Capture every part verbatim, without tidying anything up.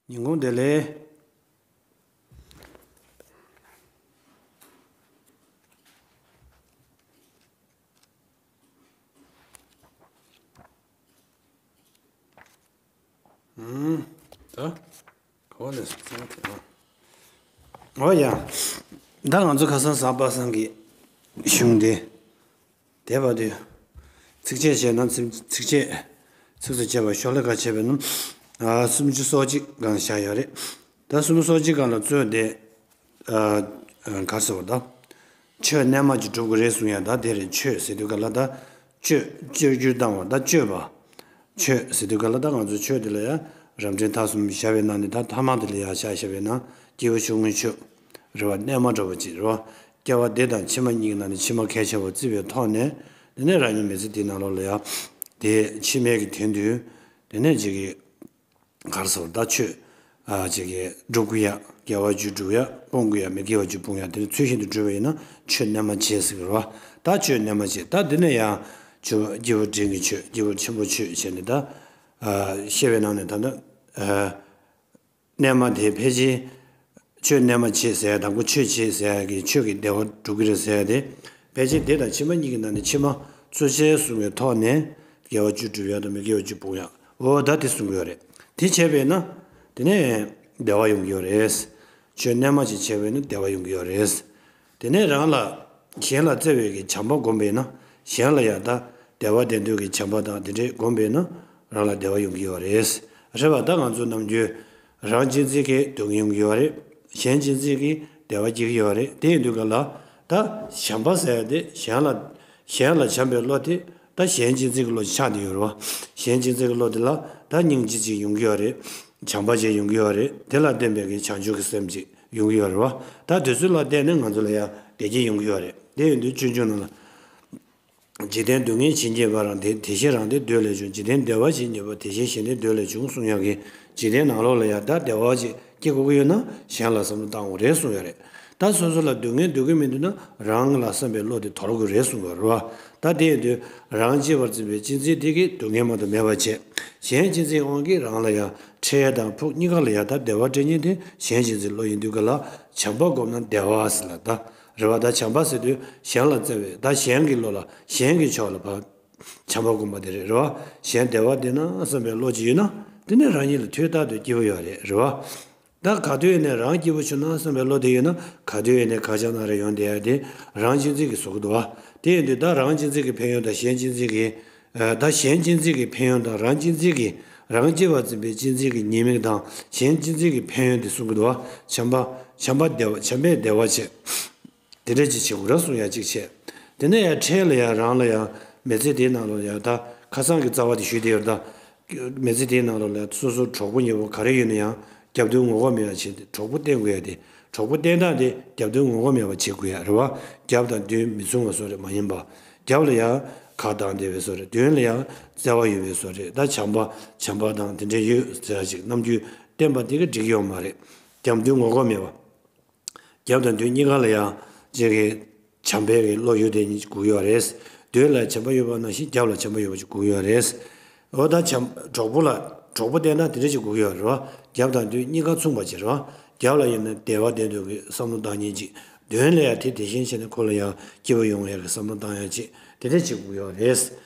ཉིན་གུང་བདེ་ལེགས། ཨུམ། ད། ག་བ་ནས་སོང་ཚར་ཨ། ཨོ་ཡ། ད་ང་ཚོ་ཁ་སང་གཟའ་པ་སངས་ཀྱི་གཞུང་དེ། དེ་བར་དུ། ཚིགས་བཅད་བྱས་ན་ཚིགས་ཚིགས་བཅད། ཚིགས་སུ་བཅད་པ་ཤོ་ལོ་ཀ་བྱས་པས་ན། ཨ་སུམ་ཅུ་སོ་གཅིག་སྒང་བཞག་ཡོད་རེད། ད་སུམ་ཅུ་སོ་གཅིག་སྒང་ལ་གཙོས་དེ། ཨ་ཨ་ག་རེ་ཟེར་བ་ད། ཆོས་རྣལ་མ་ཅིག་སྒྲུབ་དགོས་རེད་གསུང་ཡ་ད་དེ་རེད། ཆོས་ཟེར་དུས་ག་ལ་ད། སྤྱོད་སྤྱོད་རྒྱུ་བཏང་བ་ད་སྤྱོད་པ། ཆོས་ཟེར་དུས་ག་ལ་ད་ང་ཚོ་ཆོས་དེ་ལ་ཡ། རབ་འབྲིང་ཐ་གསུམ་བཞག་པའི་ནང་ནས་ད་ཐ་མ་དེ་ལ་ཡ་བཞག་བཞག་པའི་ནང་སྐྱེས་བུ་ཆུང་ངུའི་ཆོས། རེད་བ། རྣལ་མ་འདྲ་བོ་ཅིག་རེད་བ། སྐྱེ་བ་འདི་དང་ཕྱི་མ་གཉིས་ཀྱི་ནང་ནས་ཕྱི་མ་གལ་ཆེ་བར་བརྩི་བའི་ཐོག་ནས། དེ་ནས་རང་ཉིད་མི་ཚེ་འདིའི་ནང་ལོགས་ལ་ཡང་། དེ་ཕྱི་མའི་གི་དོན་དུ། དེ་ནས་ཅིག་གི་ག་རེ་ཟེར་བ་ད་ཆོས། ཨ་ཅིག་གི་སྒྲུབ་དགོས་ཡ། དགེ་བ་རྒྱུ་སྒྲུབ་ཡ། སྤོང་དགོས་ཡ། མི་དགེ་བ་རྒྱུ་སྤོང་ཡ། དེ་ནི་ཚུལ་བཞིན་དུ་སྒྲུབ་པ་ཡིན་ན་ཆོས་རྣལ་མ་བྱེད་ཟེར་གི་རེད་བ། ད་ཆོས་རྣལ་མ་བྱེད་ད་འདི་ནས་ཡང་། ཆོས་སྐྱེས་བུ་འབྲིང་གི་ཆོས། སྐྱེས་བུ་ཆེན་པོ་ཆོས་བྱས་ནས་ད། ཨ་བཤད་པའི་ནང་ནས་ད་ལྟ། ཨ། རྣལ་མ་དེ་ཕལ་ཆེར། ཆོས་རྣལ་མ་བྱེད་ཟེར་ཡ་དང་པོ་ཆོས་བྱེད་ཟེར་ཡ་གི་ཆོས་ཀྱི་བདེ་བ་སྒྲུབ་ཀྱི་རེད་ཟེར་ཡ་དེ། ཕལ་ཆེར་འདི་དང་ཕྱི་མ་གཉིས་ཀྱི་ནང་ནས་ཕྱི་མ་གཙོ་ཆེར་བཟུང་བའི་ཐོག་ནས་དགེ་བ་བཅུ་སྒྲུབ་ཡ་དང་མི་དགེ་བ་བཅུ་སྤོང་ཡ། འོ་ད་དེ་གསུང་གི་ཡོད་རེད། དེ་བྱས་པས་ན། དེ་ནས་བདེ་བ་ཡོང་གི་ཡོད་རེད། ཆོས་རྣལ་མ་ཅིག་བྱས་པས་ན་བདེ་བ་ཡོང་གི་ཡོད་རེད། དེ་ནས་རང་ལ། གཞན་ལ་བརྩེ་བའི་གི་བྱམས་པ་བསྒོམས་པས་ན། གཞན་ལ་ཡང་ད་བདེ་བ་ལྡན་འདོད་ཀྱི་བྱམས་པ་དང་དེ་འདྲས་བསྒོམས་པས་ན། རང་ལ་བདེ་བ་ཡོང་གི་ཡོད་རེད། རེད་པ། ད་ང་ཚོ་ནམ་རྒྱུན། རང་གཅེས་འཛིན་གྱིས་སྡུག་བསྔལ་ཡོང་གི་ཡོད་རེད། གཞན་གཅེས་འཛིན་གྱིས་བདེ་བ་སྐྱེ་གི་ཡོད་རེད། དེ་ཡིན་དུས་ག་ལ། ད་བྱམས་པ་ཟེར་ཡ་དེ་གཞན་ལ། གཞན་ལ་བྱམས་པའི་བློ་དེ། ད་གཞན་གཅེས་འཛིན་གྱི་བློ་ཆགས་བསྡད་ཡོད་རེད་བ། གཞན་གཅེས་འཛིན་གྱི་བློ་དེ་ལ་ད་སྙིང་རྗེ་ཅིག་ཡོང་གི་ཡོད་རེད། བྱམས་པ་ཅིག་ཡོང་གི་ཡོད་རེད། དེ་ལ་བརྟེན་པའི་གི་བྱང་ཆུབ་ཀྱི་སེམས་ཅིག་ཡོང་གི་ཡོད་རེད་བ། ད་དེ་ཚོ་ལ་བརྟེན་ནས་ང་ཚོ་ལ་ཡང་བདེ་སྐྱིད་ཡོང་གི་ཡོད་རེད། དེ་ཡིན་དུས་སྤྱོད་འཇུག་ནང་ལ། འཇིག་རྟེན་སྡུག་བསྔལ་ཇི་སྙེད་པར་དེ་དེ་བཞིན་རང་བདེ་འདོད་ལས་བྱུང་། འཇིག་རྟེན་བདེ་བ་ཇི་སྙེད་པར་དེ་བཞིན་གཞན་བདེ་འདོད་ལས་བྱུང་གསུང་ཡག་གི། འཇིག་རྟེན་ནང་ལོགས་ལ་ཡང་ད་བདེ་བ་ཅིག་སྐྱེ་དགོས་ཀྱི་ཡོད་ན་གཞན་ལ་བསམ་བློ་བཏང་དགོས་རེད་གསུང་ཡོད་རེད། ད་སོ་སོ་ལ་སྡུག་བསྔལ་འདོད་ཀྱི་མི་འདུག་ན་རང་ལ་བསམ་པའི་བློ་དེ་དོར་དགོས་རེད་གསུང་ཡོད་རེད་བ། ད་དེ་ཡིན་དུས་རང་གཅེས་པར་འཛིན་པའི་གཅེས་འཛིན་དེ་གིས་སྡུག་བསྔལ་མ་གཏོགས་མེད་པར་བྱས། གཞན་གཅེས་འཛིན་དབང་གིས་རང་ལ་ཡང་འཕྲལ་དང་ཕུགས་གཉིས་ཀ་ལ་ཡང་ད་བདེ་བ་སྤྲད་མཁན་དེ་གཞན་གཅེས་འཛིན་བློ་ཡིན་དུས་ག་ལ་བྱམས་པ་བསྒོམས་ན་བདེ་བ་ཟེར་ལ་ད། རེད་བ། ད་བྱམས་པ་ཟེར་དུས་གཞན་ལ་བརྩེ་བས་ད་གཞན་གྱི་བློ་ལ་གཞན་གྱི་ཕྱོགས་ལ་བ། བྱམས་པ་བསྒོམ་པ་དེ་རེད། རེད་བ། གཞན་བདེ་བ་བདེ་ན་བསམ་པའི་བློ་ཅིག་ཡོད་ན་དེ་ནི་རང་ཉིད་ལ་དུས་རྟག་ཏུ་སྐྱིད་པོ་ཡོད་རེད། རེད་བ། ད་ག་དུས་ཡིན་ནའི་རང་སྐྱིད་པོ་བྱུང་ན་བསམ་པའི་བློ་དེ་ཡོད་ན་ག་དུས་ཡིན་ནའི་ག་ཅག་ན་རེ་ཡོང་བསྡད་ཡ་དེ་རང་གཅེས་འཛིན་གྱིས་བཟོ་གི་འདུག་བ། དེ་ཡིན་དུས་ད་རང་གཅེས་འཛིན་གྱི་ཕན་ཡོན་དང་གཞན་གཅེས་འཛིན་གྱི། ད་གཞན་གཅེས་འཛིན་གྱི་ཕན་ཡོན་དང་རང་གཅེས་འཛིན་གྱི། རང་གཅེས་པར་འཛིན་པའི་གཅེས་འཛིན་གྱི་ཉེས་དམིགས་དང་གཞན་གཅེས་འཛིན་གྱི་ཕན་ཡོན་དེ་གསུང་གི་འདུག་བ། བྱམས་པ། བྱམས་པ་བདེ་བ། བྱམས་པས་བདེ་བ་བྱེད། དེ་འདྲ་ཅིག་བྱེད་དགོས་ར་གསུང་ཡ་གཅིག་བྱས། དེ་ནས་ཡང་འཕྲལ་ལ་ཡང་རང་ལ་ཡང་མི་ཚེ་དེའི་ནང་ལ་ཡང་ད་ཁ་སང་གི་རྩ་བ་དེ་ཞུས་བསྡད་ཡོད་རེད་ད། མི་ཚེ་དེའི་ནང་ལ་ཡང་སོ་སོ་གྲོགས་པོ་ཉེ་པོ་ག་རེ་ཡོད་ན་ཡང་རྒྱབ་མདུན་ངོ་ལྐོག་མེད་པ་བྱས་ཏེ་གྲོགས་པོ་བསྟེན་དགོས་ཡ་དེ། གྲོགས་པོ་བསྟེན་སྟངས་དེ་རྒྱབ་མདུན་ངོ་ལྐོག་མེད་པ་བྱེད་དགོས་ཡ་རེད་བ། རྒྱབ་དང་མདུན་མི་མཚུངས་པ་བཟོ་རེད་མ་ཡིན་པ། རྒྱབ་ལ་ཡང་ཁ་གདངས་བསྡད་པའི་བཟོ་རེད། མདུན་ལ་ཡང་བརྩེ་བ་ཡོད་པའི་བཟོ་རེད། ད་བྱམས་པ་བྱམས་པ་དང་དེ་འདྲ་ཡོད་ཟེར་ཡ་ཅིག་རྣམ་འགྱུར་བསྟན་པ་དེ་ག་འགྲིག་ཡོད་མ་རེད། རྒྱབ་མདུན་ངོ་ལྐོག་མེད་པ། རྒྱབ་དང་མདུན་གཉིས་ཀ་ལ་ཡང་ཅིག་གི་བྱམས་པའི་གི་བློ་ཡོད་དེ་གཉིས་དགོས་ཡོད་རེད། མདུན་ལ་བྱམས་པ་ཡོད་པ་ནང་བཞིན་རྒྱབ་ལ་བྱམས་པ་ཡོད་པ་ཅིག་དགོས་ཡོད་རེད། འོ་ད་བྱམས་གྲོགས་པོ་ལ་གྲོགས་པོ་བསྟེན་སྟངས་དེ་འདྲ་ཅིག་དགོས་ཡོད་རེད་བ། རྒྱབ་དང་མདུན་གཉིས་ཀ་མཚུངས་པ་ཅིག་རེད་བ། རྒྱབ་ལ་ཡིན་ན་བདེ་བ་བདེ་འདོད་ཀྱི་བསམ་བློ་བཏང་མཁན་ཅིག་མདུན་ལ་ཡང་དེ་དེ་བཞིན་བྱས་ནས་ཁོ་ལ་ཡང་སྐྱིད་པོ་ཡོང་ཡག་གི་བསམ་བློ་བཏང་ཡག་ཅིག་དེ་འདྲ་ཅིག་དགོས་ཡོད་རེད།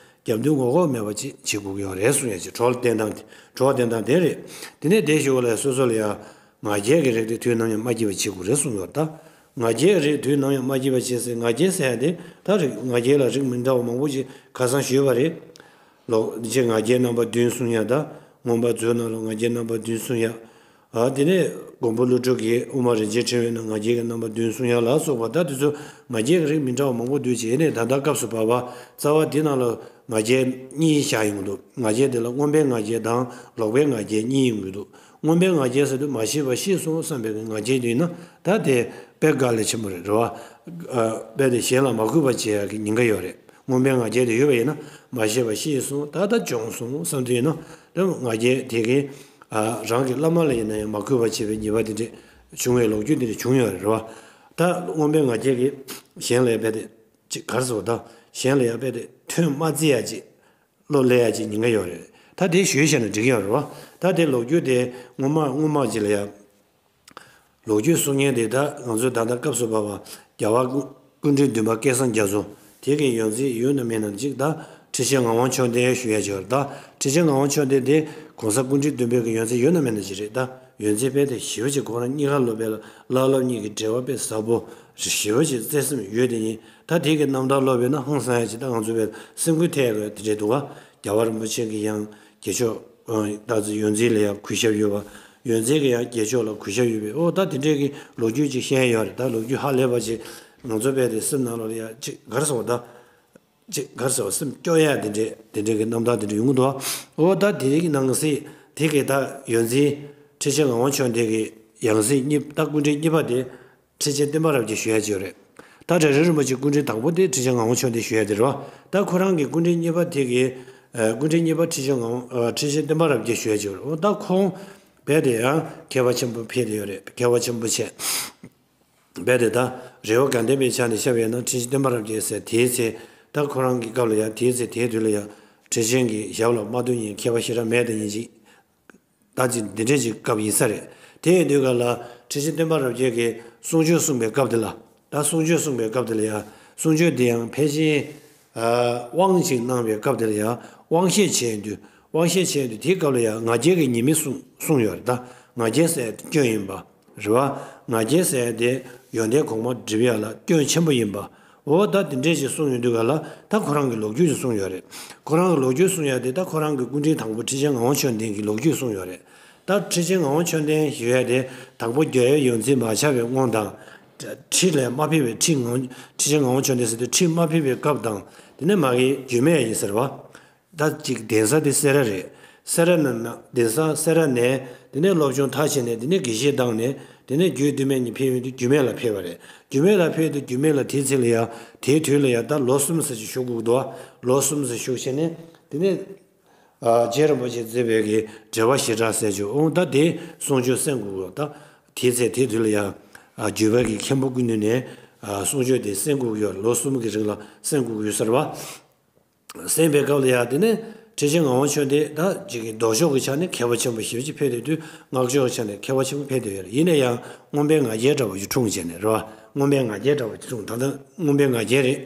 རྒྱབ་མདུན་ངོ་ལྐོག་མེད་པ་ཅིག་བྱེད་དགོས་ཀྱི་ཡོད་རེད་གསུང་ཡག་ཅིག་གྲོགས་ལ་བསྟེན་སྟངས་དེ་གྲོགས་བསྟེན་སྟངས་དེ་རེད། དེ་ནས་དེ་ཞུ་བ་ལ་སོ་སོ་ལ་ཡང་། ང་རྒྱལ་གྱི་རིགས་དེ་དུས་ནམ་ཡང་མ་སྐྱེ་བ་བྱེད་དགོས་རེད་གསུངས་ཡོད་ད། ང་རྒྱལ་གྱི་རིགས་དུས་ནམ་ཡང་མ་སྐྱེ་བ་བྱེད་ཟེར། ང་རྒྱལ་ཟེར་ཡ་དེ་ད་རིགས་ང་རྒྱལ་ལ་རིགས་མི་འདྲ་བ་མང་པོ་ཞིག་ཁ་སང་ཞུས་པ་རེད། ལོག་རྗེ་ང་རྒྱལ་རྣམ་པ་བདུན་གསུང་ཡ་ད། མངོན་པ་མཛོད་ནང་ལ་ང་རྒྱལ་རྣམ་པ་བདུན་གསུང་ཡ། ཨ་དེ་ནས་མགོན་པོ་ཀླུ་སྒྲུབ་ཀྱིས་དབུ་མ་རིན་ཆེན་ཕྲེང་བའི་ནང་ང་རྒྱལ་གྱི་རྣམ་པ་བདུན་གསུང་ཡ་ལ་སོགས་པ་ད་དེ་ཚོ་ང་རྒྱལ་གྱི་རིགས་མི་འདྲ་བ་མང་པོ་འདུས་བྱས་ནས་ད་ལྟ་སྐབས་སུ་བབ་པ་རྩ་བ་དེ་ནང་ལ་ང་རྒྱལ་གཉིས་བཞག་ཡོང་གི་འདུག་ང་རྒྱལ་དེ་ལ་མངོན་པའི་ང་རྒྱལ་དང་ལོག་པའི་ང་རྒྱལ་གཉིས་ཡོང་གི་འདུག་མངོན་པའི་ང་རྒྱལ་ཟེར་དུས་མ་ཤེས་པ་ཤེས་སོང་བསམ་པའི་ང་རྒྱལ་དེ་ཡིན་ན་ད་དེ་དཔེ་དཀའ་ལས་ཆེན་པོ་རེད། རེད་བ། ཨ། དཔེ་དེ་གཞན་ལ་མ་གུས་པ་བྱེད་ཡག་གི་ཉེན་ཁ་ཡོད་རེད། མངོན་པའི་ང་རྒྱལ་དེ་ཡོད་པ་ཡིན་ན་མ་ཤེས་པ་ཤེས་སོང་ད་ལྟ་བྱུང་སོང་བསམ་དུས་ཡིན་ན་དེ་ང་རྒྱལ་དེ་གིས། ཨ། རང་གི་བླ་མ་ལ་ཡིན་ན་ཡང་མ་གུས་པ་བྱེད་པའི་ཉེས་པ་དེ་འདྲས་བྱུང་བའི་ལོ་རྒྱུས་དེ་འདྲས་བྱུང་ཡོད་རེད། རེད་བ། ད་མངོན་པའི་ང་རྒྱལ་གྱིས་གཞན་ལ་ཡང་དཔེ་དེ་ཅིག་ག་རེ་ཟེར་བ་ད་གཞན་ལ་ཡང་དཔེ་དེ་ཐོན་མ་བརྩི་ཡག་ཅིག་བློ་ལས་ཡ་ཅིག་ཉེན་ཁ་ཡོད་རེད། ད་དེ་ཞུས་བྱས་ན་འགྲིག་གི་ཡོད་རེད་བ། ད་དེ་ལོ་རྒྱུས་དེ་སྔོན་མ་སྔོན་མ་ཅིག་ལ་ཡ། ལོ་རྒྱུས་གསུང་མཁན་དེ་ད་ང་ཚོའི་ད་ལྟ་སྐབས་སུ་བབས་པ་རྒྱལ་བ་སྐུ་ཕྲེང་བདུན་པ་སྐལ་བཟང་རྒྱ་མཚོ་དེ་གི་ཡོན་ཚད་ཡོད་ན་མེད་ན་གཅིག་ད་ཁྲི་ཆེན་ངག་དབང་མཆོག་ལྡན་ཞུ་ཡ་ཅིག་ཡོད་རེད། ད་ཁྲི་ཆེན་ངག་དབང་མཆོག་ལྡན་དེ་གོང་ས་སྐུ་ཕྲེང་བདུན་པའི་གི་ཡོན་ཚད་ཡོད་ན་མེད་ན་ཅིག་རེད། ད་ཡོན་ཚད་དཔེ་དེ་ཞེ་པོ་ཅིག་ཁོ་རང་གཉིས་ཀ་སློབ་པའི་བླ་སློབ་གཉིས་ཀྱི་འབྲེལ་བ་དཔེ་ཟབ་པོ་ཞེ་པོ་ཅིག་བརྩེ་སེམས་ཡོད་དེ་ཡིན། ད་དེ་གི་རྣམ་ཐར་ཀློག་པས་ན་ཧང་སང་ཡ་ཅིག་ད་ང་ཚོ་བས་སེམས་འགུལ་ཐེབས་ཡ་དེ་འདྲས་འདུག་ག་རྒྱལ་བ་རིན་པོ་ཆེ་གི་ཡང་རྒྱལ་མཆོག་ཨ་ད་ཚོ་ཡོན་ཚད་ལ་ཡང་གུས་ཞབས་ཡོད་པ། ཡོན་ཚད་ཀྱི་ཡང་རྒྱལ་མཆོག་ལ་གུས་ཞབས་ཡོད་པས། ཨོ་ད་དེ་འདྲས་ཀྱི་ལོ་རྒྱུས་ཅིག་བཤད་ཡོད་རེད། ད་ལོ་རྒྱུས་ཧ་ལས་པ་ཅིག་ང་ཚོ་བས་དེ་སེམས་ནང་ལོགས་ལ་ཡང་ཅིག་ག་རེ་ཟེར་བ་ད། ཅིག་ག་རེ་ཟེར་བ་སེམས་སྐྱོ་ཡ་དེ་འདྲས་དེ་འདྲས་ཀྱི་རྣམ་ཐར་དེ་འདྲས་ཡོང་གི་འདུག་ཨོ་ད་དེ་རིགས་ནང་གསེས་དེ་གས་ད་ཡོན་ཚད་ཁྲི་ཆེན་ངག་དབང་མཆོག་ལྡན་གྱི་ཡང་སྲིད་གཉིས་ད་སྐུ་ཕྲེང་གཉིས་པ་དེ་ཁྲི་ཆེན་བསྟན་པ་རབ་རྒྱས་ཞུ་ཡ་ཅིག་ཡོད་རེད། ད་སྒྲ་རི་རིན་པོ་ཆེ་སྐུ་ཕྲེང་དང་པོ་དེ་ཁྲི་ཆེན་ངག་དབང་མཆོག་ལྡན་ཞུ་ཡ་དེ་རེད་བ། ད་ཁོ་རང་གི་སྐུ་ཕྲེང་གཉིས་པ་དེ་གི་ཨ་སྐུ་ཕྲེང་གཉིས་པ་ཁྲི་ཆེན་ངག་དབང་ཨ་ཁྲི་ཆེན་བསྟན་པ་རབ་རྒྱས་ཞུ་ཡ་ཅིག་ཡོད་རེད། ཨོ་ད་ཁོང་རྦད་དེ་ཡང་མཁས་པ་ཆེན་པོ་ཕེབས་དེ་ཡོད་རེད། མཁས་པ་ཆེན་པོ་བྱས། རྦད་དེ་ད་རེ་བ་དགའ་ལྡན་པའི་ཆ་ནས་བཤད་པ་ཡིན་ན་ཁྲི་ཆེན་བསྟན་པ་རབ་རྒྱས་ཟེར་དེའི་ཚེ་ད་ཁོ་རང་གི་སྐབས་ལ་ཡང་དེའི་ཚེ་དེའི་དུས་ལ་ཡང་ཁྲི་ཆེན་གྱི་ཞབས་ལ་མ་ཐུག་མཁན་མཁས་པ་ཞེ་དྲག་མེད་དེ་ཡིན་ཅིག་ད་ཅི་འདི་འདྲས་ཅིག་སྐབས་ཡིན་ས་རེད། དེ་ཡིན་དུས་ག་ལ་ཁྲི་ཆེན་བསྟན་པ་རབ་རྒྱས་ཀྱིས་གསུང་ཆོས་གསུངས་པའི་སྐབས་དེ་ལ། ད་གསུང་ཆོས་གསུངས་པའི་སྐབས་དེ་ལ་ཡང་གསུང་ཆོས་འདི་ཡང་ཕལ་ཆེར་ཨ་དབང་ཅིག་གནང་བའི་སྐབས་དེ་ལ་ཡང་དབང་བཤད་བྱས་ཡོང་དུས། དབང་བཤད་བྱས་ཡོང་དུས་དེའི་སྐབས་ལ་ཡང་ང་རྒྱལ་གྱི་ཉེས་དམིགས་གསུངས་གསུངས་ཡོད་རེད། ད་ང་རྒྱལ་ཟེར་ཡ་དེ་སྐྱོན་ཡིན་པ་རེད་བ། ང་རྒྱལ་ཟེར་ཡ་དེ་ཡོན་ཏན་གོང་མ་སྒྲུབ་ཡ་ལ་སྐྱོན་ཆེན་པོ་ཡིན་པ། འོ་ད་དེ་འདྲས་ཅིག་གསུངས་ཡོང་དུས་ག་ལ་ད་ཁོ་རང་གི་ལོ་རྒྱུས་ཅིག་གསུངས་ཡོད་རེད། ཁོ་རང་གི་ལོ་རྒྱུས་གསུངས་ཡ་དེ་ད་ཁོ་རང་གི་སྐུ་ཕྲེང་དང་པོ་ཁྲི་ཆེན་ངག་དབང་མཆོག་ལྡན་གྱི་ལོ་རྒྱུས་གསུངས་ཡོད་རེད། ད་ཁྲི་ཆེན་ངག་དབང་མཆོག་ལྡན་ཞུ་ཡ་དེ་དང་པོ་རྒྱལ་བའི་ཡོན་ཚད་མ་ཆགས་པའི་སྔོན་དང་། ཁྲི་ལས་མ་ཕེབས་པའི་ཁྲི་ངག་ཁྲི་ཆེན་ངག་དབང་མཆོག་ལྡན་ཟེར་དུས་ཁྲི་མ་ཕེབས་པའི་སྐབས་དང་། དེ་ནས་མ་གི་རྒྱུད་སྨད་ཡིན་ཟེར་བ། ད་ཅིག་གདན་ས་དེ་སེ་ར་རེད། སེ་ར་ནས་ན་གདན་ས་སེ་ར་ནས་དེ་ནས་སློབ་སྦྱོང་མཐར་ཕྱིན་ནས་དེ་ནས་དགེ་བཤེས་བཏང་ནས་དེ་ནས་རྒྱུད་སྟོད་སྨད་གཉིས་ཕེབས་ཡོང་དུས་རྒྱུད་སྨད་ལ་ཕེབས་པ་རེད། རྒྱུད་སྨད་ལ་ཕེབས་དུས་རྒྱུད་སྨད་ལ་དེའི་ཚེ་ལ་ཡ་དེའི་དུས་ལ་ཡ་ད་ལོ་གསུམ་ཙམ་ཅིག་བཞུགས་དགོས་འདུག་ལོ་གསུམ་ཙམ་བཞུགས་བྱས་ནས་དེ་ནས་ཨ་རྗེ་རིན་པོ་ཆེས་མཛད་པའི་གི་འགྲེལ་པ་བཞི་སྦྲགས་ཟེར་ཅིག་འོང་ད་དེ་གསུང་ཆོས་གསན་དགོས་ཀྱི་ད་དེའི་ཚེ་དེའི་དུས་ལ་ཡ་ཨ་བརྒྱུད་པ་གི་མཁན་པོ་ཀུན་འདུས་ནས་ཨ་གསུང་ཆོས་དེ་གསན་དགོས་ཀྱི་ཡོད། ལོ་གསུམ་གི་རིང་ལ་གསན་དགོས་ཀྱི་ཡོད་ཟེར་བ། གསན་པའི་སྐབས་ལ་ཡང་དེ་ནས་ཁྲི་ཆེན་ངག་དབང་མཆོག་ལྡན་ད་ཅིག་གི་ལྡོག་ཕྱོགས་ཀྱི་ཆ་ནས་མཁས་པ་ཆེན་པོ་ཞེ་པོ་ཅིག་ཕེབས་བསྡད་དུས་སྔགས་ཕྱོགས་ཀྱི་ཆ་ནས་མཁས་པ་ཆེན་པོ་ཕེབས་བསྡད་ཡོད་རེད། ཡིན་ན་ཡང་མངོན་པའི་ང་རྒྱལ་འདྲ་བོ་ཅིག་འཁྲུངས་བྱས་ནས་རེད་བ། མངོན་པའི་ང་རྒྱལ་འདྲ་བོ་ཅིག་འཁྲུངས་ད་ལྟ་མངོན་པའི་ང་རྒྱལ་རེད་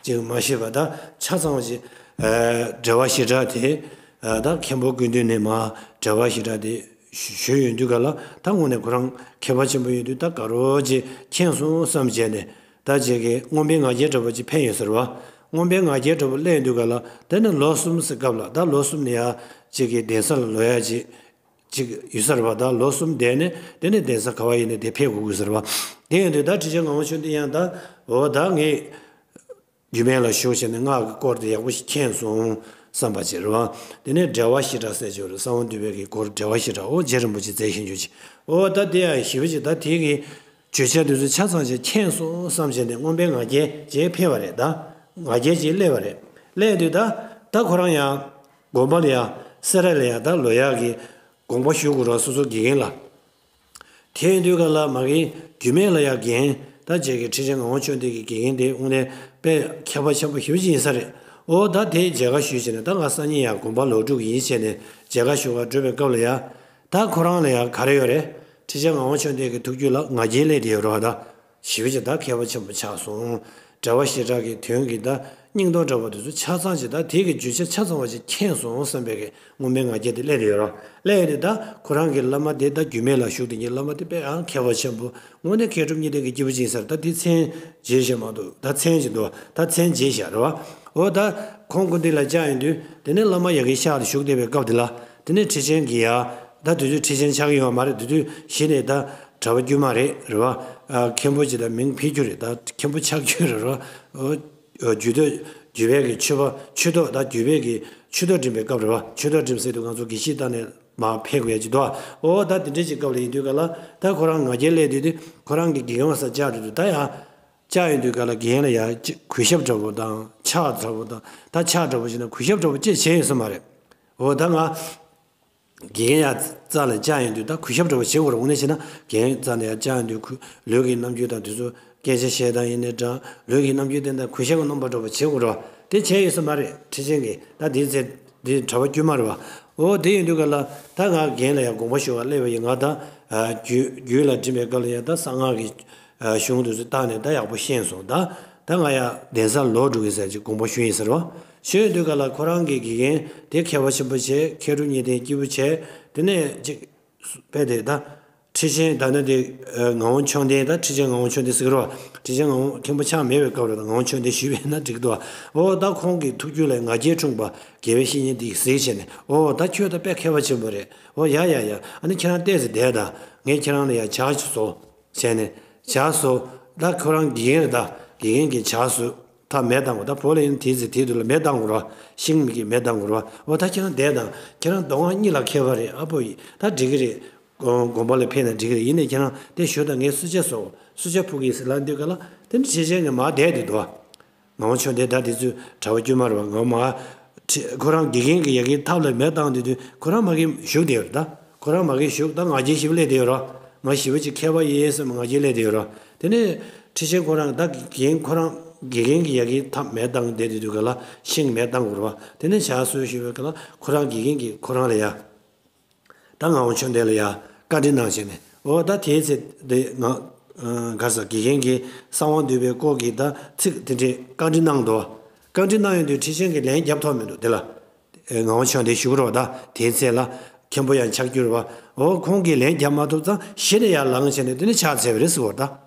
ཅིག་མ་ཤེས་པ་ད་ཆ་ཚང་བ་ཅིག་འགྲེལ་པ་བཞི་སྦྲགས་དེ་ད་མཁན་པོ་ཀུན་འདུས་ནས་མ་འགྲེལ་པ་བཞི་སྦྲགས་དེ་ཞུ་ཞུས་ཡོང་དུས་ག་ལ་ད་དངོས་གནས་ཁོ་རང་མཁས་པ་ཆེན་པོ་ཡོང་དུས་ད་ག་རོ་ཅིག་མཁྱེན་སོང་བསམ་བྱས་ནས། ད་ཅིག་གིས་མངོན་པའི་ང་རྒྱལ་འདྲ་བོ་ཅིག་ཕེབས་ཡོད་ཟེར་བ། མངོན་པའི་ང་རྒྱལ་འདྲ་བོ་སླེབས་དུས་ག་ལ་དེ་ནས་ལོ་གསུམ་ཟེར་སྐབས་ལ་ད་ལོ་གསུམ་ནས་ཡ་ཅིག་གིས་གདན་ས་ལ་ལོག་ཡ་ཅིག་ཅིག་ཡོད་ཟེར་བ། ད་ལོ་གསུམ་བསྡད་ནས་དེ་ནས་གདན་ས་ག་བ་ཡིན་ནས་དེ་ཕེབས་དགོས་དགོས་ཟེར་བ། དེ་ཡིན་དུས་ད་ཁྲི་ཆེན་ངག་དབང་མཆོག་ལྡན་ཡང་ད་འོ་ད་ངས་རྒྱུད་སྨད་ལ་བཞུགས་བྱས་ནས་སྔགས་ཀྱི་སྐོར་དེ་ཡག་པོ་ཞིག་མཁྱེན་སོང་བསམ་པ་ཅིག་རེད་བ། དེ་ནས་འགྲེལ་པ་བཞི་སྦྲགས་ཟེར་ཅིག་ཡོད་རེད། གསང་བ་འདུས་པའི་གི་སྐོར་འགྲེལ་པ་བཞི་སྦྲགས་འོ་རྗེ་རིན་པོ་ཆེས་མཛད་བཞིན་ཡོད་ཅིག་འོ་ད་དེ་ཡང་ཞེ་པོ་ཅིག་ད་དེ་གི་བརྗོད་བྱ་དེ་ཚོ་ཆ་ཚང་ཞིག་མཁྱེན་སོང་བསམ་བྱས་ནས་མངོན་པའི་ང་རྒྱལ་ཅིག་ཕེབས་པ་རེད། ད་ང་རྒྱལ་ཅིག་སླེབས་པ་རེད། སླེབས་དུས་ད་ད་ཁོ་རང་ཡང་དགོན་པ་ལ་ཡང་སེ་ར་ལ་ཡང་ད་ལོག་ཡག་གི་དགོངས་པ་ཞུ་དགོས་རེད་སོ་སོ་དགེ་རྒན་ལ། དེ་ཡིན་དུས་ག་ལ་མ་གི་རྒྱུད་སྨད་ལ་ཡང་རྒན་ད་ཅིག་གི་ཁྲི་ཆེན་ངག་དབང་མཆོག་ལྡན་གྱི་དགེ་རྒན་དེ་དངོས་གནས་དཔེ་མཁས་པ་ཆེན་པོ་ཞེ་པོ་ཅིག་ཡིན་ས་རེད། འོ་ད་དེ་མཇལ་ཁ་ཞུས་བྱས་ནས་ད་ང་སང་ཉིན་ཡང་དགོན་པ་ལོག་འགྲོ་གི་ཡིན་བྱས་ནས་མཇལ་ཁ་ཞུ་ག་འགྲོ་བའི་སྐབས་ལ་ཡང་། ད་ཁོ་རང་ལ་ཡང་ག་རེ་ཡོད་རེད། ཁྲི་ཆེན་ངག་དབང་མཆོག་ལྡན་གྱི་ཐུགས་རྒྱུད་ལ་ང་རྒྱལ་སླེབས་བསྡད་ཡོད་རེད་བ་ད། ཞེ་པོ་ཅིག་ད་མཁས་པ་ཆེན་པོ་ཆགས་སོང་། འགྲེལ་པ་བཞི་སྦྲགས་ཀྱི་དོན་གྱི་ད་སྙིང་སྟོབས་འདྲ་བོ་དེ་ཚོ་ཆ་ཚང་ཅིག་ད་དེ་གི་བརྗོད་བྱ་ཆ་ཚང་བ་ཅིག་མཁྱེན་སོང་བསམ་པའི་གི་མངོན་པའི་ང་རྒྱལ་དེ་སླེབས་བསྡད་ཡོད་རེད་བ། སླེབས་ཡོད་དེ་ད་ཁོ་རང་གི་བླ་མ་དེ་ད་རྒྱུད་སྨད་ལ་བཞུགས་བསྡད་མཁན་བླ་མ་དེ་དཔེ་ཡང་མཁས་པ་ཆེན་པོ་དངོས་གནས་མཁས་གྲུབ་གཉིས་ལྡན་གྱི་སྐྱེས་བུ་ཅིག་ཡིན་ས་རེད། ད་དེ་མཚན་བརྗོད་བཞིན་མ་འདུག་ད་མཚན་ཅིག་འདུག་བ། ད་མཚན་བརྗོད་བཞག་རེད་བ། འོ་ད་ཁོང་སྐུ་མདུན་ལ་བཅར་ཡོང་དུས་དེ་ནས་བླ་མ་ཡ་གིའི་ཤག་ཏུ་བཞུགས་བསྡད་པའི་སྐབས་དེ་ལ་དེ་ནས་ཁྲི་ཆེན་གྱིས་ཡ། ད་དུས་ཚོད་ཁྲི་ཆེན་ཆགས་ཀྱི་ཡོད་མ་རེད། དུས་ཚོད་གཞི་ནས་ད་གྲྭ་པ་དཀྱུས་མ་རེད་རེད་བ། ཨ་མཁན་པོ་ཅིག་ད་མིང་ཕུད་རྒྱུ་རེད། ད་མཁན་པོ་ཆགས་རྒྱུ་རེད་རེད་བ། འོ་འོ་རྒྱུད་སྟོད་རྒྱུད་པའི་གི་ཆོས་པ་ཆོས་ཐོག་ད་རྒྱུད་པའི་གི་ཆོས་ཐོག་འགྲིམ་པའི་སྐབས་རེད་བ། ཆོས་ཐོག་འགྲིམ་ཟེར་དུས་ང་ཚོ་དགེ་བཤེས་བཏང་ནས་མར་ཕེབས་དགོས་ཡ་ཅིག་འདུག་བ། འོ་ད་དེ་འདྲས་ཅིག་སྐབས་ལ་ཡིན་དུས་ག་ལ་ད་ཁོ་རང་ང་རྒྱལ་སླེབས་དུས་དུས་ཁོ་རང་གི་དགེ་རྒན་པ་སར་བཅར་འགྲོ་དུས་ད་ཡ། བཅར་ཡོང་དུས་ག་ལ་རྒན་ལ་ཡ་ཅིག་གུས་ཞབས་འདྲ་བོ་དང་ཕྱག་འདྲ་བོ་དང་ད་ཕྱག་འདྲ་བོ་བྱས་ན་གུས་ཞབས་འདྲ་བོ་ཅིག་བྱས་ཡོད་ས་མ་རེད། འོ་ད་ང་རྒན་ཡ་རྩ་ལ་བཅར་ཡོང་དུས་ད་གུས་ཞབས་འདྲ་བོ་བྱེད་དགོས་རེད། འོ་ན་བྱས་ན་རྒན་རྩ་ལ་ཡ་བཅར་ཡོང་དུས་གུས་ལུས་ཀྱི་རྣམ་འགྱུར་དང་དུས་ཚོད་སྐད་ཆ་བཤད་སྟངས་ཡིན་ནའི་འདྲ་ལུས་ཀྱི་རྣམ་འགྱུར་དེ་འདྲ་གུས་ཞབས་ཀྱི་རྣམ་པ་འདྲ་བོ་བྱེད་དགོས་རེད། དེ་བྱས་ཡོད་ས་མ་རེད། ཁྲི་ཆེན་གྱིས་ད་དེའི་ཚེ་ འདི་གྲྭ་པ་དཀྱུས་མ་རེད་བ། འོ་དེ་ཡིན་དུས་ག་ལ་ད་ང་རྒན་ལ་ཡང་དགོངས་པ་ཞུ་བར་སླེབས་པ་ཡིན། ང་ད་རྒྱུད་རྒྱུད་ལ་འགྲིམ་པའི་སྐབས་ལ་ཡང་ད་གསང་སྔགས་ཀྱི་གཞུང་དེ་ཚོ་བཏང་ནས་ད་ཡག་པོ་ཤེས་སོང་། ད་ད་ང་ཡང་གདན་སར་ལོག་འགྲོ་གི་ཟེར་ཅིག་དགོངས་པ་ཞུ་ཡིན་ཟེར་བ། ཞུ་ཡོང་དུས་ག་ལ་ཁོ་རང་གི་དགེ་རྒན་དེ་མཁས་པ་ཆེན་པོ་བྱས། མཁས་གྲུབ་གཉིས་ལྡན་སྐྱེས་བུ་བྱས། དེ་ནས་ཅིག་དཔེ་དེ་ད། ཁྲི་ཆེན་ད་ནི་དེ་ངག་དབང་མཆོག་ལྡན། ད་ཁྲི་ཆེན་ངག་དབང་མཆོག་ལྡན་ཟེར་གི་རེད་བ། ཁྲི་ཆེན་ངག་དབང་མཁན་པོ་ཆགས་མེད་པའི་སྐབས་རེད། ད་ངག་དབང་མཆོག་ལྡན་ཞུས་པས་ན་འགྲིག་འདུག་བ། འོ་ད་ཁོང་གི་ཐུགས་རྒྱུད་ལ་ང་རྒྱལ་འཁྲུངས་པ་དགེ་བའི་བཤེས་གཉེན་འདི་ཡིས་གཟིགས་བྱས་ནས། འོ་ད་ཁྱོད་ད་དཔེ་མཁས་པ་ཆེན་པོ་རེད། འོ་ཡ་ཡ་ཡ། ཨ་ནི་ཁྱེད་རང་བལྟས་ཟེར་བསྡད། ད་ངས་ཁྱེད་རང་ལ་ཡ་ཇ་བཟོ་བྱས་ནས། ཇ་བཟོ། ད་ཁོ་རང་དགེ་རྒན་རེད། ད་དགེ་རྒན་གྱིས་ཇ་བཟོས། ད་མེ་བཏང་དགོས། ད་བོད་ལ་ཡིན་དེའི་ཚེ་དེའི་དུས་ལ་མེ་བཏང་དགོས་རེད་བ། ཤིང་མེ་གིས་མེ་བཏང་དགོས་རེད་བ། འོ་ད་ཁྱེད་རང་བསྡད་དང་། ཁྱེད་རང་མདོ་སྔགས་གཉིས་ལ་མཁས་པ་རེད། ཨ་ཕོ་ཡིས་ད་འགྲིག་གི་རེད། དགོན་དགོན་པ་ལ་ཕེབས་ན་འགྲིག་གི་རེད། ཡིན་ནའི་ཁྱེད་རང་དེ་བཞུགས་དང་། ངས་གསོལ་ཇ་བཟོ། གསོལ་ཇ་ཕུལ་གྱི་ཡིན་ཟེར་ལབ་དུས་ག་ལ། དེ་ནི་ཁྲི་ཆེན་གྱིས་མར་བསྡད་དེ་འདུག་བ། ངག་དབང་མཆོག་ལྡན་ད་དེ་ཚོའི་གྲྭ་པ་དཀྱུས་མ་རེད་བ། ངག་མ་ཁྲི་ཁོ་རང་དགེ་རྒན་གྱི་ཡ་གིའི་ཐབ་ལ་མེ་བཏང་དུས་དུས་ཁོ་རང་མ་གི་བཞུགས་བསྡད་ཡོད་རེད། ད་ཁོ་རང་མ་གི་བཞུགས། ད་ང་རྒྱལ་ཞེ་པོ་སླེབས་བསྡད་ཡོད་རེད་བ། ང་ཞེ་པོ་ཅིག་མཁས་པ་ཡིན་བསམ་ང་རྒྱལ་སླེབས་བསྡད་ཡོད་རེད་བ། དེ་ནས་ཁྲི་ཆེན་ཁོ་རང་ད་དགེ་རྒན་ཁོ་རང་དགེ་རྒན་གྱི་ཡ་གིའི་ཐབ་མེ་བཏང་བསྡད་དུས་དུས་ག་ལ། ཤིང་མེ་བཏང་དགོས་རེད་བ། དེ་ནས་ཇ་བཟོས་ཞུས་པའི་ག་ལ་ཁོ་རང་དགེ་རྒན་གྱིས་ཁོ་རང་ལ་ཡ། ད་ངག་དབང་མཆོག་ལྡན་ལ་ཡ་བཀའ་འདྲི་གནང་བྱས་ནས། འོ་ད་དེའི་ཚེ་དེ་ང་ག་ས་དགེ་རྒན་གྱིས་གསང་བ་འདུས་པའི་སྐོར་གྱི་ད་ཚིག་དེ་འདྲའི་བཀའ་འདྲི་གནང་འདུག། བཀའ་འདྲི་གནང་ཡོང་དུས་ཁྲི་ཆེན་གྱིས་ལན་རྒྱབ་ཐུབ་མི་འདུག། དེ་ལ་ངག་དབང་མཆོག་ལྡན་ཞུ་གི་རེད་བ། ད་དེའི་ཚེ་ལ་མཁན་པོ་ཡང་ཆགས་རྒྱུ་རེད་བ། འོ་ཁོང་གིས་ལན་རྒྱབ་མ་ཐུབ་ཙང་གཞི་ནས་ཡར་ལངས་བྱས་ནས་དེ་ནས་ཕྱག་འཚལ་བ་རེད་ཟེར་བ་རེད། ད།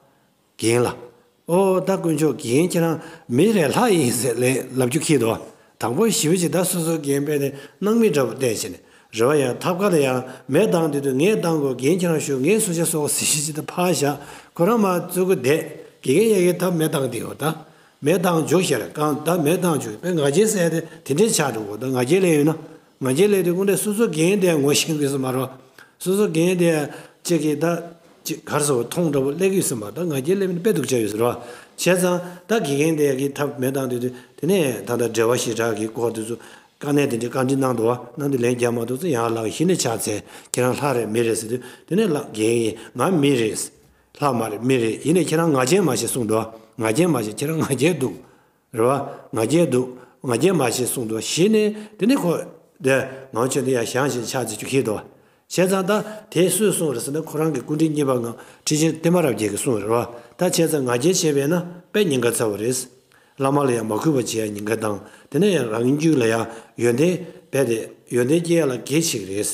རྒན་ལགས། ཨོ་ད་དཀོན་མཆོག་རྒན་ཁྱེད་རང་མི་རེད་ལྷ་ཡིན་ཟེར་ལབ་རྒྱུ་ཁྱི་དོ། དང་པོ་ཞི་བ་ཅིག་ད་སོ་སོ་རྒན་པས་ནི་སྣང་མེད་འདྲ་པོ་བལྟས་བྱས་ནས་རེ་བ་ཡང་ཐབ་ཀ་ལ་ཡང་མེ་བཏང་དུས་དུས་ངས་བཏང་དགོས། རྒན་ཁྱེད་རང་ཤོག་ངས་སུ་ཆ་སོགས་ཟེར་ཞིག་ཅིག་ད་ཕར་བཞག་ཁོ་རང་མ་བཙུགས་གི་བསྡད། དགེ་རྒན་ཡ་གིའི་ཐབ་མེ་བཏང་དེ་ཡོད་ད། མེ་བཏང་འཇུག་ཤར་གང་ད་མེ་བཏང་འཇུག་པས་ང་རྒྱལ་ཟེར་ཏེ་དེ་འདྲས་ཆགས་འགྲོ་གོ། ད་ང་རྒྱལ་ལས་ཡོད་ན། ང་རྒྱལ་ལས་དེ་དངོས་གནས་སོ་སོ་རྒན་དེ་ངོ་ཤེས་དགོས་སུ་མ་རོ། སོ་སོ་རྒན་དེ་ཅིག་གིས་ད་ཅིག་གར་སོ་མཐོང་འདྲ་པོ་སླེབས་ཀྱི་སུ་མ། ད་ང་རྒྱལ་ལས་མིན་དཔེ་སྡུག་ཅག་ཡོད་ཟེར་བ། བྱས་ཙང་ད་དགེ་རྒན་དེ་གི་ཐབ་མེ་བཏང་དུས་དུས་དེ་ནས་ད་ལྟ་འབྲེལ་བ་ཞེ་དྲག་གི་སྐོར་དུས་སུ་དཀའ་གནད་དེ་འདྲའི་བཀའ་འདྲི་གནང་འདུག་བ། གནང་དུས་ལན་རྒྱག་མ་ཐུབ་ཚེ་ཡང་ལགས་གཞི་ནས་ཕྱག་འཚལ། ཁྱེད་རང་ལྷ་རེད་མི་རེད་ཟེར་དུས་དེ་ནས་ལགས་རྒན་ཡིན་ང་མི་རེད། ལྷ་མ་རེད་མི་རེད། ཡིན་ནའི་ཁྱེད་རང་ང་རྒྱལ་མ་བྱེད་གསུངས་འདུག་བ། ང་རྒྱལ་མ་བྱེད། ཁྱེད་རང་ང་རྒྱལ་འདུག་རེད་བ། ང་རྒྱལ་འདུག་ང་རྒྱལ་མ་བྱེད་གསུངས་འདུག་བ། གཞི་ནས་དེ་ནས་ཁོ་དེ་ངང་ཆོས་འདི་ཡང་བཞེངས་བཞིན་ཕྱག་འཚལ་རྒྱུ་ཁེལ་འདུག་བ། བྱས་ཙང་ད་དེ་སུས་གསུངས་རེད་ཟེར་ན་ཁོ་རང་གི་སྐུ་ཕྲེང་གཉིས་པ་ངག་ཁྲི་ཆེན་བསྟན་པ་རབ་རྒྱས་ཀྱིས་གསུངས་རེད་བ། ད་བྱས་ཙང་ང་རྒྱལ་བྱས་པས་ན་དཔེ་ཉེན་ཁ་ཚ་བོ་རེད། བླ་མ་ལ་ཡང་མ་གུས་པ་བྱེད་ཡ་ཉེན་ཁ་དང་དེ་ནས་ཡང་རང་རྒྱུད་ལ་ཡང་ཡོན་ཏན་རྦད་དེ་ཡོན་ཏན་སྐྱེ་ཡ་ལ་གེགས་ཆེ་གི་རེད།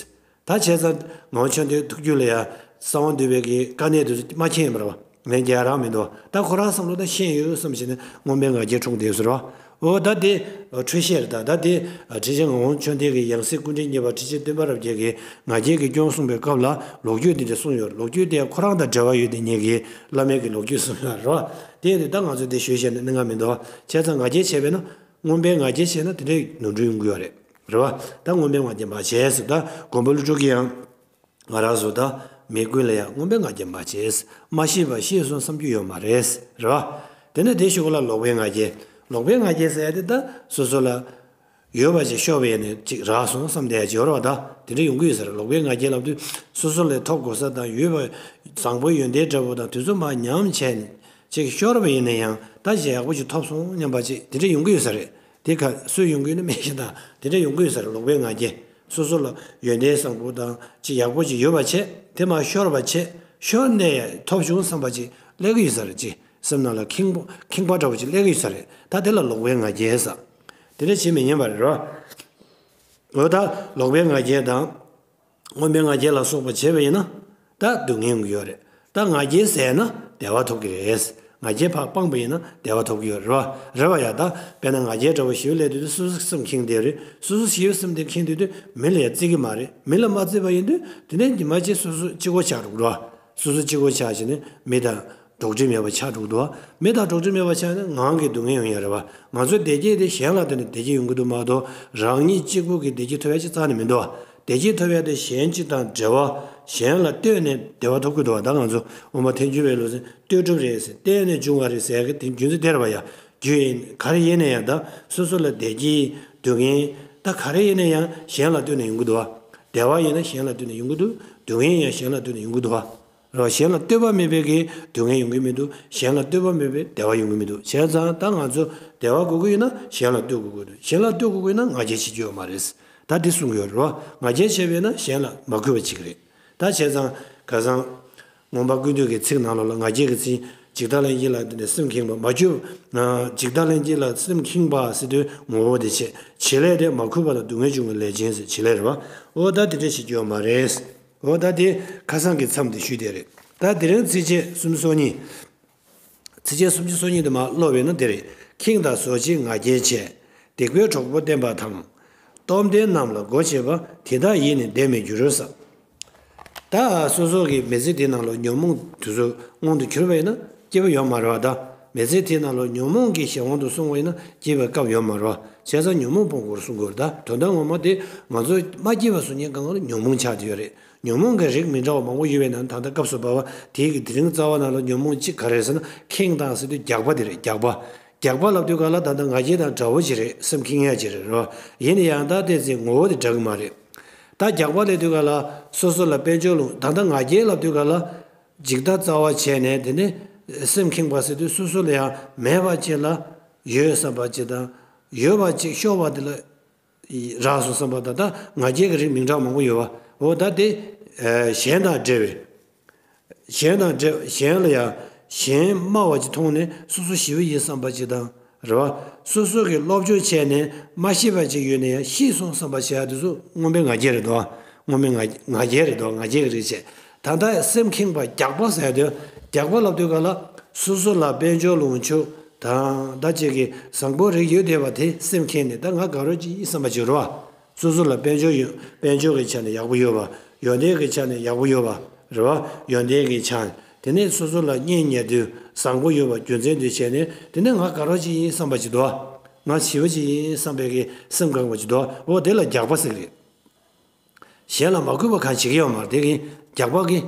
ད་བྱས་ཙང་ངག་ཆོས་འདིའི་ཐུགས་རྒྱུད་ལ་ཡང་གསང་བ་འདུས་པའི་གི་དཀའ་གནད་དེ་ཚོ་མ་མཁྱེན་པ་རེད་བ། ལན་རྒྱག་རང་མི་འདུག་ད་ཁོ་རང་བསམ་བློ་ད་ཤེས་ཡོད་བསམ་བྱས་ནས་མངོན་པའི་ང་རྒྱལ་འཁྲུངས་བསྡད་ཟེར་བ། འོ་ད་དེ་འཕྲོས་བཤད་རེད། ད་ད་དེ་ཁྲི་ཆེན་ངག་དབང་མཆོག་ལྡན་གྱི་ཡང་སྲིད་སྐུ་ཕྲེང་གཉིས་པ་ཁྲི་ཆེན་བསྟན་པ་རབ་རྒྱས་ཀྱིས་ང་རྒྱལ་གྱི་སྐྱོན་གསུངས་པའི་སྐབས་ལ་ལོ་རྒྱུས་འདི་འདྲ་གསུངས་ཡོད་རེད། ལོ་རྒྱུས་དེ་ཁོ་རང་དང་འབྲེལ་བ་ཡོད་དེ་ཉིད་ཀྱི་བླ་མའི་གི་ལོ་རྒྱུས་གསུངས་ཡོད་རེད་བ། དེ་ཡིན་དུས་ད་ང་ཚོ་དེ་ཞུས་བཤད་ནས་གནད་འགག་མི་འདུག་བ། བྱས་ཙང་ང་རྒྱལ་བྱས་པས་ན་མངོན་པའི་ང་རྒྱལ་བྱས་ན་དེ་འདྲའི་ནོར་འཁྲུལ་ཡོང་གི་ཡོད་རེད། རེད་བ། ད་མངོན་པའི་ང་རྒྱལ་མ་བྱས་ཟེར། ད་མགོན་པོ་ཀླུ་སྒྲུབ་ཀྱིས་ཡང་ང་རང་ཚོ་ད་མི་ཀུན་ལ་ཡང་མངོན་པའི་ང་རྒྱལ་མ་བྱས། མ་ཤེས་པ་ཤེས་སོང་བསམ་རྒྱུ་ཡོད་མ་རེད། རེད་བ། དེ་ནས་དེ་ཞུ་ག་ལ་ལོག་པའི་ང་རྒྱལ། ལོག་པའི་ང་རྒྱལ་ཟེར་ཡ་དེ་ད་སོ་སོ་ལ་ཡོད་པ་ཅིག་ཤོར་བ་ཡིན་ནའི་ཅིག་རག་སོང་བསམ་བསྡད་ཡ་ཅིག་ཡོད་རེད་བ། ད་དེ་འདྲ་ཡོང་གི་ཡོད་ས་རེད། ལོག་པའི་ང་རྒྱལ་ལབ་དུས་སོ་སོ་ལས་ཐོབ་དགོས་ས་དང་ཡོད་པ་བཟང་པོ་ཡོན་ཏན་འདྲ་པོ་དང་དེ་ཚོ་མར་ཉམས་བྱས་ནས་ཅིག་ཤོར་བ་ཡིན་ན་ཡང་ད་ཅིག་ཡག་པོ་ཅིག་ཐོབ་སོང་སྙམ་པ་ཅིག་དེ་འདྲ་ཡོང་གི་ཡོད་ས་རེད། དེ་ག་སུས་ཡོང་གི་ཡོད་ན་མི་ཤེས། ད་དེ་འདྲ་ཡོང་གི་ཡོད་ས་རེད། ལོག་པའི་ང་རྒྱལ། སོ་སོ་ལ་ཡོན་ཏན་བཟང་པོ་དང་ཅིག་ཡག་པོ་ཅིག་ཡོད་པ་བྱས་དེ་མར་ཤོར་བ་བྱས། ཤོར་ནས་ཐོབ་བྱུང་བསམ་པ་ཅིག་སླེབས་ཀྱི་ཡོད་ས་རེད། ཅིག་སེམས་ནང་ལ་ཁེངས་པོ་ཁེངས་པ་འདྲ་པོ་ཅིག་སླེབས་ཀྱི་ཡོད་ས་རེད། ད་དེ་ལ་ལོག་པའི་ང་རྒྱལ་ཟེར། དེ་འདྲ་བྱེད་མི་ཉན་པ་རེད་རོ། འོ་ད་ལོག་པའི་ང་རྒྱལ་དང་། མངོན་པའི་ང་རྒྱལ་ལ་སོགས་པ་བྱས་པ་ཡིན་ན། ད་སྡུག་བསྔལ་ཡོང་གི་ཡོད་རེད། ད་ང་རྒྱལ་ཟད་ན་བདེ་བ་ཐོབ་ཀྱི་རེད། ང་རྒྱལ་ཕར་སྤངས་པ་ཡིན་ན་བདེ་བ་ཐོབ་ཀྱི་ཡོད་རེད་བ། རེད་བ་ཡ། ད་དཔེར་ན་ང་རྒྱལ་འདྲ་བོ་ཞེ་པོ་སླེབས་དུས་སོ་སོ་སེམས་ཁེངས་བསྡད་རེད། སོ་སོ་ཞེ་པོ་སེམས་དེ་ཁེངས་དུས་དུས་མི་ལ་ཡ་བརྩི་གི་མ་རེད། མི་ལ་མ་བརྩིས་པ་ཡིན་དུས་དེ་ནས་ཉི་མ་གཅིག་སོ་སོ་གཅིག་པོ་ཆགས་འགྲོ་གི་རེད་བ། སོ་སོ་གཅིག་པོ་ཆགས་བྱས་ནས་མི་དང་འགྲོགས་འདྲིས་མེད་པ་ཆགས་འགྲོ་གི་འདུག་བ། མི་དང་འགྲོགས་འདྲིས་མེད་པ་ཆགས་ན་ངང་གིས་སྡུག་བསྔལ་ཡོང་ཡ་རེད་བ། ང་ཚོའི་བདེ་སྐྱིད་དེ་གཞན་ལ་བརྟེན་ནས་བདེ་སྐྱིད་ཡོང་གི་འདུག་མ་གཏོགས་རང་ཉིད་གཅིག་པུ་གིས་བདེ་སྐྱིད་ཐོབ་ཡ་ཅིག་རྩ་ནས་མི་འདུག་བ། བདེ་སྐྱིད་ཐོབ་ཡ་དེ་གཞན་གཅིག་དང་འབྲེལ་བ། གཞན་ལ་ལྟོས་ནས་བདེ་བ་ཐོབ་ཀྱི་འདུག་བ། ད་ང་ཚོ་དབུ་མ་ཐལ་འགྱུར་བའི་ལུགས་སྲོལ་ལྟོས་གྲུབ་རེད་ཟེར། ལྟོས་ནས་འབྱུང་བ་རེད་ཟེར་གི་དེ་རྒྱུ་མཚན་དེ་རེད་བ་ཡ། རྒྱུ་ཡིན་ག་རེ་ཡིན་ན་ཡང་ད་སོ་སོ་ལ་བདེ་སྐྱིད་སྡུག་བསྔལ་ད་ག་རེ་ཡིན་ན་ཡང་གཞན་ལ་ལྟོས་ནས་ཡོང་གི་འདུག་བ། བདེ་བ་ཡིན་ན་གཞན་ལ་ལྟོས་ནས་ཡོང་གི་འདུག་སྡུག་བསྔལ་ཡང་གཞན་ལ་ལྟོས་ནས་ཡོང་གི་འདུག་བ། རེད་བ། གཞན་ལ་ལྟོས་པ་མེད་པའི་གི་སྡུག་བསྔལ་ཡོང་གི་མི་འདུག་གཞན་ལ་ལྟོས་པ་མེད་པའི་བདེ་བ་ཡོང་གི་མི་འདུག་བྱས་ཙང་ད་ང་ཚོ་བདེ་བ་དགོས་ཀྱི་ཡོད་ན་གཞན་ལ་ལྟོས་དགོས་ཀྱི་འདུག་གཞན་ལ་ལྟོས་དགོས་ཀྱི་ཡོད་ན་ང་རྒྱལ་བྱེད་རྒྱུ་ཡོད་མ་རེད། ད་འདི་གསུང་གི་ཡོད་རེད་བ། ང་རྒྱལ་ཆེ་བས་ན་གཞན་ལ་མ་གུས་པ་བྱེད་ཀྱི་རེད། ད་བྱས་ཙང་ཁ་སང་མངོན་པ་ཀུན་བཏུས་ཀྱི་ཚིག་ནང་ལོགས་ལ་ང་རྒྱལ་གྱི་ཚིག་འཇིག་ལྟ་ལྷན་སྐྱེས་ལ་བརྟེན་ནས་སེམས་ཁེངས་པ་མ་གྱུར། འཇིག་ལྟ་ལྷན་སྐྱེས་ལ་སེམས་ཁེངས་པ་ཟེར་དུས་ངོ་བོ་དེ་བྱས། བྱེད་ལས་དེ་མ་གུས་པ་དང་སྡུག་བསྔལ་འབྱུང་བའི་ལས་ཅན་ཟེར། བྱེད་ལས་རེད་བ། འོ་ད་དེ་འདྲ་ཞིག་ཡོད་མ་རེད། འོ་ད་དེ་ཁ་སང་གི་མཚམས་དེ་ཞུས་དེ་རེད། ད་དེ་རིང་ཚིགས་བཅད་སུམ་ཅུ་སོ་གཉིས། ཚིགས་བཅད་སུམ་ཅུ་སོ་གཉིས་དེ་མར་ཀློག་པས་ན་དེ་རེད། ཁེངས་དང་ཟོ་ཆེས་ང་རྒྱལ་ཆེ། སྡིག་པའི་གྲོགས་པོ་བསྟེན་པ་དང་། སྟོབས་ལྡན་རྣམས་ལ་མགོ་བྱེད་པ། དེ་དག་ཡིས་ནི་བདེ་མི་འགྱུར་ཟེར། ད་སོ་སོ་གི་མི་ཚེ་དེའི་ནང་ལ་ཉོན་མོངས་དེ་ཚོ་མངོན་དུ་གྱུར་པ་ཡིན་ན་སྐྱིད་པོ་ཡོད་མ་རེད་བ། ད་མི་ཚེ་དེའི་ནང་ལ་ཉོན་མོངས་ཀྱི་གཞན་དབང་དུ་སོང་བ་ཡིན་ན་སྐྱིད་པའི་སྐབས་ཡོད་མ་རེད་བ། བྱས་ཙང་ཉོན་མོངས་སྤོང་དགོས་གསུང་དགོས་རེད། ད་དོན་དག་ངོ་མ་དེ་ང་ཚོ་མ་སྐྱིད་པ་བཟོ་མཁན་གང་ག་ལ་ཉོན་མོངས་ཆགས་བསྡད་ཡོད་རེད། ཉོན་མོངས་ཀྱི་རིགས་མི་འདྲ་བ་མང་པོ་ཡོད་པའི་ནང་ད་ལྟ་སྐབས་སུ་བབས་པ་དེའི་གི་དེ་རིང་རྩ་བ་ནང་ལ་ཉོན་མོངས་གཅིག་ག་རེ་རེད་ཟེར་ན་ཁེངས་དང་ཟེར་དུས་རྒྱགས་པ་དེ་རེད། རྒྱགས་པ། རྒྱགས་པ་ལབ་དུས་ག་ལ་ད་ལྟ་ང་རྒྱལ་དང་འདྲ་བོ་ཅིག་རེད། སེམས་ཁེངས་ཡ་ཅིག་རེད་རོ། ཡིན་ན་ཡང་ད་ལྟའི་ཚེ་ངོ་བོ་དེ་འདྲ་གི་མ་རེད། ད་རྒྱགས་པ་ལབ་དུས་ག་ལ་སོ་སོ་ལ་དཔལ་འབྱོར་ལོངས། ད་ལྟ་ང་རྒྱལ་ལབ་དུས་ག་ལ་འཇིག་ལྟ་རྩ་བ་བྱས་ནས་དེ་ནས་སེམས་ཁེངས་པ་ཟེར་དུས་སོ་སོ་ལ་ཡང་མེད་པ་ཅིག་ལ་ཡོད་བསམ་པ་ཅིག་དང་། ཡོད་པ་ཅིག་ཤོར་བ་དེ་ལ་རགས་སོང་བསམ་པ་དང་། ད་ང་རྒྱལ་གྱི་རིགས་མིང་གྲགས་མང་པོ་ཡོད་པ། འོ་ད་དེ་གཞན་དང་འབྲེལ་བའི། གཞན་དང་འབྲེལ། གཞན་ལ་ཡང་གཞན་སྨྲ་བ་ཅིག་མཐོང་ནས་སོ་སོ་ཞི་བ་ཡིན་བསམ་པ་ཅིག་དང་། རེད་བ། སོ་སོ་གིས་སློབ་སྦྱོང་བྱས་ནས་མ་ཤེས་པ་ཅིག་ཡོད་ན་ཡང་ཤེས་སོང་བསམ་པ་བྱེད་ཡ་དེ་ཚོ་མངོན་པའི་ང་རྒྱལ་རེད་དོ། མངོན་པའི་ང་ང་རྒྱལ་རེད་དོ། ང་རྒྱལ་གྱི་རིགས་བྱས། ད་ལྟ་སེམས་ཁེངས་པ་རྒྱགས་པ་ཟེར་དུས་རྒྱགས་པ་ལབ་དུས་ག་ལ་སོ་སོ་ལ་དཔལ་འབྱོར་ལོངས་སྤྱོད་དང་ད་ཅིག་གི་བཟང་པོ་རིགས་ཡོད་བསྡད་པ་དེ་སེམས་ཁེངས་ནས་ད་ང་དགའ་རོགས་ཅིག་ཡིན་བསམ་པ་ཅིག་རེད་བ། སོ་སོ་ལ་དཔལ་འབྱོར་ཡོད། དཔལ་འབྱོར་གྱི་ཆ་ནས་ཡག་པོ་ཡོད་པ། ཡོན་ཏན་གྱི་ཆ་ནས་ཡག་པོ་ཡོད་པ། རེད་བ། ཡོན་ཏན་གྱི་ཆ། དེ་ནས་སོ་སོ་ལ་གཉེན་ཉེ་དུ་བཟང་པོ་ཡོད་པ་རྒྱུ་མཚན་དུ་བྱས་ནས་དེ་ནས་ང་དགའ་རོགས་ཅིག་ཡིན་བསམ་པ་ཅིག་འདུག་ང་ཞི་བ་ཅིག་ཡིན་བསམ་པའི་གི་སེམས་ཁེངས་པ་ཅིག་འདུག་འོ་དེ་ལ་རྒྱགས་པ་ཟེར་གི་རེད། གཞན་ལ་མ་གུས་པ་གང་བྱེད་ཀྱི་ཡོད་མ་རེད། དེ་གི་རྒྱགས་པ་གི།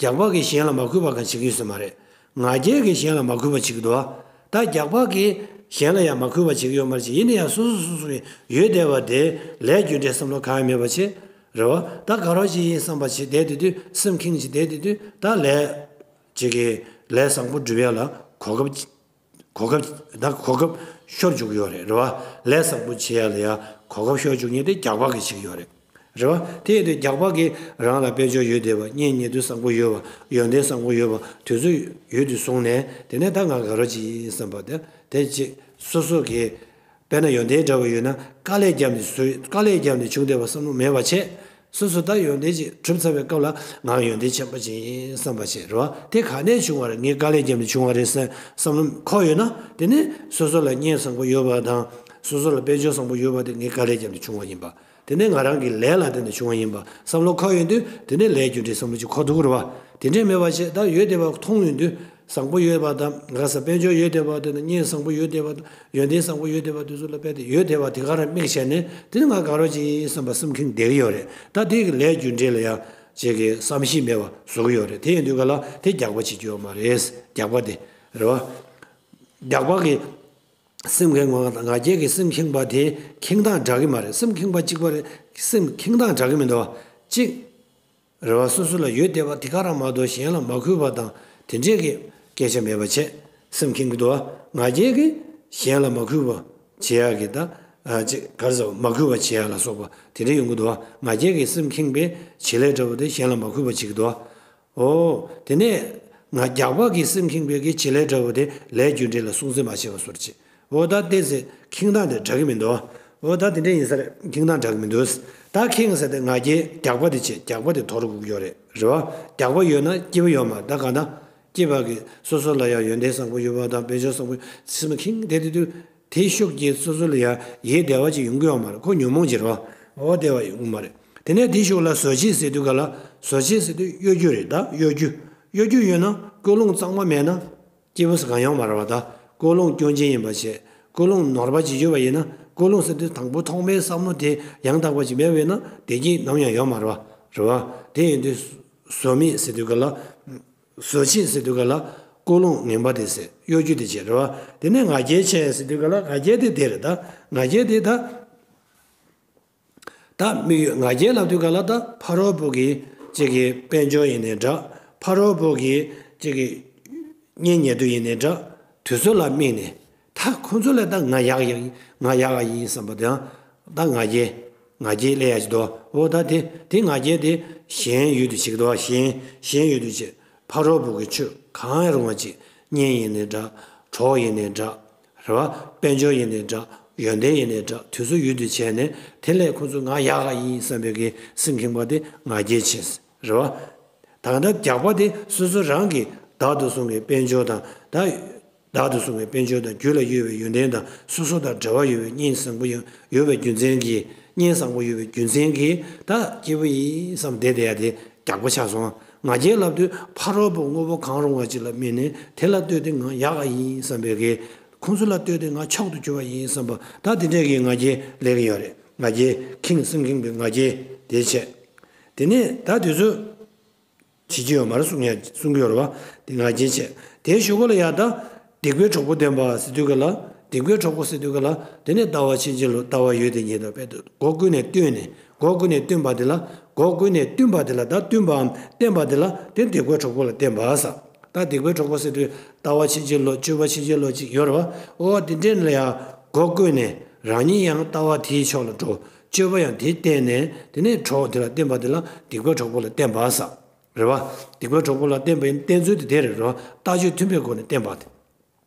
རྒྱགས་པ་གིས་གཞན་ལ་མ་གུས་པ་གང་བྱེད་ཀྱི་ཡོད་ས་མ་རེད། ང་རྒྱལ་གྱིས་གཞན་ལ་མ་གུས་པ་བྱེད་ཀྱི་འདུག་ད་རྒྱགས་པ་གིས་གཞན་ལ་ཡང་མ་གུས་པ་བྱེད་ཀྱི་ཡོད་མ་རེད་ཅེས། ཡིན་ན་ཡང་སོ་སོ་སོ་སོ་གི་ཡོད་བསྡད་པ་དེ་ལས་རྒྱུ་འབྲས་བསམ་བློ་གང་ཡང་མེད་པ་བྱས། རེད་བ། ད་དགའ་རོགས་ཅིག་ཡིན་བསམ་པ་བྱས་བསྡད་དེ་དུས་སེམས་ཁེངས་ཅིག་བསྡད་དེ་དུས་ད་ལས་ཅིག་གི་ལས་བཟང་པོ་སྒྲུབ་ཡ་ལ་གོ་སྐབས་གོ་སྐབས་ད་གོ་སྐབས་ཤོར་འཇུག་གི་ཡོད་རེད། རེད་བ། ལས་བཟང་པོ་བྱེད་ཡ་ལ་ཡ་གོ་སྐབས་ཤོར་འཇུག་མཁན་དེ་རྒྱགས་པ་གིས་བྱེད་ཀྱི་ཡོད་རེད། རེད་བ། དེ་ཡིན་དུས་རྒྱགས་པ་གིས་རང་ལ་དཔལ་འབྱོར་ཡོད་བསྡད་པ། གཉེན་ཉེ་དུ་བཟང་པོ་ཡོད་པ། ཡོན་ཏན་བཟང་པོ་ཡོད་པ་དེ་ཚོ་ཡོད་དུ་སོང་ནས་དེ་ནས་ད་ང་དགའ་རོགས་ཅིག་ཡིན་བསམ་པ་དེ་དེ་ཅིག་སོ་སོ་གིས་དཔེར་ན་ཡོན་ཏན་འདྲ་བོ་ཡོད་ན་དཀའ་ལས་བརྒྱབ་ནས་བཟོས། དཀའ་ལས་བརྒྱབ་ནས་བྱུང་བསྡད་པ་བསམ་བློ་མེད་པ་བྱས། སོ་སོ་ད་ཡོན་ཏན་ཅིག་གྲུབ་ཚར་བའི་སྐབས་ལ་ང་ཡོན་ཏན་ཆེན་པོ་ཅིག་ཡིན་བསམ་པ་བྱས། རེད་བ། དེ་ག་ནས་བྱུང་བ་རེད། ངས་དཀའ་ལས་བརྒྱབ་ནས་བྱུང་བ་རེད་ཟེར་བསམ་བློ་འཁོར་ཡོད་ན་དེ་ནས་སོ་སོ་ལ་གཉེན་བཟང་པོ་ཡོད་པ་དང་སོ་སོ་ལ་དཔལ་འབྱོར་བཟང་པོ་ཡོད་པ་དེ་ངས་དཀའ་ལས་བརྒྱབ་ནས་བྱུང་བ་ཡིན་པ། དེ་ནས་ང་རང་གི་ལས་ལ་བརྟེན་ནས་བྱུང་བ་ཡིན་པ་བསམ་བློ་འཁོར་ཡོང་དུས་དེ་ནས་ལས་རྒྱུ་འབྲས་བསམ་བློ་ཅིག་འཁོར་ཐུབ་ཀྱི་རེད་བ། དེ་འདྲས་མེད་པ་བྱས་ད་ཡོད་བསྡད་པ་མཐོང་ཡོང་དུས་བཟང་པོ་ཡོད་པ་དང་ག་ས་དཔལ་འབྱོར་ཡོད་བསྡད་པ་དེ་ནས་གཉེན་བཟང་པོ་ཡོད་བསྡད་པ་དང་ཡོན་ཏན་བཟང་པོ་ཡོད་བསྡད་པ་དེ་ཚོ་ལ་དཔེ་དེ་ཡོད་བསྡད་པ་དེ་ག་རང་དམིགས་བྱས་ནས་དེ་ནི་ང་དགའ་རོགས་ཅིག་ཡིན་བསམ་པ་སེམས་ཁེངས་བསྡད་ཀྱི་ཡོད་རེད། ད་དེ་གི་ལས་རྒྱུ་འབྲས་ལ་ཡང་ཅིག་གི་བསམ་ཤེས་མེད་པ་བཟོ་གི་ཡོད་རེད། དེ་ཡིན་དུས་ག་ལ་དེ་རྒྱགས་པ་བྱེད་རྒྱུ་ཡོད་མ་རེད། རྒྱགས་པ་དེ་རེད་བ། རྒྱགས་པ་གི་སེམས་ཁེངས་པ་དང་ང་རྒྱལ་གྱི་སེམས་ཁེངས་པ་དེ་ཁེངས་སྟངས་འདྲ་གི་མ་རེད། སེམས་ཁེངས་པ་གཅིག་པ་རེད། སེམས་ཁེངས་སྟངས་འདྲ་གི་མི་འདུག་བ། གཅིག་རེ་བ་སོ་སོ་ལ་ཡོད་བསྡད་པ་དེ་ག་རང་མ་གཏོགས་གཞན་ལ་མ་གུས་པ་དང་དེ་འདྲས་ཀྱི་སྐད་ཆ་མེད་པ་བྱས་སེམས་ཁེངས་ཀྱི་འདུག་བ། ང་རྒྱལ་གྱིས་གཞན་ལ་མ་གུས་པ་བྱེད་ཡག་གི་ད་ཅིག་ག་རེ་ཟེར་བ། མ་གུས་པ་བྱེད་ཡག་ལ་སོགས་པ་དེ་འདྲས་ཡོང་གི་འདུག་བ། ང་རྒྱལ་གྱི་སེམས་ཁེངས་པའི་བྱེད་ལས་འདྲ་བོ་དེ་གཞན་ལ་མ་གུས་པ་བྱེད་ཀྱི་འདུག་བ། ཨོ། དེ་ནས་ང་རྒྱགས་པ་གི་སེམས་ཁེངས་པའི་གི་བྱེད་ལས་འདྲ་བོ་དེ་ལས་རྒྱུ་འབྲས་ལ་སྲུང་བརྩི་མ་བྱས་པ་སོར་ཆེ། ཨོ་ད་ལྟས་ཚེ་ཁེངས་སྟངས་དེ་འདྲ་གི་མི་འདུག་ཨོ་ད་དེ་འདྲ་ཡིན་ས་རེད། ཁེངས་སྟངས་འདྲ་གི་མི་འདུག་ད་ཁེངས་ས་དེ་ང་རྒྱལ་རྒྱགས་པ་དེ་བྱེད། རྒྱགས་པ་དེ་དོར་དགོས་ཀྱི་ཡོད་རེད། རེད་བ། རྒྱགས་པ་ཡོད་ན་སྐྱིད་པ་ཡོད་མ་རེད། ད་གང་ལྟར་སྐྱིད་པ་གི་སོ་སོ་ལ་ཡང་ཡོན་ཏན་བཟང་པོ་ཡོད་པ་དང་དཔལ་འབྱོར་བཟང་པོ་སེམས་ཁེངས་བསྡད་དེ་དུས། དེའི་ཤུགས་ཀྱིས་སོ་སོ་ལ་ཡང་ཡིད་བདེ་བ་ཅིག་ཡོང་གི་ཡོད་མ་རེད། ཁོ་ཉོན་མོངས་ཅིག་རེད་བ། འོ་བདེ་བ་ཡོང་གི་མ་རེད། དེ་ནས་དེའི་ཤུགས་ལ་ཟོ་ཆེས་ཟེར་དུས་ག་ལ། ཟོ་ཆེས་ཟེར་དུས་གཡོ་སྒྱུ་རེད། ད་གཡོ་སྒྱུ། གཡོ་སྒྱུ་ཡོད་ན་ཀུན་སློང་གཙང་མ་མེད་ན་སྐྱིད་པོ་ཟེར་གང་ཡོང་མ་རེད་བ། ད་ཀུན་སློང་སྐྱོན་ཅན་ཡིན་པ་བྱས། ཀུན་སློང་ནོར་བ་ཅིག་ཡོད་པ་ཡིན་ན། ཀུན་སློང་ཟེར་དུས་དང་པོ་ཐོག་མའི་བསམ་བློ་དེ་ཡང་དག་པ་ཅིག་མེད་པ་ཡིན་ན་བདེ་སྐྱིད་ནམ་ཡང་ཡོད་མ་རེད་བ། རེད་བ། དེ་ཡིན་དུས་ཟོ་མེད་ཟེར་དུས་ག་ལ། ཟོ་ཆེས་ཟེར་དུས་ག་ལ་ཀུན་སློང་ངན་པ་དེ་ཟེར། གཡོ་སྒྱུ་དེ་བྱེད་རེད་བ། དེ་ནས་ང་རྒྱལ་ཆེ་ཟེར་དུས་ག་ལ་ང་རྒྱལ་དེ་དེ་རེད། ད་ང་རྒྱལ་དེ་ད་ད་དམིགས་ཡུལ་ང་རྒྱལ་ལབ་དུས་ག་ལ་ད་ཕ་རོལ་པོ་གི་ཅིག་གི་དཔལ་འབྱོར་ཡིན་ནའི་འདྲ། ཕ་རོལ་པོ་གི་ཅིག་གི་གཉེན་ཉེ་དུ་ཡིན་ནའི་འདྲ། དེ་ཚོ་ལ་དམིགས་ནས་ད་ཁོང་ཚོ་ལ་ད་ང་ཡག་ཡག་ཡིན། ང་ཡག་ག་ཡིན་བསམ་པ་དེའང་ད་ང་རྒྱལ། ང་རྒྱལ་སླེབས་ཡ་ཅིག་འདུག་འོ་ད་དེ་དེ་ང་རྒྱལ་དེ་གཞན་ཡུལ་དུ་བྱེད་ཀྱི་འདུག་གཞན་གཞན་ཡུལ་དུ་བྱེད། ཕ་རོལ་པོ་གི་ཆོས་གང་ཡང་རུང་བ་ཅིག་གཉེན་ཡིན་ནའི་འདྲ། གྲོགས་ཡིན་ནའི་འདྲ། རེད་བ། དཔལ་འབྱོར་ཡིན་ནའི་འདྲ། ཡོན་ཏན་ཡིན་ནའི་འདྲ། དེ་ཚོ་ཡུལ་དུ་བྱས་ནས་དེ་ལས་ཁོ་ཚོ་ང་ཡག་ག་ཡིན་བསམ་པའི་གི་སེམས་ཁེངས་པ་དེ་ང་རྒྱལ་བྱེད། རེད་བ། ད་ལྟ་རྒྱགས་པ་དེ་སོ་སོ་རང་གི་བདག་ཏུ་བཟུང་བའི་དཔལ་འབྱོར་དང་ད། བདག་ཏུ་བཟུང་བའི་དཔལ་འབྱོར་དང་རྒྱུད་ལ་ཡོད་པའི་ཡོན་ཏན་དང་སོ་སོ་དང་འབྲེལ་བ་ཡོད་པའི་གཉེན་བཟང་པོ་ཡང་ཡོད་པའི་རྒྱུ་མཚན་གྱིས། གཉེན་བཟང་པོ་ཡོད་པའི་རྒྱུ་མཚན་གྱིས་ད་སྐྱིད་པོ་ཡིན་བསམ་བསྡད་བསྡད་ཡ་དེ་རྒྱགས་པ་ཆགས་སོང་། ང་རྒྱལ་ལབ་དུས་ཕ་རོལ་པོ་དངོས་པོ་གང་རུང་བ་ཅིག་ལ་དམིགས་ནས་དེ་ལ་ལྟོས་ཏེ་ང་ཡག་ག་ཡིན་བསམ་པའི་གི། ཁོང་ཚོ་ལ་ལྟོས་ཏེ་ང་མཆོག་ཏུ་གྱུར་པ་ཡིན་བསམ་པ་ད་དེ་འདྲས་ཀྱི་ང་རྒྱལ་སླེབས་ཀྱི་ཡོད་རེད། ང་རྒྱལ་ཁེངས་སེམས་ཁེངས་པའི་ང་རྒྱལ་དེ་བྱས། དེ་ནས་ད་དུས་ཚོད། བྱེད་ཀྱི་ཡོད་མ་རེད་གསུང་ཡ་གསུང་གི་ཡོད་རེད་བ། དེ་ང་རྒྱལ་བྱས། དེའི་གཞུག་གུ་ལ་ཡ་ད། སྡིག་པའི་གྲོགས་པོ་བསྟེན་པ་ཟེར་དུས་ག་ལ། སྡིག་པའི་གྲོགས་པོ་ཟེར་དུས་ག་ལ། དེ་ནས་ལྟ་བ་ཕྱིན་ཅི་ལོག་ལྟ་བ་ཡོད་དེ་ཉིད་དང་དཔེ་དེ་སྒོ་ཀུན་ནས་བསྟུན་ནས་སྒོ་ཀུན་ནས་བསྟུན་པ་དེ་ལ། སྒོ་ཀུན་ནས་བསྟུན་པ་དེ་ལ་ད་བསྟུན་པའམ་བསྟེན་པ་དེ་ལ་དེ་སྡིག་པའི་གྲོགས་པོ་ལ་བསྟེན་པ་ཟེར། ད་སྡིག་པའི་གྲོགས་པོ་ཟེར་དུས་ལྟ་བ་ཕྱིན་ཅི་ལོག་སྤྱོད་པ་ཕྱིན་ཅི་ལོག་ཅིག་ཡོད་རེད་བ། ཨོ་དེ་འདྲས་ལ་ཡ། སྒོ་ཀུན་ནས་རང་ཉིད་ཡང་ལྟ་བ་དེའི་ཕྱོགས་ལ་འགྲོ། སྤྱོད་པ་ཡང་དེ་བསྟེན་ནས་དེ་ནས་གྲོགས་དེ་ལ་བསྟེན་པ་དེ་ལ་སྡིག་པའི་གྲོགས་པོ་ལ་བསྟེན་པ་ཟེར། རེད་བ། སྡིག་པའི་གྲོགས་པོ་ལ་བསྟེན་པའི་བསྟེན་ཚུལ་དེ་དེ་རེད་རོ། ལྟ་སྤྱོད་མཐུན་པའི་སྒོ་ནས་བསྟེན་པ་དེ།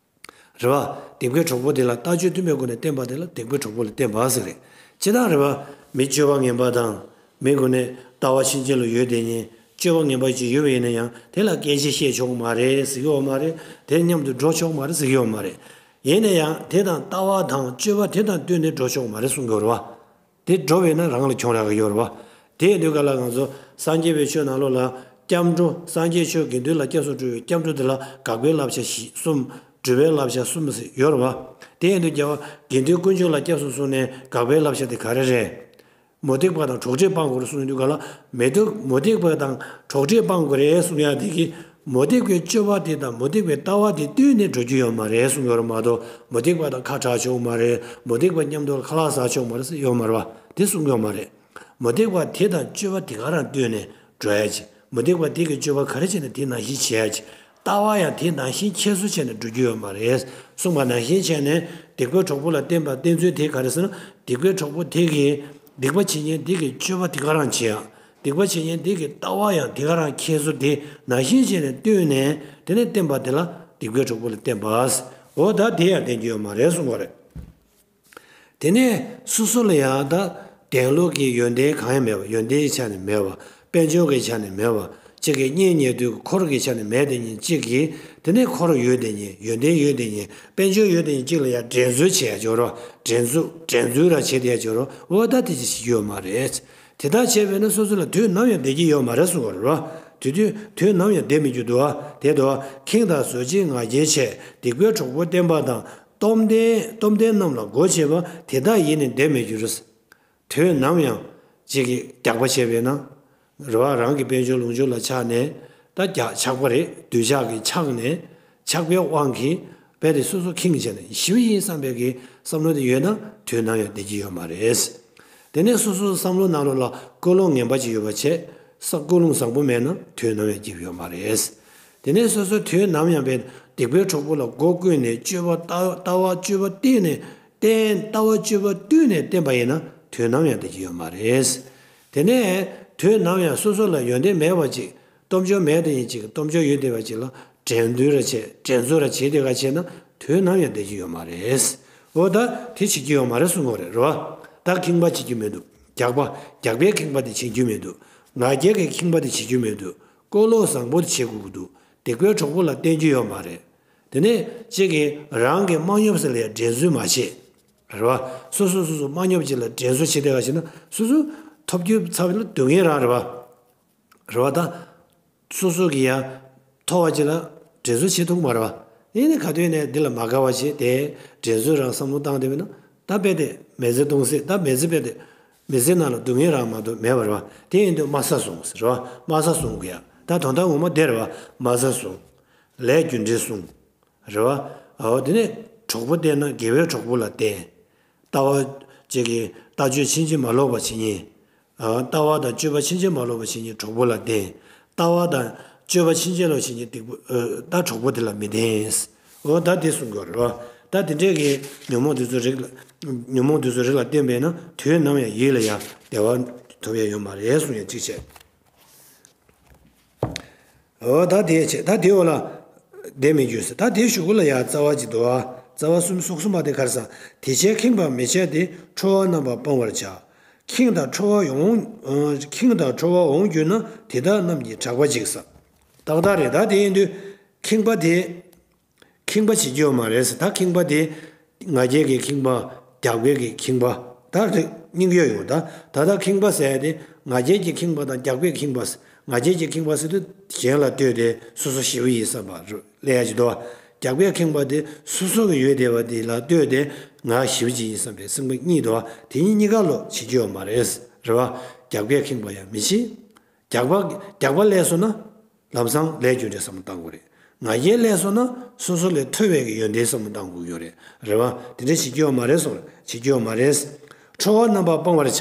རེད་བ། སྡིག་པའི་གྲོགས་པོ་དེ་ལ་ལྟ་སྤྱོད་མཐུན་པའི་སྒོ་ནས་བསྟེན་པ་དེ་ལ་སྡིག་པའི་གྲོགས་པོ་ལ་བསྟེན་པ་ཟེར་རེད། ཇི་ལྟར་རེད་བ། མི་སྤྱོད་པ་ངན་པ་དང་། མི་ཀུན་ནས་ལྟ་བ་ཕྱིན་ཅི་ལོག་ཡོད་དེ་ཉིད་སྤྱོད་པ་ངན་པ་ཅིག་ཡོད་པ་ཡིན་ན་ཡང་དེ་ལ་སྐད་ཆ་བཤད་ཆོག་གི་མ་རེད་ཟེར་གྱི་ཡོད་མ་རེད། དེ་མཉམ་དུ་འགྲོ་ཆོག་གི་མ་རེད་ཟེར་གྱི་ཡོད་མ་རེད། ཡིན་ན་ཡང་དེ་དང་ལྟ་བ་དང་སྤྱོད་པ་དེ་དང་བསྟུན་ནས་འགྲོ་ཆོག་གི་མ་རེད་གསུང་གི་ཡོད་རེད་བ། དེ་འགྲོ་བས་ན་རང་ལ་གྱོང་རག་གི་ཡོད་རེད་བ། དེ་ཡིན་དུས་ག་ལ་ང་ཚོ་སངས་རྒྱས་པའི་ཆོས་ནང་ལོགས་ལ་སྐྱབས་འགྲོ་སངས་རྒྱས་ཆོས་དགེ་འདུན་ལ་སྐྱབས་སུ་འགྲོ་བའི་སྐྱབས་འགྲོ་དེ་ལ་དགག་པའི་བསླབ་བྱ་བཞི་གསུམ། སྒྲུབ་པའི་བསླབ་བྱ་གསུམ་ཟེར་ཡོད་རེད་བ། དེ་ཡིན་དུས་རྒྱལ་བ་དགེ་འདུན་དཀོན་མཆོག་ལ་སྐྱབས་སུ་སོང་ནས་དགག་པའི་བསླབ་བྱ་དེ་ག་རེ་རེད། མུ་སྟེགས་པ་དང་གྲོགས་འདྲིས་སྤང་དགོས་རེད་གསུངས་ཡོང་དུས་ག་ལ་མི་འདུག་མུ་སྟེགས་པ་དང་གྲོགས་འདྲིས་སྤང་དགོས་རེད་གསུང་ཡ་དེ་གི་མུ་སྟེགས་པའི་སྤྱོད་པ་དེ་དང་མུ་སྟེགས་པའི་ལྟ་བ་དེ་བསྟུན་ནས་འགྲོ་རྒྱུ་ཡོད་མ་རེད་གསུང་ཡོད་རེད་མ་གཏོགས་མུ་སྟེགས་པ་དང་ཁ་གྲག་ཆོག་མ་རེད། མུ་སྟེགས་པ་མཉམ་དུ་ཁ་ལག་ཟ་ཆོག་མ་རེད་ཟེར་ཡོད་མ་རེད་བ། དེ་གསུང་ཡོད་མ་རེད། མུ་སྟེགས་པ་དེ་དང་སྤྱོད་པ་དེ་ག་རང་བསྟུན་ནས་འགྲོ་ཡ་ཅིག་མུ་སྟེགས་པ་དེ་གི་སྤྱོད་པ་ག་རེ་བྱས་ནས་དེ་ནང་བཞིན་བྱེད་ཡ་ཅིག་ལྟ་བ་ཡང་དེ་ནང་བཞིན་ཁྱད་གསོད་བྱས་ནས་འགྲོ་རྒྱུ་ཡོད་མ་རེད། གསུངས་པ་ནང་བཞིན་བྱས་ནས་སྡིག་པའི་གྲོགས་པོ་ལ་བསྟེན་པ་བསྟེན་ཚུལ་དེ་ག་རེ་ཟེར་ན་སྡིག་པའི་གྲོགས་པོ་དེ་གིས་སྡིག་པ་བྱེད་མཁན་དེ་གི་སྤྱོད་པ་དེ་ག་རང་བྱེད་ཡ། སྡིག་པ་བྱེད་མཁན་དེ་གི་ལྟ་བ་ཡང་དེ་ག་རང་ཁྱད་གསོད་དེ་ནང་བཞིན་བྱས་ནས་བསྟུན་ནས་དེ་ནས་བསྟེན་པ་དེ་ལ་སྡིག་པའི་གྲོགས་པོ་ལ་བསྟེན་པ། འོ་ད་དེ་ཡང་བསྟེན་རྒྱུ་ཡོད་མ་རེད་གསུངས་པ་རེད། དེ་ནས་སོ་སོ་ལ་ཡང་ད་དེང་ལོག་གི་ཡོན་ཏན་གང་ཡང་མེད་པ། ཡོན་ཏན་གྱི་ཆ་ནས་མེད་པ། དཔལ་འབྱོར་གྱི་ཆ་ནས་མེད་པ། གཅིག་གིས་གཉེན་ཉེ་དུས་འཁོར་གྱི་ཆ་ནས་མེད་དེ་ཉིད་གཅིག་གིས་དེ་ནས་འཁོར་ཡོད་དེ་ཉིད་ཡོན་ཏན་ཡོད་དེ་ཉིད་དཔལ་འབྱོར་ཡོད་དེ་ཉིད་གཅིག་ལ་ཡང་འགྲན་རྩོད་བྱེད་ཡ་སྦྱོར་རོ། འགྲན་རྩོད་འགྲན་རྩོད་ར་བྱེད་དེ་ཡ་སྦྱོར་རོ། འོ་ད་དེ་ཅི་ཞིག་ཡོད་མ་རེད། དེ་ལྟར་བྱས་པས་ན་སོ་སོ་ལ་དུས་ནམ་ཡང་བདེ་སྐྱིད་ཡོད་མ་རེད་གསུངས་པ་རེད་རོ། དུས་དུས་དུས་ནམ་ཡང་བདེ་མི་འགྱུར་འདུག་ཨ། དེ་དུ་ཁེངས་དང་བཟོད་བྱེད་ང་རྒྱལ་ཆེ་སྡིག་པའི་གྲོགས་པོ་བསྟེན་པ་དང་། སྟོབས་ལྡན་སྟོབས་ལྡན་རྣམས་ལ་སྒོ་ཕྱེ་བ་དེ་དག་ཡིས་ནི་བདེ་མི་འགྱུར། དུས་ནམ་ཡང་གཅིག་གིས་རྒྱགས་པ་བྱས་པས་ན། རེ་བ་རང་གི་དཔལ་འབྱོར་ལོངས་སྤྱོད་ལ་ཆགས་ནས་ད་རྒྱགས་ཆགས་པ་རེད། འདོད་ཆགས་ཀྱིས་ཆགས་ནས་ཆགས་པའི་དབང་གིས་རྦད་དེ་སོ་སོ་ཁེངས་བྱས་ནས་ཞི་བ་ཡིན་བསམ་པའི་གི་བསམ་བློ་དེ་ཡོད་ན་དུས་ནམ་ཡང་བདེ་སྐྱིད་ཡོད་མ་རེད། དེ་ནས་སོ་སོའི་བསམ་བློ་ནང་ལོགས་ལ་ཀུན་སློང་ངན་པ་ཅིག་ཡོད་པ་བྱས། ས་ཀུན་སློང་བཟང་པོ་མེད་ན་དུས་ནམ་ཡང་སྐྱིད་པ་ཡོད་མ་རེད། དེ་ནས་སོ་སོ་དུས་ནམ་ཡང་བས་སྡིག་པའི་གྲོགས་པོ་ལ་སྒོ་ཀུན་ནས་སྤྱོད་པ་ལྟ་ལྟ་བ་སྤྱོད་པ་བསྟེན་ནས་བསྟེན་ལྟ་བ་སྤྱོད་པ་བསྟུན་ནས་བསྟེན་པ་ཡིན་ན་དུས་ནམ་ཡང་བདེ་སྐྱིད་ཡོད་མ་རེད། དེ་ནས་དུས་ནམ་ཡང་སོ་སོ་ལ་ཡོན་ཏན་མེད་པ་ཅིག་སྟོབས་འབྱོར་མེད་དེ་ཡིན་ཅིག་སྟོབས་འབྱོར་ཡོད་བསྡད་པ་ཅིག་ལ་འགྲན་བསྡུར་ར་བྱེད་འགྲན་རྩོད་ར་བྱེད་བསྡད་ག་བྱས་ན་དུས་ནམ་ཡང་བདེ་སྐྱིད་ཡོད་མ་རེད། འོ་ད་དེ་བྱེད་ཀྱི་ཡོད་མ་རེད་གསུང་གི་རེད་རོ། ད་ཁེངས་པ་བྱེད་ཀྱི་མི་འདུག་རྒྱགས་པ་རྒྱགས་པའི་ཁེངས་པ་དེ་བྱེད་རྒྱུ་མི་འདུག་ང་རྒྱལ་གྱི་ཁེངས་པ་དེ་བྱེད་རྒྱུ་མི་འདུག་ཀུན་སློང་བཟང་པོ་དེ་བྱེད་དགོས་ཀྱི་འདུག་སྡིག་པའི་གྲོགས་པོ་ལ་བསྟེན་རྒྱུ་ཡོད་མ་རེད། དེ་ནས་གཅིག་གིས་རང་གི་རྨོངས་ཉོབ་ཟེར་ལ་ཡང་འགྲན་རྩོད་མ་བྱེད། རེད་བ། སོ་སོ་སོ་སོ་རྨོངས་ཉོབ་ཅིག་ལ་འགྲན་རྩོད་བྱེད་བསྡད་ག་བྱེད་ན་སོ་སོ་ཐོབ་རྒྱུ་ཚ་བའི་ལ་སྡུག་བསྔལ་རང་རེད་བ། རེད་བ་ད། སོ་སོ་གི་ཡ། མཐོ་བ་ཅིག་ལ་འགྲན་རྩོད་བྱེད་ཐུབ་མ་རེད་བ། ཡིན་ནའི་ག་དུས་ནས་འདི་ལ་མ་དགའ་བ་བྱེད་དེ་འགྲན་རྩོད་རང་བསམ་བློ་བཏང་བསྡད་པས་ན་ད་རྦད་དེ་མི་ཚེ་སྟོང་ཟད་ད་མི་ཚེ་རྦད་དེ་མི་ཚེ་ནང་ལ་སྡུག་བསྔལ་རང་མ་གཏོགས་མེད་པ་རེད་བ། དེ་ཡིན་དུས་དམའ་ས་བཟུང་ཟེར་རེད་བ། དམའ་ས་བཟུང་དགོས་ཡ། ད་དོན་དག་ངོ་མ་དེ་རེད་བ། དམའ་ས་བཟུང་། ལས་རྒྱུ་འབྲས་བཟུང་། རེད་བ། འོ་དེ་ནས་གྲོགས་པོ་བསྟེན་ན་དགེ་བའི་གྲོགས་པོ་ལ་བསྟེན། ལྟ་བ་ཅིག་གིས་ལྟ་སྤྱོད་ཕྱིན་ཅི་མ་ལོག་པ་བྱེད་མཁན། ལྟ་བ་དང་སྤྱོད་པ་ཕྱིན་ཅི་མ་ལོག་པ་བྱེད་མཁན་གྲོགས་པོ་ལ་བསྟེན། ལྟ་བ་དང་སྤྱོད་པ་ཕྱིན་ཅི་ལོག་བྱེད་མཁན་སྡིག་པོ་ད་གྲོགས་པོ་དེ་ལ་མི་བསྟེན། འོ་ད་དེ་གསུང་དགོས་རེད་བ། ད་དེ་འདྲའི་གི་ཉོན་མོངས་དེ་ཚོ་རིགས་ལ། ཉོན་མོངས་དེ་ཚོ་རིགས་ལ་བརྟེན་པས་ན་དུས་ནམ་ཡང་ཡིད་ལ་ཡང་བདེ་བ་ཐོབ་ཡ་ཡོད་མ་རེད་གསུངས་ཡ་གཅིག་བྱས། འོ་ད་དེ་བྱས། ད་དེའི་འོག་ལ་བདེ་མི་འགྱུར་ཟེར། ད་དེའི་གཞུག་གུ་ལ་ཡང་རྩ་བ་གཅིག་འདུག་ཨ། རྩ་བ་གསུམ་སོགས་གསུམ་པ་དེ་ག་རེ་ཟེར། དེ་ཕྱིར་ཁེངས་པ་མི་བྱ་སྟེ། ཁྲོ་བ་རྣམ་པར་སྤང་བར་བྱ། ཁེངས་དང་ཁྲོ་བ་འོང་། ཁེངས་དང་ཁྲོ་བ་འོང་གྱུར་ན། དེ་དག་རྣམས་ཀྱི་གྲགས་པ་འཇིག་ཟེར། ཏག་ཏག་རེད། ད་དེ་ཡིན་དུས་ཁེངས་པ་དེ། ཁེངས་པ་བྱེད་རྒྱུ་ཡོད་མ་རེད་ཟེར། ད་ཁེངས་པ་དེ་ང་རྒྱལ་གྱི་ཁེངས་པ། རྒྱགས་པའི་གི་ཁེངས་པ། ད་རེ་སྙིང་རྗེ་ཡོང་། ད་ད་ལྟ་ཁེངས་པ་ཟེར་ཡ་དེ་ང་རྒྱལ་གྱི་ཁེངས་པ་དང་རྒྱགས་པའི་ཁེངས་པ་ཟེར། ང་རྒྱལ་གྱི་ཁེངས་པ་ཟེར་དུས་གཞན་ལ་ལྟོས་ཏེ་སོ་སོ་ཞེ་པོ་ཡིན་བསམ་པ་སླེབས་ཡ་ཅིག་འདུག་བ། རྒྱགས་པའི་ཁེངས་པ་དེ་སོ་སོ་གི་ཡོད་བསྡད་པ་དེ་ལ་ལྟོས་ཏེ་ང་ཞེ་པོ་ཅིག་ཡིན་བསམ་པའི་སེམས་པ་གཉིས་འདུག་བ། དེ་གཉིས་གཉིས་ཀ་ལོ་བྱེད་རྒྱུ་ཡོད་མ་རེད། རེད་བ། རྒྱགས་པའི་ཁེངས་པ་ཡང་མི་བྱེད། རྒྱགས་པ་རྒྱགས་པ་སླེབས་སོང་ན། ལམ་སང་ལས་རྒྱུ་འབྲས་བསམ་བློ་བཏང་དགོས་རེད། ང་རྒྱལ་སླེབས་སོང་ན་སོ་སོ་ལས་མཐོ་བའི་གི་ཡོན་ཏན་བསམ་བློ་བཏང་དགོས་ཀྱི་ཡོད་རེད། རེད་བ། དེ་འདྲ་བྱེད་རྒྱུ་ཡོད་མ་རེད་གསུངས། བྱེད་རྒྱུ་ཡོད་མ་རེད། ཁྲོ་བ་རྣམ་པར་སྤང་བར་བྱ།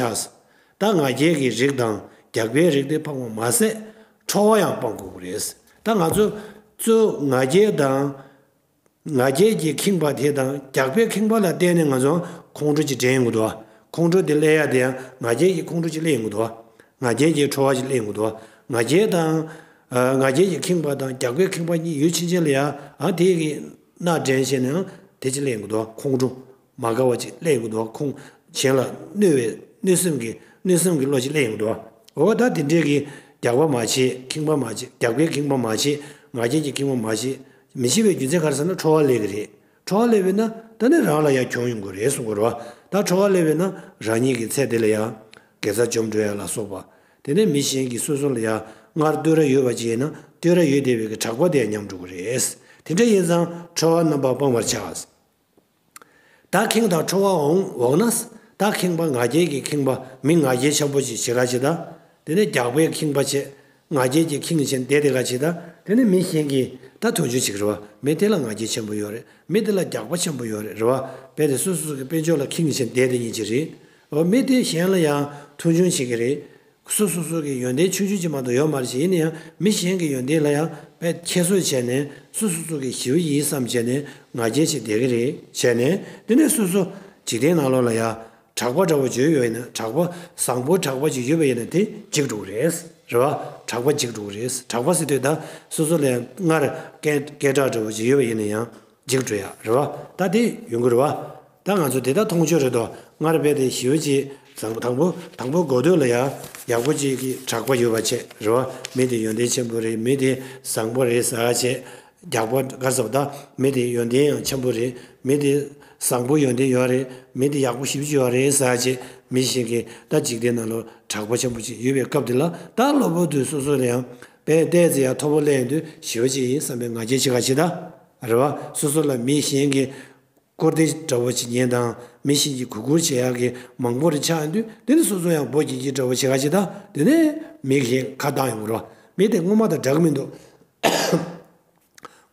ད་ང་རྒྱལ་གྱི་རིགས་དང་རྒྱགས་པའི་རིགས་དེ་སྤང་བ་མ་ཟད། ཁྲོ་བ་ཡང་སྤང་དགོས་ཀྱི་རེད། ད་ང་ཚོ་གཙོ་ང་རྒྱལ་དང་། ང་རྒྱལ་གྱི་ཁེངས་པ་དེ་དང་རྒྱགས་པའི་ཁེངས་པ་ལ་བརྟེན་ནས་ང་ཚོ་ཁོང་ཁྲོ་ཅིག་དྲན་ཡོང་གི་འདུག་བ། ཁོང་ཁྲོ་དེ་སླེབས་ཡ་དེ་ཡང་ང་རྒྱལ་གྱི་ཁོང་ཁྲོ་ཅིག་སླེབས་ཡོང་གི་འདུག་བ། ང་རྒྱལ་གྱི་ཁྲོ་བ་ཅིག་སླེབས་ཡོང་གི་འདུག་བ། ང་རྒྱལ་དང་། ཨ། ང་རྒྱལ་གྱི་ཁེངས་པ་དང་རྒྱགས་པའི་ཁེངས་པ་གཉིས་ཡོད་ཕྱིན་ཆད་ལ་ཡང་། ཨ། དེ་གི་སྣ་འདྲེན་བྱས་ནའང་དེ་ཅིག་སླེབས་ཡོང་གི་འདུག་བ། ཁོང་ཁྲོ། མ་དགའ་བ་ཅིག་སླེབས་ཡོང་གི་འདུག་བ། ཁོང་གཞན་ལ་གནོད་པའི་གནོད་སེམས་ཀྱི་གནོད་སེམས་ཀྱི་བློ་ཅིག་སླེབས་ཡོང་གི་འདུག་བ། འོ་ད་དེ་འདྲའི་གི་རྒྱགས་པ་མ་བྱེད། ཁེངས་པ་མ་བྱེད། རྒྱགས་པའི་ཁེངས་པ་མ་བྱེད། ང་རྒྱལ་གྱི་ཁེངས་པ་མ་བྱེད། མི་བྱེད་པའི་རྒྱུ་མཚན་ག་རེ་ཟེར་ན་ཁྲོ་བ་སླེབས་ཀྱི་རེད། ཁྲོ་བ་སླེབས་པས་ན་ད་ནི་རང་ལ་ཡང་གྱོང་ཡོང་གི་རེད་གསུང་གི་རེད་བ། ད་ཁྲོ་བ་སླེབས་པས་ན་རང་ཉིད་ཀྱི་ཚེ་འདི་ལ་ཡང་དགེ་རྩ་འཇོམས་འགྲོ་ཡ་ལ་སོགས་པ། དེ་ནས་མི་གཞན་གྱིས་སོ་སོ་ལ་ཡང་སྔར་བསྟོད་ར་ཡོད་པ་ཅིག་ཡིན་ན་བསྟོད་ར་ཡོད་བསྡད་པའི་གི་གྲགས་པ་དེ་ཉམས་འགྲོ་གི་རེད། དེ་འདྲ་ཡིན་ཙང་ཁྲོ་བ་རྣམ་པར་སྤང་བར་བྱ། ད་ཁེངས་དང་ཁྲོ་བ་འོང་འོང་ན། ད་ཁེངས་པ་ང་རྒྱལ་གྱི་ཁེངས་པ། མི་ང་རྒྱལ་ཆེན་པོ་ཅིག་བྱེད་ག་བྱེད་ད། དེ་ནས་རྒྱགས་པའི་ཁེངས་པ་བྱེད། ང་རྒྱལ་གྱི་ཁེངས་བྱས་བསྡད་དེ་ག་བྱེད་ད། དེ་ནས་མི་གཞན་གྱིས་ད་མཐོང་ཆུང་བྱེད་ཀྱི་རེད་བ། མི་དེ་ལ་ང་རྒྱལ་ཆེན་པོ་ཡོད་རེད། མི་དེ་ལ་རྒྱགས་པ་ཆེན་པོ་ཡོད་རེད། རེད་བ། རྦད་དེ་སོ་སོ་སོ་གི་དཔལ་འབྱོར་ལ་ཁེངས་བྱས་བསྡད་དེ་ཡིན་གྱི་རེད། འོ་མི་དེ་གཞན་ལ་ཡང་མཐོང་ཆུང་བྱེད་ཀྱི་རེད། སོ་སོ་སོ་གི་ཡོན་ཏན་ཆུང་ཆུང་ཅིག་མ་གཏོགས་ཡོད་མ་རེད་ཅེས། ཡིན་ན་ཡང་མི་གཞན་གྱི་ཡོན་ཏན་ལ་ཡང་དཔེ་ཁྱད་གསོད་བྱས་ནས་སོ་སོ་སོ་གི་ཞེ་པོ་ཡིན་བསམ་བྱས་ནས་ང་རྒྱལ་བྱས་བསྡད་ཀྱི་རེད་བྱས་ནས། དེ་ནས་སོ་སོ་འཇིག་རྟེན་ནང་ལོགས་ལ་ཡང་གྲགས་པ་འདྲ་བོ་ཅིག་ཡོད་པ་ཡིན་ན། གྲགས་པ་བཟང་པོ་གྲགས་པ་ཅིག་ཡོད་པ་ཡིན་ན་དེ་འཇིག་འགྲོ་གི་རེད། རེད་བ། གྲགས་པ་འཇིག་འགྲོ་གི་རེད། གྲགས་པ་ཟེར་དུས་ད་སོ་སོ་ལ་སྔར་སྐད་སྐད་གྲགས་འདྲ་བོ་ཅིག་ཡོད་པ་ཡིན་ན་ཡང་། འཇིག་འགྲོ་ཡ་རེད་བ། ད་དེ་ཡོང་གི་རེད་བ། ད་ང་ཚོ་དེ་ལྟར་མཐོང་ཆོས་རེད་དོ། སྔར་རྦད་དེ་ཞེ་པོ་ཅིག་བཟང་པོ། དང་པོ་དང་པོ་འགོ་སྟོད་ལ་ཡ་ཡག་པོ་ཅིག་གི་གྲགས་པ་ཡོད་པ་བྱས་རེད་བ། མི་དེ་ཡོན་ཏན་ཆེན་པོ་རེད། མི་དེ་བཟང་པོ་རེད་ཟེར་བ་བྱས། རྒྱགས་པ་ག་རེ་ཟེར་བ། ད་མི་དེ་ཡོན་ཏན་ཡང་ཆེན་པོ་རེད། མི་དེ་བཟང་པོ་ཡོན་ཏན་ཡོད་རེད། མི་དེ་ཡག་པོ་ཞེ་པོ་ཅིག་ཡོད་རེད་ཟེར་བ་བྱས། མི་གཞན་གྱིས་ད་འཇིག་རྟེན་ནང་ལ་གྲགས་པ་ཆེན་པོ་ཅིག་ཡོད་པའི་སྐབས་དེ་ལ། ད་གློ་བུར་དུ་སོ་སོ་ལ་ཡང་དཔེ་བལྟས་ཚེ་ཡང་མཐོ་པོ་སླེབས་ཡོང་དུས་ཞེ་པོ་ཅིག་ཡིན་བསམ་པའི་ང་རྒྱལ་བྱེད་ག་བྱེད་ད། རེད་བ། སོ་སོ་ལ་མི་གཞན་གྱིས་བཀུར་སྟི་འདྲ་བོ་ཅིག་ཉན་དང་། མི་གཞན་གྱིས་གུས་བཀུར་བྱེད་ཡག་གི་མང་པོ་རེ་ཆགས་ཡོང་དུས། དེ་ནི་སོ་སོ་ཡང་འབོད་སྐྱེལ་སྐྱེལ་འདྲ་བོ་བྱེད་ག་བྱེད་ད། དེ་ནས་མི་གཞན་ཁ་བཏང་ཡོང་གི་རེད་བ། མི་དེ་སྔོན་མ་དང་འདྲ་གི་མི་འདུག་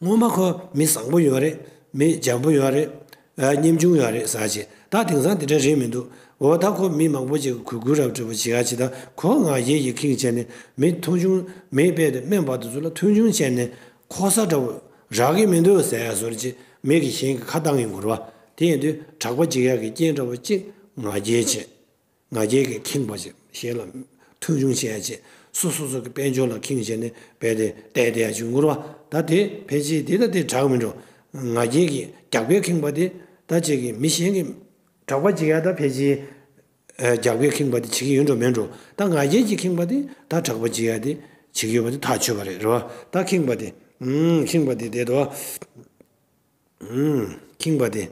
སྔོན་མ་ཁོ་མི་བཟང་པོ་ཡོད་རེད། མི་འཇམ་པོ་ཡོད་རེད། ཨ། སྙེམས་ཆུང་ཡོད་རེད་ཟེར་བྱས། ད་དེང་སང་དེ་འདྲ་རེད་མི་འདུག་འོ་ད་ཁོ་མི་མང་པོ་ཅིག་གིས་གུས་བཀུར་རབ་འདྲ་བོ་བྱེད་ག་བྱེད་ད། ཁོ་ང་རྒྱལ་གྱི་ཁེངས་བྱས་ནས་མི་མཐོང་ཆུང་། མི་རྦད་དེ་དམན་པ་དེ་ཚོ་ལ་མཐོང་ཆུང་བྱས་ནས་མཁོ་ས་འདྲ་བོ་རག་གི་མི་འདུག་ཟེར་ཡ་བཟོ་འདྲ་ཅིག་མི་གིས་གཞན་གྱི་ཁ་བཏང་ཡོང་གི་རེད་བ། དེ་ཡིན་དུས་གྲགས་པ་འཇིག་ཡག་གི་རྐྱེན་འདྲ་བོ་ཅིག་ང་རྒྱལ་བྱས། ང་རྒྱལ་གྱི་ཁེངས་པ་བྱས། གཞན་ལ་མཐོང་ཆུང་བྱེད་ཡ་བྱས། སོ་སོ་སོ་གི་དཔལ་འབྱོར་ལ་ཁེངས་བྱས་ནས་རྦད་དེ་བསྡད་བསྡད་ཡ་བྱུང་གི་རེད་བ། ད་དེ་ཕལ་ཆེར་དེ་ད་དེ་དྲག་མི་འགྲོ། ང་རྒྱལ་གྱི་རྒྱགས་པའི་ཁེངས་པ་དེ། ད་ཅིག་གི་མི་གཞན་གྱི་གྲགས་པ་འཇིག་ཡ་ད་ཕལ་ཆེར། ཨ། རྒྱགས་པའི་ཁེངས་པ་དེ་བྱེད་ཀྱི་ཡོད་འགྲོ་མེད་འགྲོ། ད་ང་རྒྱལ་གྱི་ཁེངས་པ་དེ་ད་གྲགས་པ་འཇིག་ཡ་དེ་བྱེད་ཀྱི་ཡོད་པ་དེ་ཐག་ཆོད་པ་རེད། རེད་བ། ད་ཁེངས་པ་དེ། ཨུམ། ཁེངས་པ་དེ་བསྡད་དོ། ཨུམ། ཁེངས་པ་དེ།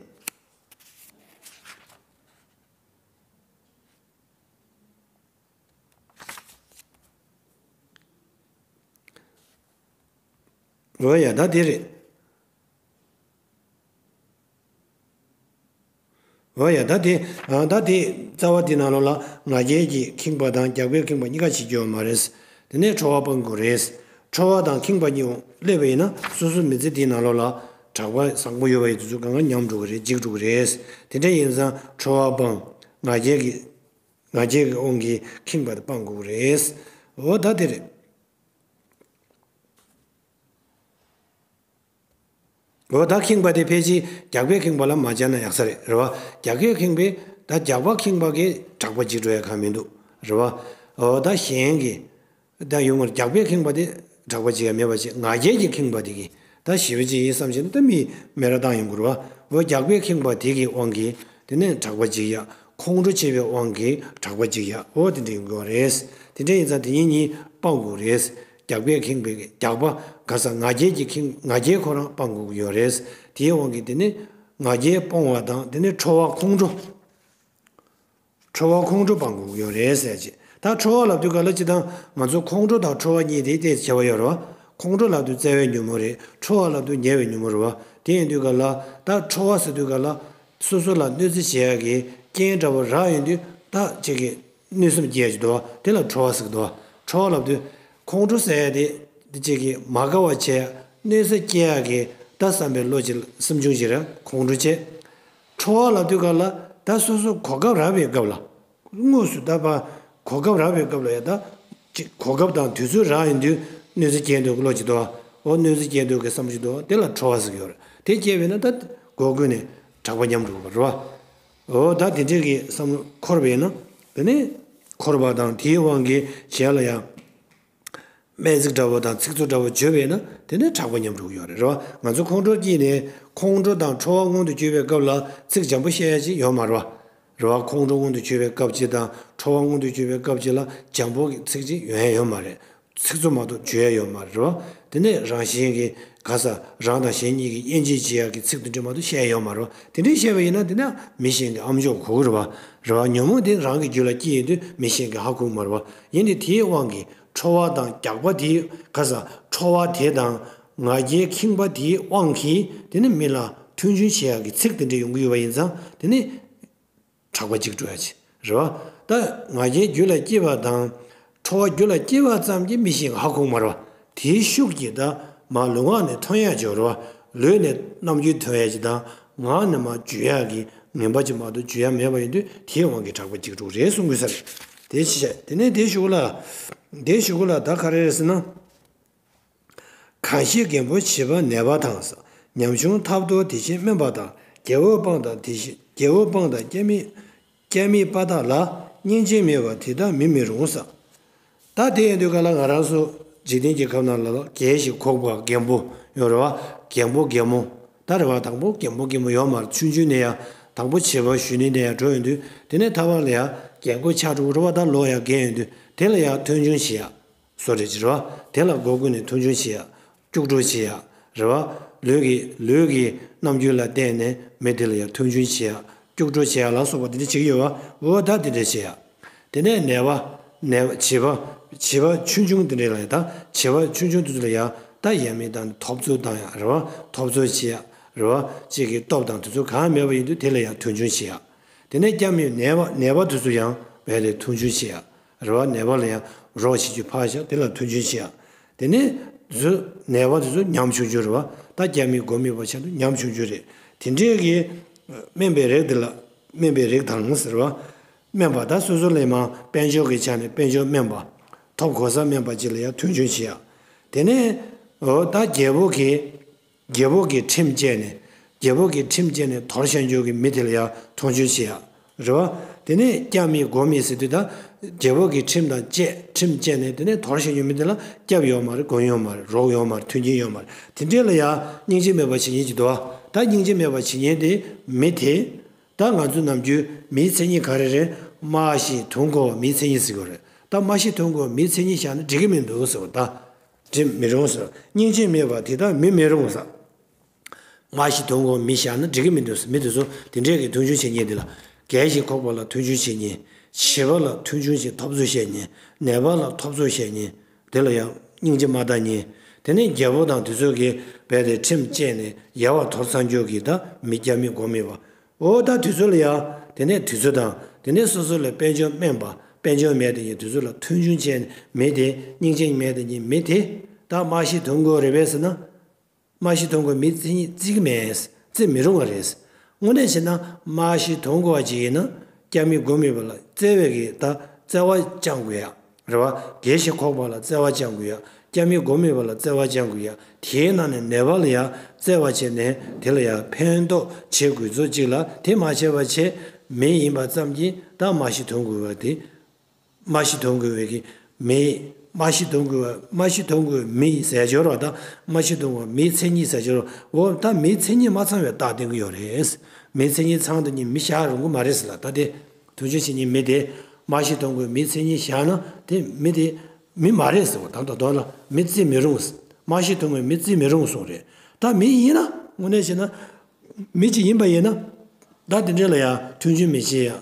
འོ་ཡ། ད་དེ་རེད། འོ་ཡ། ད་དེ། ཨ། ད་དེ་རྩ་བ་དེ་ནང་ལོགས་ལ་ང་རྒྱལ་གྱི་ཁེངས་པ་དང་རྒྱགས་པའི་ཁེངས་པ་གཉིས་ཀ་བྱེད་རྒྱུ་ཡོད་མ་རེད། དེ་ནས་ཁྲོ་བ་སྤང་དགོས་རེད། ཁྲོ་བ་དང་ཁེངས་པ་གཉིས་སླེབས་པ་ཡིན་ན་སོ་སོའི་མི་ཚེ་དེའི་ནང་ལོགས་ལ་གྲགས་པ་བཟང་པོ་ཡོད་པ་ཡིན་དུས་ཚོད་གང་ག་ཉམས་འགྲོ་གི་རེད། འཇིག་འགྲོ་གི་རེད། དེ་འདྲ་ཡིན་ཙང་ཁྲོ་བ་སྤང་། ང་རྒྱལ་གྱི། ང་རྒྱལ་གྱི་དབང་གིས་ཁེངས་པ་དེ་སྤང་དགོས་ཀྱི་རེད། འོ་ད་དེ་རེད། འོ་ད་ཁེངས་པ་དེ་ཕལ་ཆེར་རྒྱགས་པས་ཁེངས་པ་ལ་མ་སྦྱར་ན་ཡག་ས་རེད། རེད་བ། རྒྱགས་པས་ཁེངས་པས་ད་རྒྱགས་པ་ཁེངས་པ་གིས་དྲེགས་པ་འཇིག་འགྲོ་ཡ་གང་མི་འདུག། རེད་བ། འོ་ད་གཞན་གྱིས། ད་ཡོང་བར་རྒྱགས་པས་ཁེངས་པ་དེ་དྲེགས་པ་འཇིག་ཡ་མེད་པ་ཅིག། ང་རྒྱལ་གྱིས་ཁེངས་པ་དེ་གིས་ད་ཞི་བ་ཅིག་ཡིན་བསམ་བྱས་ན་ད་མི་མི་ར་བཏང་ཡོང་གི་རེད་བ། འོ་རྒྱགས་པས་ཁེངས་པ་དེ་གི་དབང་གིས་དེ་ནས་དྲེགས་པ་འཇིག་ཡ། ཁོང་ཁྲོ་བྱེད་པའི་དབང་གིས་དྲེགས་པ་འཇིག་ཡ། འོ་དེ་འདྲ་ཡོང་གི་ཡོད་རེད། དེ་འདྲ་ཡིན་ཙང་དེ་གཉིས་གཉིས་སྤང་དགོས་རེད། རྒྱགས་པས་ཁེངས་པའི་རྒྱགས་པ་ག་ས་ང་རྒྱལ་གྱིས་ཁེངས། ང་རྒྱལ་ཁོ་རང་སྤང་དགོས་ཀྱི་ཡོད་རེད། དེའི་དབང་གིས་དེ་ནས་ང་རྒྱལ་སྤོང་བ་དང་དེ་ནས་ཁྲོ་བ་ཁོང་ཁྲོ། ཁྲོ་བ་ཁོང་ཁྲོ་སྤང་དགོས་ཀྱི་ཡོད་རེད་ཟེར་ཅིག། ད་ཁྲོ་བ་ལབ་དུས་ག་ལ་ཅི་དང་ང་ཚོ་ཁོང་ཁྲོ་དང་ཁྲོ་བ་གཉིས་དེ་དེ་བྱ་བ་ཡོད་རེད་བ། ཁོང་ཁྲོ་ལབ་དུས་བརྩེ་བའི་ཉོན་མོངས་རེད། ཁྲོ་བ་ལབ་དུས་ཉེ་བའི་ཉོན་མོངས་རེད་བ། དེ་ཡིན་དུས་ག་ལ་ད་ཁྲོ་བ་ཟེར་དུས་ག་ལ་སོ་སོ་ལ་གནོད་འཚེ་བྱེད་ཡག་གི་རྐྱེན་འདྲ་བོ་རག་ཡོང་དུས་ད་ཅིག་གི་གནོད་སེམས་སྐྱེ་ཡག་ཅིག་འདུག་བ། དེ་ལ་ཁྲོ་བ་ཟེར་གི་འདུག་བ། ཁྲོ་བ་ལབ་དུས་ཁོང་ཁྲོ་ཟེར་ཡག་དེ་དེ་ཅིག་གི་མ་དགའ་བ་བྱེད་ཡག་གནོད་འཚེ་སྐྱེ་ཡག་གི་ད་བསམ་པའི་བློ་ཅིག་སེམས་བྱུང་ཅིག་རེད། ཁོང་ཁྲོ་བྱེད། ཁྲོ་བ་ལབ་དུས་ག་ལ་ད་སོ་སོ་གོ་སྐབས་རག་པའི་སྐབས་ལ། དངོས་སུ་ད་ཕར་གོ་སྐབས་རག་པའི་སྐབས་ལ་ཡ་ད་ཅིག་གོ་སྐབས་དང་དུས་ཚོད་རག་ཡོང་དུས་གནོད་འཚེ་སྐྱེལ་འདོད་ཀྱི་བློ་ཅིག་འདུག་བ། འོ་གནོད་འཚེ་སྐྱེལ་འདོད་ཀྱི་བསམ་བློ་ཅིག་འདུག་བ། དེ་ལ་ཁྲོ་བ་ཟེར་གྱི་ཡོད་རེད། དེ་སྐྱེས་པས་ན་ད་སྒོ་ཀུན་ནས་དྲེགས་པ་ཉམས་འགྲོ་གི་རེད་བ། འོ་ད་དེ་འདྲས་ཀྱི་བསམ་བློ་འཁོར་བས་ན་དེ་ནས་འཁོར་བ་དང་དེའི་དབང་གིས་གཞན་ལ་ཡང་། སྨྲས་ཚིག་འདྲ་བོ་དང་ཚིག་རྩུབ་འདྲ་བོ་བརྗོད་པས་ན་དེ་ནི་དྲེགས་པ་ཉམས་འགྲོ་གི་ཡོད་རེད། རེད་བ། ང་ཚོ་ཁོང་ཁྲོ་སྐྱེས་ནས་ཁོང་ཁྲོ་དང་ཁྲོ་བ་མངོན་དུ་གྱུར་པའི་སྐབས་ལ་ཚིག་འཇམ་པོ་བཤད་ཡ་ཅིག་ཡོད་མ་རེད་བ། རེད་བ། ཁོང་ཁྲོ་མངོན་དུ་གྱུར་པའི་སྐབས་ཅིག་དང་ཁྲོ་བ་མངོན་དུ་གྱུར་པའི་སྐབས་ཅིག་ལ་འཇམ་པོ་གི་ཚིག་ཅིག་ཡོང་ཡ་ཡོད་མ་རེད། ཚིག་རྩུབ་མ་གཏོགས་བརྗོད་ཡ་ཡོད་མ་རེད། རེད་བ། དེ་ནས་རང་གཞན་གྱི་ག་ས་རང་དང་གཞན་གཉིས་ཀྱི་དབྱེ་འབྱེད་བྱེད་ཡ་གི་ཚིག་དེ་འདྲ་མ་གཏོགས་བཤད་ཡ་ཡོད་མ་རེད་བ། དེ་འདྲ་བཤད་པ་ཡིན་ན་དེ་ནས་མི་གཞན་གྱི་ཨམ་ཅོག་གོ་གི་རེད་བ། རེད་བ། ཉོན་མོངས་དེ་རང་གི་རྒྱུད་ལ་སྐྱེས་ཡོང་དུས་མི་གཞན་གྱིས་ཧ་གོ་གི་མ་རེད་བ། ཡིན་ཏེ་དེའི་དབང་གིས། ཁྲོ་བ་དང་རྒྱགས་པ་དེའི་ག་ས་ཁྲོ་བ་དེ་དང་ང་རྒྱལ་ཁེངས་པ་དེའི་དབང་གིས་དེ་ནི་མི་ལ་མཐུན་འཇུག་བྱེད་ཡག་གི་ཚིག་དེ་འདྲ་ཡོང་གི་ཡོད་པ་ཡིན་ཙང་དེ་ནི་དྲེགས་པ་འཇིག་འགྲོ་ཡ་ཅིག་རེད་བ། ད་ང་རྒྱལ་རྒྱུད་ལ་སྐྱེས་པ་དང་ཁྲོ་བ་རྒྱུད་ལ་སྐྱེས་པ་ཙམ་གྱིས་མི་གཞན་གྱིས་ཧ་གོ་མ་རེད་བ། དེའི་ཤུགས་ཀྱིས་ད་མར་ལུས་ངག་ནས་ཐོན་ཡ་ཅིག་ཡོད་རེད་བ། ལུས་ནས་རྣམ་འགྱུར་ཐོན་ཡ་ཅིག་དང་ངག་ནས་མར་བརྗོད་ཡ་གི་ངན་པ་ཅིག་མ་གཏོགས་བརྗོད་ཡ་མེད་པ་ཡིན་དུས་དེའི་དབང་གིས་དྲེགས་པ་འཇིག་འགྲོ་རེད་གསུང་གི་ས་རེད། དེ་ཅི་བྱས། དེ་ནས་དེའི་གཞུག་ལ། དེའི་གཞུག་ལ་ད་ག་རེ་རེད་ཟེར་ན། གང་ཞིག་རྒན་པོ་བྱིས་པ་ནད་པ་དང་། ཉམ་ཆུང་ཐབས་མདོ་དེ་བཞིན་སྨན་པ་དང་། རྒྱལ་པོ་སྤངས་དང་དེ་བཞིན་རྒྱལ་པོ་སྤངས་དང་སྐྱ་མི་སྐྱ་མི་པ་དག་ལ། སྙིང་རྗེ་མེད་པ་དེ་དག་མི་མི་རུང་ཟེར། ད་དེ་ཡིན་དུས་ག་ལ་ང་རང་ཚོ་འཇིག་རྟེན་གྱི་ཁམས་ནང་ལ་རྒས་ཤིང་གོག་པ་རྒན་པོ་ཡོད་རེད་བ། རྒན་པོ་རྒན་མོ། ད་རེད་བ། དང་པོ་རྒན་པོ་རྒན་མོ་ཡོད་མ་རེད། ཆུང་ཆུང་ནས་ཡང་དང་པོ་བྱིས་པ་གཞོན་ནུ་ནས་ཡང་འགྲོ་ཡོང་དུས་དེ་ནས་ཐ་བ་ལ་ཡང་རྒན་གོག་ཆགས་འགྲོ་གི་རེད་བ། ད་ལོ་ཡང་རྒས་ཡོང་དུས་དེ་ལ་ཡང་མཐུན་འཇུག་བྱེད་ཡ། བཟོ་འདྲ་ཅིག་རེད་བ། དེ་ལ་སྒོ་ཀུན་ནས་མཐུན་འཇུག་བྱེད་ཡ། སྐྱུག་བྲོ་བྱེད་ཡ། རེད་བ། ལུས་ཀྱི་ལུས་ཀྱི་རྣམ་འགྱུར་ལ་བརྟེན་ནས་མི་དེ་ལ་ཡ་མཐུན་འཇུག་བྱེད་ཡ། སྐྱུག་བྲོ་བྱེད་ཡ་ལ་སོགས་པ་དེ་འདྲ་བྱེད་ཀྱི་ཡོད་བ། འོ་ད་དེ་འདྲ་བྱེད་ཡ། དེ་ནས་ནད་པ། ནད་པ་བྱིས་པ། བྱིས་པ་ཆུང་ཆུང་དེ་འདྲ་ལ་ཡ། ད་བྱིས་པ་ཆུང་ཆུང་དེ་ཚོ་ལ་ཡ། ད་ཡ་མེད་དང་ཐོབ་ཚོད་བཏང་ཡ། རེད་བ། ཐོབ་ཚོད་བྱེད་ཡ། རེད་བ། གཅིག་གི་སྟོབས་དང་དེ་ཚོ་གང་མེད་པ་ཡིན་དུས་དེ་ལ་ཡ་མཐུན་འཇུག་བྱེད་ཡ། དེ་ནས་སྐྱ་མི་ནད་པ་ནད་པ་དེ་ཚོ་ཡང་བས་ཏེ་མཐུན་འཇུག་བྱེད་ཡ། རེད་བ། ནད་པ་ལ་ཡང་རོགས་བྱེད་རྒྱུ་ཕར་བཞག་དེ་ལ་མཐུན་འཇུག་བྱེད་ཡ། དེ་ནས་ཚོ་ནད་པ་དེ་ཚོ་ཉམ་ཆུང་ཆུང་རེད་བ། ད་སྐྱ་མི་མགོ་མེད་པ་ཆགས་དུས་ཉམ་ཆུང་ཆུང་རེད། དེ་འདྲས་ཀྱི་སྨན་པའི་རིགས་དེ་ལ་སྨན་པའི་རིགས་དང་ཟེར་བ། སྨན་པ་ད་སོ་སོ་ལས་མང་དཔལ་འབྱོར་གྱི་ཆ་ནས་དཔལ་འབྱོར་སྨན་པ། ཐོབ་གོ་ས་སྨན་པ་ཅིག་ལ་ཡང་མཐུན་འཇུག་བྱེད་ཡ། དེ་ནས་འོ་ད་རྒྱལ་པོ་གི་རྒྱལ་པོ་གི་ཁྲིམས་བཅད་ནས། རྒྱལ་པོ་གི་ཁྲིམས་བཅད་ནས་དོར་བཞག་རྒྱུ་གི་མི་དེ་ལ་ཡང་མཐུན་འཇུག་བྱེད་ཡ། རེད་བ། དེ་ནས་སྐྱབས་མེད་མགོན་མེད་ཟེར་དུས་ད། རྒྱལ་པོ་གི་ཁྲིམས་དང་བཅད་ཁྲིམས་བཅད་ནས་དེ་ནས་དོར་བཞག་རྒྱུ་མི་དེ་ལ་སྐྱབས་ཡོད་མ་རེད། མགོན་ཡོད་མ་རེད། རོགས་ཡོད་མ་རེད། མཐུན་རྐྱེན་ཡོད་མ་རེད། དེ་འདྲས་ལ་ཡང་སྙིང་རྗེ་མེད་པ་བྱེད་མཁན་ཅིག་འདུག་བ། ད་སྙིང་རྗེ་མེད་པ་བྱེད་མཁན་དེ་མི་དེ། ད་ང་ཚོ་ནམ་རྒྱུན་མིའི་མཚན་ཉིད་ག་རེ་རེད། སྨྲ་ཞིང་དོན་གོ་བ་མིའི་མཚན་ཉིད་ཟེར་གྱི་ཡོད་རེད། ད་སྨྲ་ཞིང་དོན་གོ་བ་མིའི་མཚན་ཉིད་བཞག་ན་འགྲིག་གི་མི་འདུག་ཟེར་བ་ད། འགྲིག་མི་རུང་ཟེར། སྙིང་རྗེ་མེད་པ་དེ་དག་མི་མི་རུང་ཟེར། སྨྲ་ཞིང་དོན་གོ་བ་མི་བཞག་ན་འགྲིག་གི་མི་འདུག་ཟེར། མི་དེ་ཚོ་དེ་འདྲས་ཀྱི་མཐུན་འཇུག་བྱེད་མཁན་དེ་ལ། རྒས་ཤིང་གོག་པ་ལ་མཐུན་འཇུག་བྱེད་མཁན། བྱིས་པ་ལ་མཐུན་འཇུག་བྱེད་ཐོབ་ཚོད་བྱེད་མཁན། ནད་པ་ལ་ཐོབ་ཚོད་བྱེད་མཁན། དེ་ལ་ཡང་སྙིང་རྗེ་མ་ལྡན་མཁན། དེ་ནས་རྒྱལ་པོ་དང་དེ་ཚོ་གིས་རྦད་དེ་ཁྲིམས་བཅད་ནས་ཡལ་བར་དོར་ཚར་རྒྱུ་གི་ད་མི་སྐྱབས་མེད་མགོན་མེད་པ། འོ་ད་དུས་ཚོད་ལ་ཡ། དེ་ནས་དུས་ཚོད་དང་དེ་ནས་སོ་སོ་ལ་དཔལ་འབྱོར་དམན་པ་དཔལ་འབྱོར་མེད་དེ་ཡི་དུས་ཚོད་ལ་མཐུན་འཇུག་བྱས་ནས་མི་དེ་སྙིང་རྗེ་མེད་དེ་ཡི་མི་དེ་ད་སྨྲ་ཤེས་དོན་གོ་རེད་པས་ཟེར་ན། སྨྲ་ཤེས་དོན་གོ་མི་བརྩི་བརྩི་གི་མེད། བརྩི་མི་རུང་བ་རེད། དངོས་གནས་བྱས་ན་སྨྲ་ཤེས་དོན་གོ་བ་ཅིག་ཡིན་ན་སྐྱབས་མེད་མགོན་མེད་པ་ལ་བརྩེ་བའི་གི་ད་བརྩེ་བ་བཅང་དགོས་ཡ། རེད་བ། རྒས་ཤིང་གོག་པ་ལ་བརྩེ་བ་བཅང་དགོས་ཡ། སྐྱབས་མེད་མགོན་མེད་པ་ལ་བརྩེ་བ་བཅང་དགོས་ཡ། དེའི་ནང་ནས་ནད་པ་ལ་ཡང་བརྩེ་བ་བྱས་ནས་དེ་ལ་ཡང་ཕན་ཐོགས་བྱེད་དགོས་ཚུལ་གཅིག་ལ། དེ་མ་བྱས་པ་བྱས་མི་ཡིན་པ་ཙམ་གྱིས་ད་མ་ཤི་དོན་དགོས་པ་དེ། མ་ཤི་དོན་དགོས་པའི་གི་མི། མ་ཤི་དོན་དགོས་པ། མ་ཤི་དོན་དགོས་པའི་མི་ཟེར་སྦྱོར་བ་དང་། མ་ཤི་དོན་དགོས་པའི་མིའི་མཚན་ཉིད་ཟེར་སྦྱོར་བ། འོ་ད་མིའི་མཚན་ཉིད་མ་ཚང་བའི་རྟགས་བསྟན་གྱི་ཡོད་རེད། མིའི་མཚན་ཉིད་ཚང་དུ་ནི་མི་བཞག་རུང་གི་མ་རེད་ཟེར་ལ། ད་དེ་དུས་རྒྱུན་བྱེད་ཉིད་མི་དེ་མ་ཤི་དོན་དགོས་པའི་མིའི་མཚན་ཉིད་བཞག་ན་དེ་མི་དེ་མི་མ་རེད་ཟེར་བ་དང་། ད་དོན་ལ་མི་བརྩི་མི་རུང་། མ་ཤི་དོན་དགོས་པའི་མི་བརྩི་མི་རུང་གསུངས་རེད། ད་མི་ཡིན་ན་དངོས་གནས་བྱས་ན་མི་གཅིག་ཡིན་པ་ཡིན་ན་ད་དེ་འདྲ་ལ་ཡང་མཐུན་སྦྱོར་མི་བྱེད་ཡ།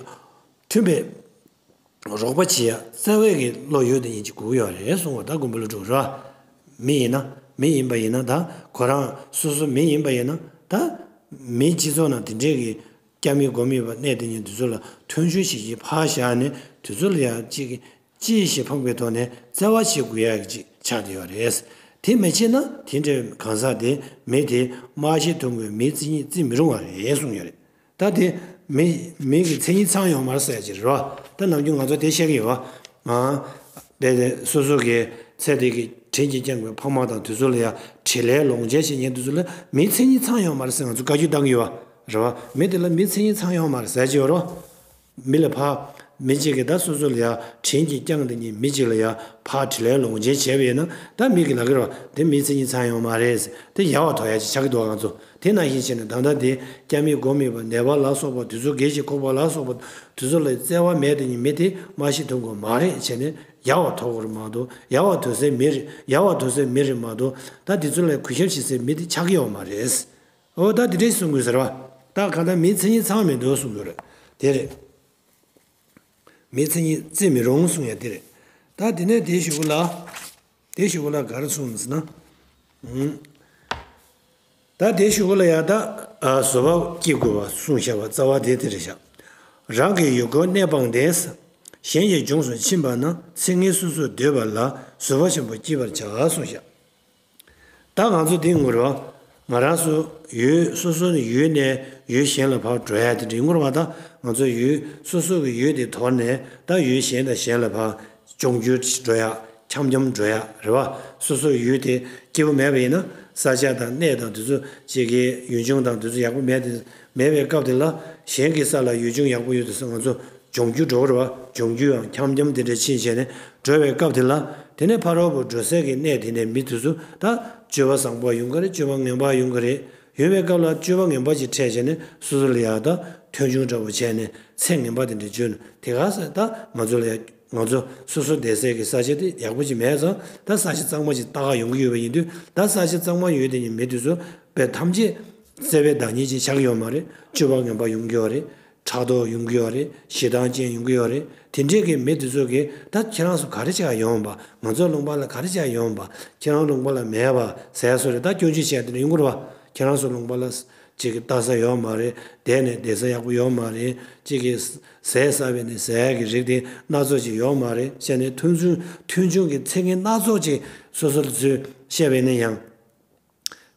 མཐུན་པའི་རོགས་པ་བྱེད་ཡ་བརྩེ་བའི་གི་བློ་ཡོད་དེ་ཡིན་གྱི་དགོས་ཡོད་རེད་གསུངས་པ། ད་མགོན་པོ་ཀླུ་སྒྲུབ་ར། མི་ཡིན་ན་མི་ཡིན་པ་ཡིན་ན་ད་ཁོ་རང་སོ་སོ་མི་ཡིན་པ་ཡིན་ན་ད་མིའི་སྤྱི་ཚོགས་ནང་དེ་འདྲའི་གི་སྐྱབས་མེད་མགོན་མེད་པ་གནས་དེ་ཉིད་དེ་ཚོ་ལ་མཐུན་སྦྱོར་ཞིག་གིས་ཕར་བཞག་ནས་དེ་ཚོ་ལ་ཡང་གཅིག་གིས་གཅིག་ཞེ་ཕངས་པའི་ཐོག་ནས་བརྩེ་བ་བྱེད་དགོས་ཡ་གི་ཅིག་ཆགས་བསྡད་ཡོད་རེད། དེ་མི་བྱེད་ན་དེ་འདྲའི་གང་ཟག་དེ་མི་དེ་མ་ཤི་དོན་དགོས་པའི་མིའི་མཚན་ཉིད་བརྩི་མི་རུང་བ་རེད་གསུངས་ཡོད་རེད། ད་དེ་མི་མི་གི་མཚན་ཉིད་ཚང་ཡོད་མ་རེད་ཟེར་ཡ་ཅིག་རེད་བ། ད་ནམ་རྒྱུན་ང་ཚོ་དེ་བཤད་ཀྱི་ཡོད་བ། ཨ། དེ་དེ་སོ་སོ་གི་ཚེ་འདི་གི་དྲིན་གྱིས་བསྐྱངས་པའི་ཕ་མ་དང་དེ་ཚོ་ལ་ཡ་དྲིན་ལན་ལོག་འཇལ་བྱེད་མཁན་དེ་ཚོ་ལ་མིའི་མཚན་ཉིད་ཚང་ཡོད་མ་རེད་ཟེར་ང་ཚོ་བཀའ་བཀྱོན་བཏང་གི་ཡོད་བ། རེད་བ། མི་དེ་ལ་མིའི་མཚན་ཉིད་ཚང་ཡོད་མ་རེད་ཟེར་གྱི་ཡོད་རེད་བ། མི་ལ་ཕར། མི་གཅིག་གིས་ད་སོ་སོ་ལ་ཡ་དྲིན་གྱིས་བསྐྱངས་དེ་ཉིད་མི་གཅིག་ལ་ཡ་ཕར་དྲིན་ལན་ལོག་འཇལ་བྱས་པ་ཡིན་ན་ད་མི་གིས་ལབ་ཀྱི་རེད་བ། དེ་མིའི་མཚན་ཉིད་ཚང་ཡོད་མ་རེད། དེ་ཡལ་བ་དོར་ཡ་ཅིག་ཆགས་ཀྱི་འདུག་བ་ང་ཚོ། དེ་ནང་བཞིན་བྱས་ནས་ད་ལྟ་དེ་སྐྱབས་མེད་མགོན་མེད་པ་ནད་པ་ལ་སོགས་པ་དེ་ཚོ་སྒེར་གྱི་ཁོག་པ་ལ་སོགས་པ་དེ་ཚོ་ལ་བརྩེ་བ་མེད་དེ་ཉིད་མི་དེ་མ་ཤི་དོན་དགོས་མ་རེད་བྱས་ནས་ཡལ་བ་དོར་དགོས་རེད་མ་གཏོགས། ཡལ་བ་དོར་སའི་མི་རེད། ཡལ་བ་དོར་སའི་མི་རེད་མ་གཏོགས། ད་དེ་ཚོ་ལ་གུས་ཞབས་བྱེད་སའི་མི་དེ་ཆགས་ཀྱི་ཡོད་མ་རེད། འོ་ད་དེ་འདྲས་གསུང་དགོས་ཟེར་བ། ད་གང་ལྟར་མིའི་མཚན་ཉིད་ཚང་མི་འདུག་གསུང་དགོས་རེད། དེ་རེད། མིའི་མཚན་ཉིད་བརྩི་མི་རུང་གསུང་ཡ་དེ་རེད། ད་དེ་ནས་དེའི་གཞུག་གུ་ལ། དེའི་གཞུག་གུ་ལ་ག་རེ་གསུངས་ཟེར་ན། ཨུམ། ད་དེའི་གཞུག་གུ་ལ་ཡ་ད། ཨ། བཟོད་པ་སྐྱེ་དགོས་པ་གསུངས་བཞག་པ་རྩ་བ་དེ་དེ་རེད་བཞག། རང་གི་ཡུལ་འཁོར་གནས་སྤངས་ཏེ། གཞན་གྱི་ལྗོངས་སུ་ཕྱིན་པ་ན་ཚེ་སྔོན་སོ་སོར་འདོད་པ་ལ་བཟོད་པ་ཆེན་པོ་སྐྱེད་པར་བྱ་གསུངས་བཞག། ད་ང་ཚོ་འདི་ངུ་རོ། ང་རང་ཚོ་ཡུལ་སོ་སོ་ནས་ཡུལ་ནས་ཡུལ་གཞན་ལ་ཕར་འགྲོ་ཡ་དེ་འདྲའི་ངུ་རོ་བ། ད་ང་ཚོ་ཡུལ་སོ་སོ་གི་ཡུལ་དེ་དོར་ནས་ད་ཡུལ་གཞན་དང་གཞན་ལ་ཕར་ལྗོངས་རྒྱུ་འགྲོ་ཡ། འཁྱམ་འཁྱམ་འགྲོ་ཡ་རེད་བ། སོ་སོ་ཡུལ་དེ་སྐྱིད་པོ་མེད་པ་ཡིན་ན་ས་ཆ་དང་གནས་དང་དེ་ཚོ་ཅིག་གི་ཡུལ་ལྗོངས་དང་དེ་ཚོ་ཡག་པོ་མེད་དེ། མེད་པའི་སྐབས་དེ་ལ་གཞན་གྱི་ས་ལ་ཡུལ་ལྗོངས་ཡག་པོ་ཡོད་དུས་ང་ཚོ་ལྗོངས་རྒྱུ་འགྲོ་གི་རེད་བ། ལྗོངས་རྒྱུ་ཡང་འཁྱམ་འཁྱམ་དེ་འདྲ་ཕྱིན་བྱས་ནས་འགྲོ་བའི་སྐབས་དེ་ལ། དེ་ནས་ཕ་རོལ་པོ་འགྲོ་སའི་གི་གནས་དེ་ནས་མི་དེ་ཚོ་ད་སྤྱོད་པ་བཟང་པོ་ཡོང་གི་རེད། སྤྱོད་པ་ངན་པ་ཡོང་གི་རེད། ཡོང་བའི་སྐབས་ལ་སྤྱོད་པ་ངན་པ་ཅིག་འཕྲད་བྱས་ནས་སོ་སོ་ལ་ཡང་ད་མཐོང་ཆུང་འདྲ་པོ་བྱས་ནས་ཚེ་ངན་པ་དེ་འདྲ་བརྗོད་ནས་དེ་ག་ས་ད་ང་ཚོ་ལ་ཡང་ང་ཚོ་སོ་སོ་བསྡད་སའི་གི་ས་ཆ་དེ་ཡག་པོ་ཅིག་མེད་ཙང་ད་ས་ཆ་གཙང་མ་ཅིག་ལྟ་ག་ཡོང་གི་ཡོད་པ་ཡིན་དུས། ད་ས་ཆ་གཙང་མ་ཡོད་དེ་ཉིད་མི་དེ་ཚོ་དཔེ་ཐམས་ཅད་བརྩེ་བའི་བདག་ཉིད་ཅིག་ཆགས་ཀྱི་ཡོད་མ་རེད། སྤྱོད་པ་ངན་པ་ཡོང་གི་ཡོད་རེད། ཕྲག་དོག་ཡོང་གི་ཡོད་རེད། ཞེ་སྡང་ཅན་ཡོང་གི་ཡོད་རེད། དེ་འདྲས་ཀྱི་མི་དེ་ཚོ་གིས་ད་ཁྱེད་རང་ཚོ་ག་རེ་བྱས་ཡོང་བ། ང་ཚོ་ལུང་པ་ལ་ག་རེ་བྱས་ཡོང་བ། ཁྱེད་རང་ལུང་པ་ལ་མེད་པ་ཟེར་སོ་རེད། ད་སྐྱོན་བརྗོད་བྱས་དེ་འདྲ་ཡོང་གི་རེད་བ། ཁྱེད་རང་ཚོ་ལུང་པ་ལ་གཅིག་གི་ལྟ་ས་ཡོད་མ་རེད། བསྡད་ནས་བསྡད་ས་ཡག་པོ་ཡོད་མ་རེད། གཅིག་གི་ཟས་ཟ་བས་ནས་ཟ་ཡག་གི་རིགས་དེ་སྣ་ཚོགས་ཅིག་ཡོད་མ་རེད་བྱས་ནས་མཐོང་ཆུང་མཐོང་ཆུང་གི་ཚིག་ངན་སྣ་ཚོགས་ཅིག་སོ་སོ་ལ་ཚུར་བཤད་པས་ན་ཡང་།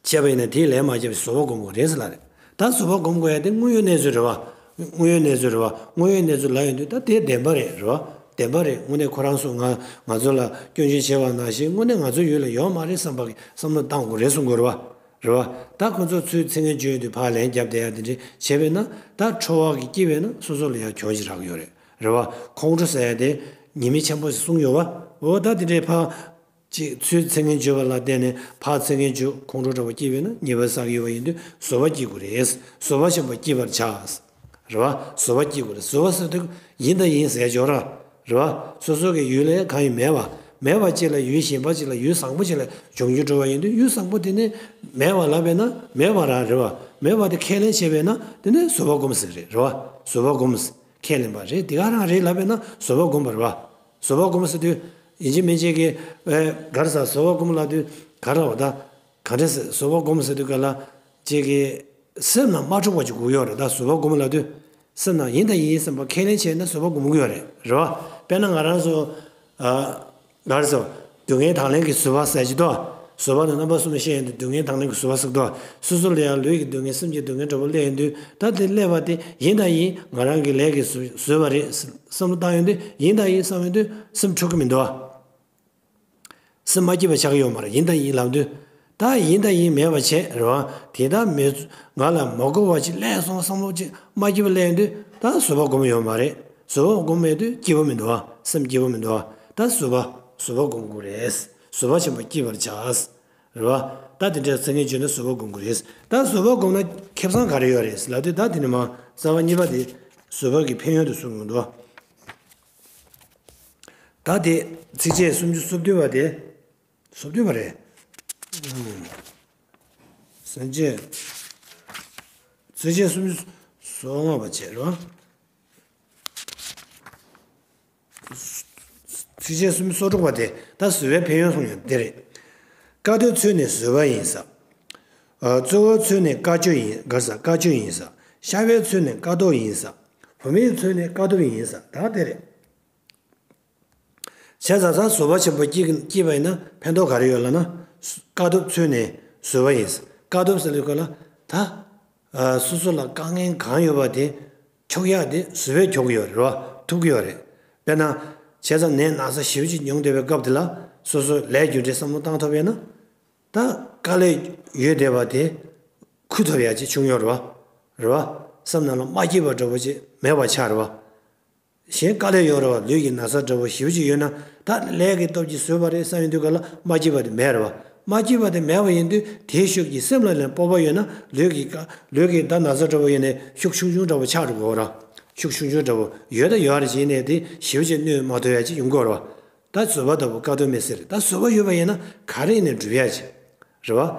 བྱས་པ་ཡིན་ན་དེའི་ལན་མ་བརྒྱབ་པའི་བཟོད་པ་སྒོམ་དགོས་རེད་ཟེར་ལ་རེད། ད་བཟོད་པ་སྒོམ་དགོས་ཡ་དེ་དངོས་ཡོད་གནས་ཚུལ་རེད་བ། དངོས་ཡོད་གནས་ཚུལ་རེད་བ། དངོས་ཡོད་གནས་ཚུལ་ལབ་ཡོང་དུས་ད་དེ་བདེན་པ་རེད་རེད་བ། བདེན་པ་རེད། དངོས་གནས་ཁོ་རང་ཚོ་ང་ང་ཚོ་ལ་སྐྱོན་བརྗོད་བྱས་པ་ནང་བཞིན་དངོས་གནས་ང་ཚོ་ཡུལ་ལ་ཡོད་མ་རེད་བསམ་པ་གི་བསམ་བློ་བཏང་དགོས་རེད་གསུང་དགོས་རེད་བ། རེད་བ། ད་ཁོ་ཚོ་ཚུར་ཚིག་ངན་བརྗོད་ཡོང་དུས་ཕར་ལན་བརྒྱབ་བསྡད་ཡ་དེ་འདྲས་བྱས་པས་ན་ད་ཁྲོ་བ་གི་སྐྱེས་པས་ན་སོ་སོ་ལ་ཡ་གྱོང་ཞིག་རག་གི་ཡོད་རེད། རེད་བ། ཁོང་ཁྲོ་ཟེར་ཡ་དེ་ཉེས་དམིགས་ཆེན་པོ་ཞིག་གསུངས་ཡོད་བ། འོ་ད་དེ་འདྲས་ཕར། ཅིག་ཚུར་ཚིག་ངན་བརྗོད་པ་ལ་བརྟེན་ནས་ཕར་ཚིག་ངན་བརྗོད་ཁོང་ཁྲོ་འདྲ་པོ་སྐྱེས་པས་ན་ཉེས་པ་བསགས་ཡོད་པ་ཡིན་དུས་བཟོད་པ་སྐྱེ་དགོས་རེད། བཟོད་པ་ཆེན་པོ་སྐྱེ་བར་བྱ། རེད་བ། བཟོད་པ་སྐྱེ་དགོས་རེད། བཟོད་པ་ཟེར་དུས་ཡིན་དང་ཡིན་ཟེར་ཆོག་ར། རེད་བ། སོ་སོ་གི་ཡུལ་ལ་གང་ཡང་མེད་པ། མེད་པ་ཅིག་ལ་ཡུལ་གཞན་པ་ཅིག་ལ་ཡུལ་བཟང་པོ་ཅིག་ལ་ལྗོངས་རྒྱུ་འགྲོ་བ་ཡིན་དུས་ཡུལ་བཟང་པོ་དེ་ནི་མེད་པ་ལབ་པས་ན་མེད་པ་རང་རེད་བ། མེད་པ་དེ་ཁས་ལེན་བྱས་པས་ན་དེ་ནི་བཟོད་པ་སྒོམ་ཟེར་རེད། རེད་བ། བཟོད་པ་སྒོམ། ཁས་ལེན་པ་རེད། དེ་ག་རང་རེད་ལབ་པས་ན་བཟོད་པ་སྒོམ་པ་རེད་བ། བཟོད་པ་སྒོམ་ཟེར་དུས་ཡིན་གཅིག་མིན་གཅིག་གི་ཨེ་ག་རེ་ཟེར། བཟོད་པ་སྒོམ་ལབ་དུས་ག་རེ་ལབ་ད། ག་འདྲ་ཟེར། བཟོད་པ་སྒོམ་ཟེར་དུས་ག་ལ་གཅིག་གི་སེམས་ནང་མ་འཁྲུག་པ་ཅིག་དགོས་ཡོད་རེད། ད་བཟོད་པ་སྒོམ་ལབ་དུས་སེམས་ནང་ཡིན་དང་ཡིན་བསམ་པ་ཁས་ལེན་བྱས་ན་བཟོད་པ་སྒོམ་གྱི་ཡོད་རེད། རེད་བ། དཔེར་ན་ང་རང་ཚོ་ཨ། ག་རེ་ཟེར། སྡུག་བསྔལ་དང་ལེན་གྱི་བཟོད་པ་ཟེར་གྱི་འདུག། བཟོད་པ་ནི་རྣམ་པ་གསུམ་ཤེས་ཡོན་དུ་སྡུག་བསྔལ་དང་ལེན་གྱི་བཟོད་པ་ཟེར་གྱི་འདུག། སོ་སོ་ལ་ཡང་ལུས་ཀྱི་སྡུག་བསྔལ་སེམས་ཀྱི་སྡུག་བསྔལ་འདྲ་པོ་སླེབས་ཡོང་དུས་ད་དེ་སླེབས་པ་དེ་ཡིན་དང་ཡིན་ང་རང་གི་ལས་ཀྱིས་བཟོས་བཟོས་པ་རེད་བསམ་བློ་བཏང་ཡོང་དུས་ཡིན་དང་ཡིན་བསམ་ཡོང་དུས་སེམས་འཁྲུག་གི་མི་འདུག་བ། སེམས་མ་སྐྱིད་པ་ཆགས་ཀྱི་ཡོད་མ་རེད། ཡིན་དང་ཡིན་ལབ་དུས། ད་ཡིན་དང་ཡིན་མེད་པ་བྱས་རེད་བ། དེ་ལྟར་མི་ང་ལ་མ་དགའ་བ་ཅིག་སླེབས་སོང་བསམ་བློ་ཅིག་མ་སྐྱིད་པ་སླེབས་དུས། ད་བཟོད་པ་སྒོམ་ཡོད་མ་རེད། བཟོད་པ་སྒོམ་མེད་དུས་སྐྱིད་པོ་མི་འདུག་བ། སེམས་སྐྱིད་པོ་མི་འདུག་བ། ད་བཟོད་པ་བཟོད་པ་སྒོམ་དགོས་རེད། བཟོད་པ་ཆེན་པོ་སྐྱེད་པར་བྱ། རེད་བ། ད་དེ་འདྲའི་མཚན་ཉིད་བརྗོད་ན་བཟོད་པ་སྒོམ་དགོས་རེད། ད་བཟོད་པ་སྒོམ་ན་ཁེ་བཟང་ག་རེ་ཡོད་རེད་ལབ་དུས། ད་དེ་ནི་མ་རྩ་བ་གཉིས་པ་དེ་བཟོད་པ་གི་ཕན་ཡོན་དུ་གསུངས་ཡོང་འདུག་ད་དེ་ཚིགས་བཅད་སུམ་ཅུ་སོ་བདུན་པ་དེ། སོ་བདུན་པ་རེད། ཨུམ། སུམ་ཅུ། ཚིགས་བཅད་སུམ་ཅུ་སོ་ལྔ་པ་བྱས་རོ། ཚིགས་བཅད་སུམ་ཅུ་སོ་དྲུག་པ་དེ་ད་བཟོད་པའི་ཕན་ཡོན་གསུངས་ཡོད་འདི་རེད། དཀའ་ཐུབ་ཚུལ་ནི་བཟོད་པ་ཡིན་ས། ཨ། གཙོ་བོའི་ཚུལ་ནི་དཀའ་སྤྱོད་ཡིན། ག་རེ་ཟ། དཀའ་སྤྱོད་ཡིན་ས། ཤ་བའི་ཚུལ་ནི་དཀའ་ཐུབ་ཡིན་ས། བུད་མེད་ཚུལ་ནི་དཀའ་ཐུབ་ཡིན་ས། ད་དེ་རེད། བྱས་ཙང་ད་བཟོད་པ་ཆེན་པོ་སྐྱེ་སྐྱེས་པ་ཡིན་ན་ཕན་ཐོགས་ག་རེ་ཡོད་ལབ་ན། དཀའ་ཐུབ་ཚུལ་ནི་བཟོད་པ་ཡིན། དཀའ་ཐུབ་ཟེར་ལེ་ཀ་ལ་ད། ཨ། སོ་སོ་ལ་དཀའ་ངལ་གང་ཡོད་པ་དེ་འཁྱོག་ཡག་དེ་བཟོད་པས་འཁྱོག་གི་ཡོད་རེད་བ། ཐུབ་ཀྱི་ཡོད་རེད། དཔེར་ན། བྱས་ཙང་ནད་ན་ཚ་ཞེ་པོ་ཅིག་མྱོང་བསྡད་པའི་སྐབས་དེ་ལ་སོ་སོ་ལས་རྒྱུ་འབྲས་བསམ་བློ་བཏང་ཐུབ་ཡོད་ན། ད་དཀའ་ལས་ཡོད་བསྡད་པ་དེ་ཁུར་ཐུབ་ཡག་ཅིག་བྱུང་ཡོད་རེད་བ། རེད་བ། བསམ་ནང་ལ་མ་སྐྱིད་པ་འདྲ་པོ་ཅིག་མེད་པ་ཆགས་རེད་བ། གཞན་དཀའ་ལས་ཡོད་རེད་བ། ལུས་ཀྱི་ན་ཚ་འདྲ་པོ་ཞེ་པོ་ཅིག་ཡོད་ན། ད་ལས་ཀྱི་སྟོབས་ཀྱིས་བཟོད་པ་རེད་བསམ་ཡོང་དུས་ག་ལ་མ་སྐྱིད་པ་དེ་མེད་རེད་བ། མ་སྐྱིད་པ་དེ་མེད་པ་ཡིན་དུས་དེའི་ཤུགས་ཀྱིས་སེམས་ལ་ལན་སྤོབས་པ་ཡོད་ན། ལུས་ཀྱི་ཀ་ལུས་ཀྱི་ད་ན་ཚ་འདྲ་པོ་ཡོད་ནས་ཤུགས་ཆུང་ཆུང་འདྲ་པོ་ཆགས་འགྲོ་གི་ཡོད་ར། ཤུགས་ཆུང་ཆུང་འདྲ་པོ་ཡོད་ད་ཡོད་རེད་ཅེས་ནས་དེ་ཞེ་པོ་ཅིག་གནོད་མ་ཐུབ་ཡག་ཅིག་ཡོང་གི་ཡོད་རེད་བ། ད་བཟོད་པ་ལྟ་བུ་དཀའ་ཐུབ་མེད་ཟེར། ད་བཟོད་པ་ཡོད་པ་ཡིན་ན་ག་རེ་ཡིན་ནའི་འགྲུབ་ཡག་ཅིག་རེད་བ།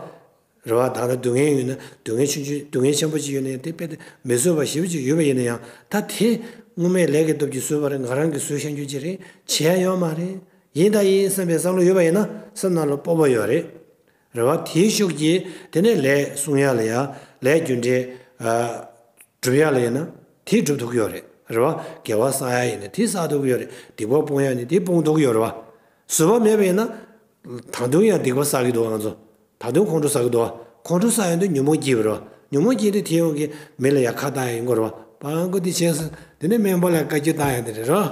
རེད་བ། ད་ལྟ་སྡུག་བསྔལ་ཡོད་ན་སྡུག་བསྔལ་ཆུང་ཆུང་སྡུག་བསྔལ་ཆེན་པོ་ཅིག་ཡོད་ནའི་དེ་དཔེ་དེ་མི་བཟོད་པ་ཞེ་པོ་ཅིག་ཡོད་པ་ཡིན་ན་ཡང་། ད་དེ་སྔོན་མའི་ལས་ཀྱི་སྟོབས་ཀྱིས་བཟོད་པ་རེད། ང་རང་གིས་བཟོད་ཤེས་རྒྱུ་ཅིག་རེད། བྱས་ཡོད་མ་རེད། ཡིན་དང་ཡིན་བསམ་པའི་བསམ་བློ་ཡོད་པ་ཡིན་ན་སེམས་ནང་ལ་སྤོབས་པ་ཡོད་རེད། རེད་བ། དེའི་ཤུགས་ཀྱིས་དེ་ནས་ལས་སྲུང་ཡག་ལ་ཡ། ལས་རྒྱུ་འབྲས། ཨ། སྒྲུབ་ཡག་ལ་ཡིན་ན་དེ་སྒྲུབ་ཐུབ་ཀྱི་ཡོད་རེད། རེད་བ། དགེ་བ་བསགས་ཡག་ཡིན་ན་དེ་བསགས་ཐུབ་ཀྱི་ཡོད་རེད། སྡིག་པ་སྤོང་ཡག་ནི་དེ་སྤོང་ཐུབ་ཀྱི་ཡོད་རེད་བ། བཟོད་པ་མེད་པ་ཡིན་ན། ད་དུང་ཡང་སྡིག་པ་བསགས་ཀྱི་འདུག་ང་ཚོ། ད་དུང་ཁོང་ཁྲོ་ཟ་གི་འདུག་ཁོང་ཁྲོ་ཟ་ཡོང་དུས་ཉོན་མོངས་སྐྱེས་པ་རེད་བ། ཉོན་མོངས་སྐྱེས་དུས་དེ་ཡོང་གི་མི་ལ་ཡ་ཁ་བཏང་ཡག་ཡིན་དགོས་རེད་བ། པང་ཀོ་དེ་བྱས་སོང་། དེ་ནས་སྨན་པ་ལ་བཀའ་བཀྱོན་བཏང་ཡག་དེ་རེད་ར།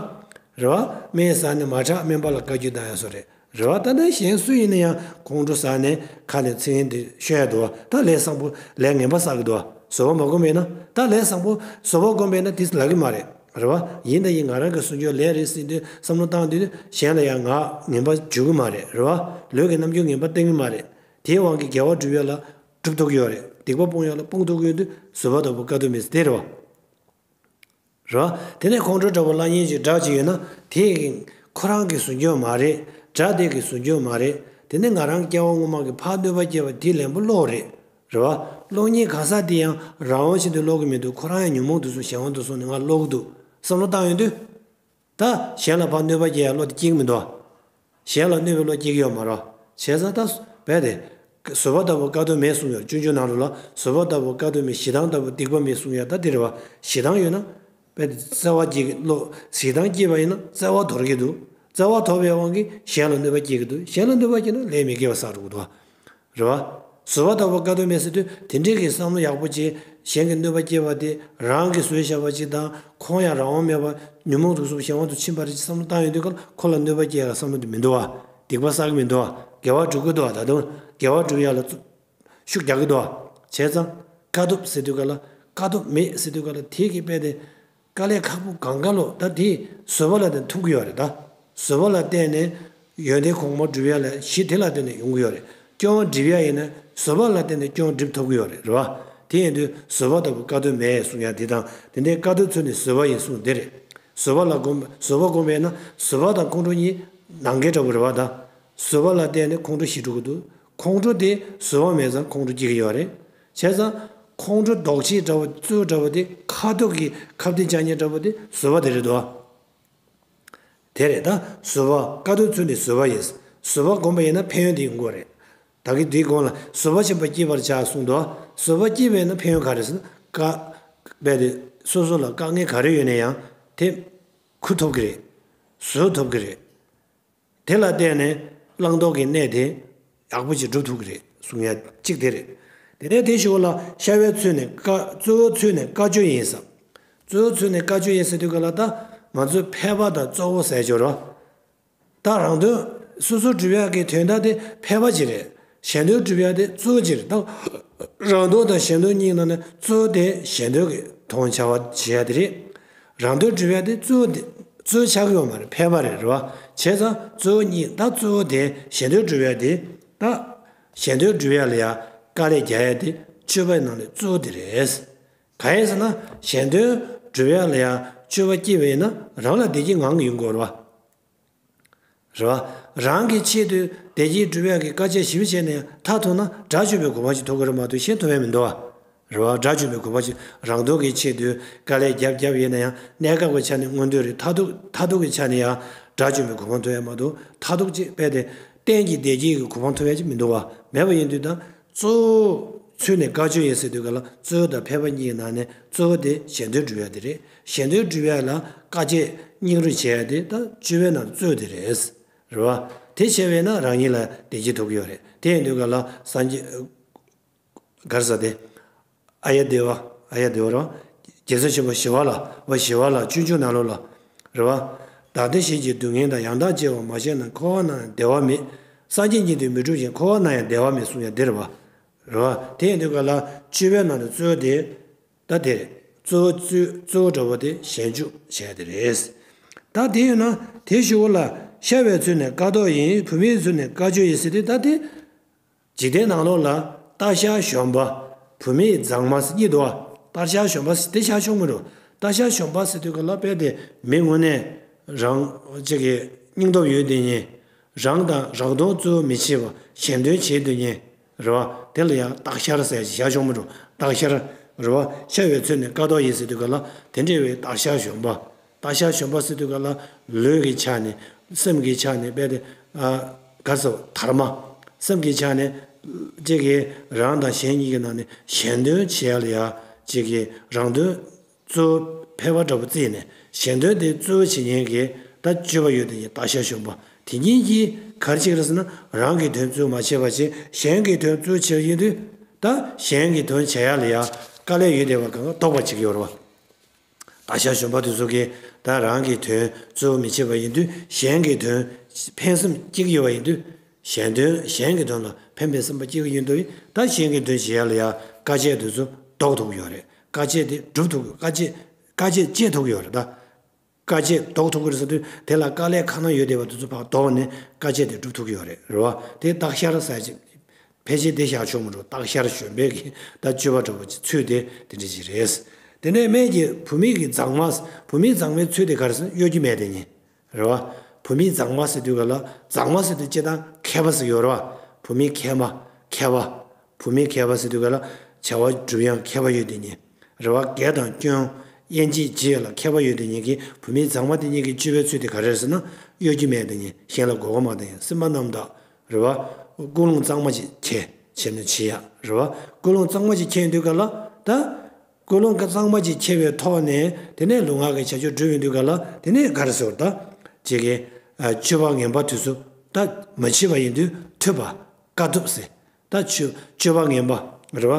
རེད་བ། སྨན་ཟ་ནས་མ་དྲག་སྨན་པ་ལ་བཀའ་བཀྱོན་བཏང་ཡག་བཟོ་རེད། རེད་བ། ད་ནི་གཞན་སུ་ཡིན་ན་ཡང་ཁོང་ཁྲོ་ཟ་ནས་ཁ་ནས་ཚིག་ངན་དེ་ཤོད་ཡག་འདུག་བ། ད་ལས་བཟང་པོ་ལས་ངན་པ་བསགས་ཀྱི་འདུག་བ། བཟོད་པ་མ་བསྒོམས་པས་ན། ད་ལས་བཟང་པོ་བཟོད་པ་བསྒོམས་པས་ན་དེ་ལབ་ཀྱི་མ་རེད། རེད་བ། ཡིན་དང་ཡིན་ང་རང་གིས་བཟོ་རྒྱུ་ལས་རེད་ཟེར་དུས་བསམ་བློ་བཏང་དུས་གཞན་ལ་ཡང་ངག་ངན་པ་བརྗོད་ཀྱི་མ་རེད། རེད་བ། ལུས་ཀྱི་རྣམ་འགྱུར་ངན་པ་བསྟན་གྱི་མ་རེད། དེའི་དབང་གིས་དགེ་བ་སྒྲུབ་ཡག་ལ་སྒྲུབ་ཐུབ་ཀྱི་ཡོད་རེད། སྡིག་པ་སྤོང་ཡག་ལ་སྤོང་ཐུབ་ཀྱི་ཡོད་དུས་བཟོད་པ་ལྟ་བུ་དཀའ་ཐུབ་མེད་ཟེར་དེ་རེད་བ། རེད་བ། དེ་ནས་ཁོང་ཁྲོ་འདྲ་པོ་བརླག་མཁན་ཅིག་དགྲ་ཅིག་ཡོད་ན་དེ་ཁོ་རང་གིས་བཟོ་རྒྱུ་མ་རེད། དགྲ་དེ་གིས་བཟོ་རྒྱུ་མ་རེད། དེ་ནས་ང་རང་སྐྱེ་བ་སྔོན་མ་གི་ཕར་གནོད་པ་སྐྱེལ་བ་དེ་ལན་པོ་སློག་རེད། རེད་བ། སློག་མཁན་ག་ས་དེ་ཡང་རང་དབང་ཆེད་དུ་སློག་གི་མི་འདུག་ཁོ་རང་ཡང་ཉོན་མོངས་དུག་གསུམ་གཞན་དབང་དུག་གསུམ་ནས་ང་སློག་གི་འདུག་བསམ་བློ་བཏང་ཡོང་དུས། ད་གཞན་ལ་ཕར་གནོད་པ་སྐྱེལ་ཡག་བློ་དེ་སྐྱེ་གི་མི་འདུག་གཞན་ལ་གནོད་པའི་བློ་སྐྱེ་གི་ཡོད་མ་རེད། བྱས་ཙང་ད་རྦད་དེ། བཟོད་པ་ལྟ་བུ་དཀའ་ཐུབ་མེད་གསུངས་ཡོད། སྤྱོད་འཇུག་ནང་ལོགས་ལ་བཟོད་པ་ལྟ་བུ་དཀའ་ཐུབ་མེད། ཞེ་སྡང་ལྟ་བུ་སྡིག་པ་མེད་གསུངས་ཡག་ད་དེ་རེད་བ། ཞེ་སྡང་ཡོད་ན། རྦད་དེ་བརྩེ་བ་སྐྱེ་གི་བློ། ཞེ་སྡང་སྐྱེས་པ་ཡིན་ན་བརྩེ་བ་དོར་གྱི་འདུག་བརྩེ་བ་དོར་བའི་དབང་གིས་གཞན་ལ་གནོད་པ་སྐྱེལ་གྱི་འདུག་གཞན་ལ་གནོད་པ་སྐྱེལ་ན་ལས་མི་དགེ་བ་བསགས་འགྲོ་གི་འདུག་བ། རེད་བ། བཟོད་པ་ལྟ་བུ་དཀའ་ཐུབ་མེད་ཟེར་དུས་དེ་འདྲའི་གི་བསམ་བློ་ཡག་པོ་བྱས། གཞན་གྱི་གནོད་པ་སྐྱེལ་བ་དེ་རང་གིས་བཟོས་བཞག་པ་ཅིག་དང་། ཁོང་ཡང་རང་དབང་མེད་པར་ཉོན་མོངས་དུག་གསུམ་གཞན་དབང་དུ་ཕྱིན་པ་རེད་ཅེས་བསམ་བློ་བཏང་ཡོང་དུས་སྐབས་ལ་ཁོ་ལ་གནོད་པ་སྐྱེལ་ཡག་བསམ་བློ་དེ་མི་འདུག་བ། སྡིག་པ་བསགས་ཀྱི་མི་འདུག་བ། དགེ་བ་སྒྲུབ་ཀྱི་འདུག་བ། ད་དུང་དགེ་བ་སྒྲུབ་ཡག་ལ་ཤུགས་རྒྱག་གི་འདུག་བ། བྱས་ཙང་དཀའ་ཐུབ་ཟེར་དུས་སྐབས་ལ་དཀའ་ཐུབ་མེད་ཟེར་དུས་སྐབས་ལ་དེ་གི་དཔེ་དེ། དཀའ་ལས་ཁག་པོ་གང་ག་ལོ་ད་དེ་བཟོད་པ་ལ་བརྟེན་ཐུབ་ཀྱི་ཡོད་རེད་ད། བཟོད་པ་ལ་བརྟེན་ནས་ཡོན་ཏན་གོང་མ་སྒྲུབ་ཡག་ལ་གཞི་དེ་ལ་བརྟེན་ནས་ཡོང་གི་ཡོད་རེད། སྐྱོན་སྒྲུབ་ཡག་ཡིན་ན་བཟོད་པ་ལ་བརྟེན་ནས་སྐྱོན་སྒྲུབ་ཐུབ་ཀྱི་ཡོད་རེད། རེད་བ། དེ་ཡིན་དུས་བཟོད་པ་ལྟ་བུ་དཀའ་ཐུབ་མེད་གསུང་ཡག་འདི་དང་དེ་འདྲའི་དཀའ་ཐུབ་ཚུལ་ནི་བཟོད་པ་ཡིན་གསུང་འདི་རེད། བཟོད་པ་ལ་སྒོམ་བཟོད་པ་སྒོམ་པས་ན་བཟོད་པ་དང་ཁོང་ཁྲོ་གཉིས་ནང་འགལ་འདྲ་པོ་རེད་བ་ད། བཟོད་པ་ལ་བརྟེན་ནས་ཁོང་ཁྲོ་ཞི་འགྲོ་གི་འདུག་ཁོང་ཁྲོ་དེ་བཟོད་པ་མེད་ཙང་ཁོང་ཁྲོ་སྐྱེ་གི་ཡོད་རེད། བྱས་ཙང་ཁོང་ཁྲོ་ལྡོག་བྱེད་འདྲ་བོ་གཙོ་བོ་འདྲ་བོ་དེ་ཁ་ཐུག་གི་ཁ་གཏད་བཅག་མཁན་འདྲ་བོ་དེ་བཟོད་པ་དེ་རེད་དོ། དེ་རེད་ད། བཟོད་པ་དཀའ་ཐུབ་ཚུལ་ནི་བཟོད་པ་ཡིན། བཟོད་པ་བསྒོམས་པ་ཡིན་ན་ཕན་ཡོན་དེ་ཡོང་གི་རེད། ད་གིན་དེའི་གོང་ལ་བཟོད་པ་ཆེན་པོ་སྐྱེད་པར་བྱ་གསུངས་འདུག་བཟོད་པ་སྐྱེས་པས་ན་ཕན་ཡོན་ག་རེ་ཟེར་ན། དཀའ། རྦད་དེ་སོ་སོ་ལ་དཀའ་ངལ་ག་རེ་ཡོད་ན་ཡང་དེ་ཁུར་ཐུབ་ཀྱི་རེད། བཟོད་ཐུབ་ཀྱི་རེད། དེ་ལ་བརྟེན་ནས་བླང་དོར་གྱི་གནས་དེ་ཡག་པོ་ཅིག་སྒྲུབ་ཐུབ་ཀྱི་རེད་གསུང་ཡ་གཅིག་དེ་རེད། དེ་ནས་དེ་ཞོར་ལ་ཤ་བའི་ཚུལ་ནི་དཀའ་གཙོ་བོའི་ཚུལ་ནི་དཀའ་སྤྱོད་ཡིན་ས། གཙོ་བོའི་ཚུལ་ནི་དཀའ་སྤྱོད་ཡིན་ཟེར་དུས་ག་ལ་ད་ང་ཚོའི་ཕལ་པ་དང་གཙོ་བོ་ཟེར་ཆོག་རོ། ད་རང་དོན་ སོ་སོར་སྒྲུབ་ཡག་གི་དོན་དག་དེ་ཕལ་པ་ཅིག་རེད། གཞན་དོན་སྒྲུབ་ཡག་དེ་གཙོ་བོ་ཅིག་རེད། ད་རང་དོན་དང་གཞན་དོན་གཉིས་ནང་ནས་གཙོ་བོ་དེ་གཞན་དོན་གྱི་དོན་བྱ་བ་བྱེད་ཡག་དེ་རེད། རང་དོན་སྒྲུབ་ཡག་དེ་གཙོ་བོ་དེ་གཙོ་བོ་ཆགས་ཀྱི་ཡོད་མ་རེད། ཕལ་པ་རེད། རེད་བ། བྱས་ཙང་གཙོ་བོ་གཉིས། ད་གཙོ་བོ་དེ་གཞན་དོན་སྒྲུབ་ཡག་དེ། ད་གཞན་དོན་སྒྲུབ་ཡག་ལ་ཡ་དཀའ་ལས་རྒྱག་ཡག་དེ་སྤྱོད་པའི་ནང་ནས་གཙོ་བོ་དེ་རེད། གང་ཡིན་ཟེར་ན། གཞན་དོན་སྒྲུབ་ཡག་ལ་ཡ་སྤྱོད་པ་སྐྱེས་པ་ཡིན་ན་རང་ལ་བདེ་སྐྱིད་ངང་གིས་ཡོང་གི་ཡོད་རེད་བ། རེད་བ། རང་གི་ཆེད་དུ་བདེ་སྐྱིད་སྒྲུབ་ཡག་གི་དཀའ་སྤྱད་ཞེ་པོ་བྱས་ནས་མཐར་ཐུག་ན་དགྲ་བཅོམ་པའི་གོ་འཕང་ཞིག་ཐོབ་ཀྱི་རེད་མ་གཏོགས་གཞན་ཐོབ་ཡག་མི་འདུག་བ། རེད་བ། དགྲ་བཅོམ་པའི་གོ་འཕང་ཞིག་རང་དོན་གྱི་ཆེད་དུ་དཀའ་ལས་རྒྱབ་རྒྱབ་ཡིན་ན་ཡང་གནས་སྐབས་ཀྱི་ཆ་ནས་མངོན་འདོད་རེད། མཐར་ཐུག་མཐར་ཐུག་གི་ཆ་ནས་ཡང་དགྲ་བཅོམ་པའི་གོ་འཕང་ཐོབ་ཡག་མ་གཏོགས་མཐར་ཐུག་ཅིག་དཔེ་དེ་གཏན་གྱི་བདེ་སྐྱིད་ཀྱི་གོ་འཕང་ཐོབ་ཡག་ཅིག་མི་འདུག་བ། མེད་པ་ཡིན་དུས་ད། གཙོ་བོ་ཚུལ་ནི་དཀའ་སྤྱད་ཡིན་ཟེར་དུས་ག་ལ་གཙོ་བོ་དང་ཕལ་པ་གཉིས་ཀྱི་ནང་ནས་གཙོ་བོ་དེ་གཞན་དོན་སྒྲུབ་ཡག་དེ་རེད། གཞན་དོན་སྒྲུབ་ཡག་ལ་དཀའ་སྤྱད་སྙིང་རུས་བྱེད་ཡག་དེ་ད་སྤྱོད་པའི་ནང་གཙོ་བོ་དེ་རེད། རེད་བ། དེ་བྱས་པས་ན་རང་ཉིད་ལ་བདེ་སྐྱིད་ཐོབ་ཀྱི་ཡོད་རེད། དེ་ཡིན་དུས་ག་ལ་སངས་རྒྱས། ག་རེ་ཟེར་དེ། ཨཱརྱ་དེ་བ། ཨཱརྱ་དེ་བ་རེད་བ། རྒྱལ་སྲས་ཆེན་པོ་ཞི་བ་ལྷ། བ་ཞི་བ་ལྷ་སྤྱོད་འཇུག་ནང་ལོགས་ལ། རེད་བ། བདག་བདེ་གཤེགས་ཀྱི་སྡུག་བསྔལ་དང་། ཡང་དག་སྐྱེ་བ་མ་བྱས་ན། འཁོར་བ་ན་ཡང་བདེ་བ་མེད། སངས་རྒྱས་ཉིད་དུ་མི་འགྲུབ་ཅིང་། འཁོར་བ་ན་ཡང་བདེ་བ་མེད་གསུངས་ཡག་འདི་རེད་བ། རེད་བ། དེ་ཡིན་དུས་ག་ལ་སྤྱོད་པའི་ནང་དུ་གཙོ་བོ་དེ། ད་དེ་རེད། གཙོ་བོ་གཙོ་གཙོ་བོ་འདྲ་བོ་དེ་གཞན་སྤྱོད་བྱས་དེ་རེད། ད་དེ་ཡིན་ན་དེ་ཞུ་བ་ལ། ཤ་བའི་ཚུལ་ནི་དཀའ་ཟློག་ཡིན། བུད་མེད་ཚུལ་ནི་དཀའ་སྤྱོད་ཡིན་ཟེར་དུས་ད་དེ། འཇིག་རྟེན་ནང་ལོགས་ལ་སྟག་ཤར་གཞོན་པ། བུད་མེད་མཛངས་མ་ཟེར་གཉིས་འདུག་བ། སྟག་ཤར་གཞོན་པ་ཟེར་དེ་ཤར་ཕྱོགས་མི་འགྲོ། སྟག་ཤར་གཞོན་པ་ཟེར་དུས་ག་ལ་དཔེ་དེ་མི་དངོས་གནས་རང་ཅིག་གི་སྙིང་སྟོབས་ཡོད་དེ་ཉན། རང་དང་རང་དོན་གཙོ་བོ་མི་བྱེད་པ་གཞན་དོན་བྱེད་དུ་ཉན། རེད་བ། དེ་ལ་ཡང་སྟག་ཤར་ཟེར་ཞིག་ཤར་ཕྱོགས་མི་འགྲོ། སྟག་ཤར། རེད་བ། ཤ་བའི་ཚུལ་ནི་དཀའ་ཟློག་ཡིན་ཟེར་དུས་ག་ལ་དེ་འདྲ་བའི་སྟག་ཤར་གཞོན་པ། སྟག་ཤར་གཞོན་པ་ཟེར་དུས་ག་ལ་ལུས་ཀྱི་ཆ་ནས་སེམས་ཀྱི་ཆ་ནས་དཔེ་དེ། ཨ། ག་རེ་ཟེར་དར་མ། སེམས་ཀྱི་ཆ་ནས་ཅིག་གིས་རང་དང་གཞན་གཉིས་ཀྱི་ནང་ནས་གཞན་དོན་བྱེད་ཡག་ལ་ཡ་ཅིག་གིས་རང་དོན་གཙོ་བོ་ཕལ་པ་འདྲ་པོ་བརྩིས་ནས་གཞན་དོན་དེ་གཙོ་བོ་བྱེད་མཁན་གྱི་ད་སྤྱོད་པ་ཡོད་དེ་ཉན་སྟག་ཤར་གཞོན་པ། དེ་ཉིད་ཀྱིས་ག་རེ་བྱེད་ཀྱི་རེད་ཟེར་ན་རང་གི་དོན་གཙོ་བོ་མ་བྱས་པ་བྱས་གཞན་གྱི་དོན་གཙོ་བོ་བྱེད་ཡོང་དུས་ད་གཞན་གྱི་དོན་བྱེད་ཡག་ལ་ཡ་དཀའ་ལས་ཡོད་བསྡད་པ་གང་ག་ལྡོག་པ་བྱེད་ཀྱི་ཡོད་རེད་བ། སྟག་ཤར་གཞོན་པ་དེ་ཚོ་གིས་ད་རང་གི་དོན་གཙོ་བོ་མི་བྱེད་པ་ཡིན་དུས་གཞན་གྱི་དོན་ཕན་སེམས་སྐྱེ་གི་ཡོད་པ་ཡིན་དུས། གཞན་དོན་གཞན་གྱི་དོན་ལ་ཕན་པའི་སེམས་པ་སྐྱེ་གི་ཡོད་དུས་ད་གཞན་གྱི་དོན་བྱེད་ཡག་ལ་ཡ་དཀའ་སྤྱད་དེ་ཚོ་ལྡོག་ཐུབ་ཀྱི་ཡོད་རེད། དཀའ་སྤྱད་དེ་སྒྲུབ་ཐུབ་དཀའ་སྤྱད་དཀའ་སྤྱད་སྤྱད་ཐུབ་ཀྱི་ཡོད་རེད་ད། དཀའ་སྤྱད་ལྡོག་ཐུབ་ཀྱི་རེད་ཟེར་དུས་དེ་ལ་དཀའ་ལས་ཁག་ན་ཡོད་བསྡད་པ་དེ་ཚོ་ཕར་ལྡོག་ནས་དཀའ་སྤྱད་དེ་སྒྲུབ་ཐུབ་ཀྱི་ཡོད་རེད། རེད་བ། དེ་སྟག་ཤར་ཟེར་ཅིག་ཕལ་ཆེར་དེ་ཤར་ཕྱོགས་མི་འགྲོ། སྟག་ཤར་གཞོན་པའི་གི་ད་སྤྱོད་པ་འདྲ་པོ་ཅིག་ཚུལ་དེ་དེ་འདྲ་ཅིག་རེད། དེ་ནས་སྨད་ཀྱི་བུད་མེད་ཀྱི་མཛངས་མ། བུད་མེད་མཛངས་མའི་ཚུལ་དེ་ག་རེ་ཟེར་ན་གཡོ་སྒྱུ་མེད་དེ་ཉན། རེད་བ། བུད་མེད་མཛངས་མ་ཟེར་དུས་ག་ལ་མཛངས་མ་ཟེར་དུས་སྤྱིར་བཏང་མཁས་པ་ཟེར་ཡོད་རེད་བ། བུད་མེད་མཁས་མ། མཁས་པ། བུད་མེད་མཁས་པ་ཟེར་དུས་ག་ལ་བྱ་བ་སྒྲུབ་ཡག་མཁས་པ་ཡོད་དེ་ཉན། རེད་བ། དགེ་དང་སྐྱོན། དབྱེ་འབྱེད་བྱེད་ཡག་ལ་མཁས་པ་ཡོད་དེ་ཉན་གྱི་བུད་མེད་མཛངས་མ་དེ་ཉིད་ཀྱི་སྤྱོད་པའི་ཚུལ་དེ་ག་རེ་རེད་ཟེར་ན་གཡོ་སྒྱུ་མེད་དེ་ཉན། གཞན་ལ་མགོ་སྐོར་མ་བཏང་ཡག་སེམས་པ་རྣམ་དག་རེད་བ། ཀུན་སློང་གཙང་མ་ཅིག་བྱས་བྱས་ནས་བྱེད་ཡག་རེད་བ། ཀུན་སློང་གཙང་མ་ཅིག་བྱས་ཡོང་དུས་ག་ལ་ད། ཀུན་སློང་གཙང་མ་ཅིག་བྱས་པའི་ཐོག་ནས་དེ་ནས་ལུས་ངག་གི་བྱ་སྤྱོད་སྒྲུབ་ཡོང་དུས་ག་ལ་དེ་ནས་ག་རེ་ཟེར་ད། ཅིག་གི་ཨ། སྤྱོད་པ་ངན་པ་དེ་ཚོ་ད་མ་བྱས་པ་ཡིན་དུས་ཐུབ་པ་དཀའ་ཐུབ་ཟེར། ད་སྤྱོད་སྤྱོད་པ་ངན་པ་རེད་བ།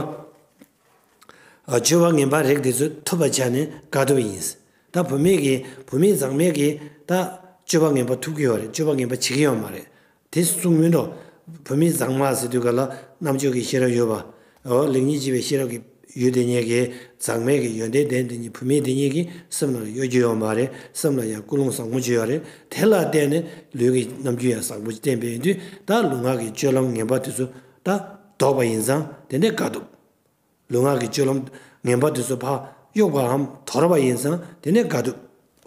ཨ། སྤྱོད་པ་ངན་པ་རིགས་དེ་ཚོ་ཐུབ་པ་བྱས་ནས་དཀའ་ཐུབ་ཡིན། ད་བུད་མེད་ཀྱི་བུད་མེད་མཛངས་མས་ཀྱི་ད་སྤྱོད་པ་ངན་པ་ཐུབ་ཀྱི་ཡོད་རེད། སྤྱོད་པ་ངན་པ་བྱེད་ཀྱི་ཡོད་མ་རེད། དེ་གསུངས་མིན་འགྲོ། བུད་མེད་མཛངས་མ་ཟེར་དུས་ག་ལ་རྣམ་དཔྱོད་ཀྱི་ཤེས་རབ་ཡོད་པ། འོ་ལེགས་ཉེས་འབྱེད་པའི་ཤེས་རབ་ཀྱི་ཡུལ་དེ་ཉིད་ཀྱི་མཛངས་མའི་གི་ཡོན་ཏན་ལྡན་དེ་ཉིད་བུད་མེད་དེ་ཉིད་ཀྱི་སེམས་ལ་གཡོ་སྒྱུ་ཡོད་མ་རེད། སེམས་ལ་ཡང་ཀུན་སློང་བཟང་པོ་ཅིག་ཡོད་རེད། དེ་ལ་བརྟེན་ནས་ལུས་ཀྱི་རྣམ་འགྱུར་ཡང་བཟང་པོ་ཅིག་བསྟན་པ་ཡིན་དུས་ད་ལུས་ངག་གི་སྤྱོད་ལམ་ངན་པ་དེ་ཚོ་ད་ལྡོག་པ་ཡིན་ཙང་དེ་ནས་དཀའ་ཐུབ། ལུས་ངག་གི་སྤྱོད་ལམ་ངན་པ་དེ་ཚོ་ཕར་གཡུག་པའམ་དོར་བ་ཡིན་ཙང་དེ་ནས་དཀའ་ཐུབ།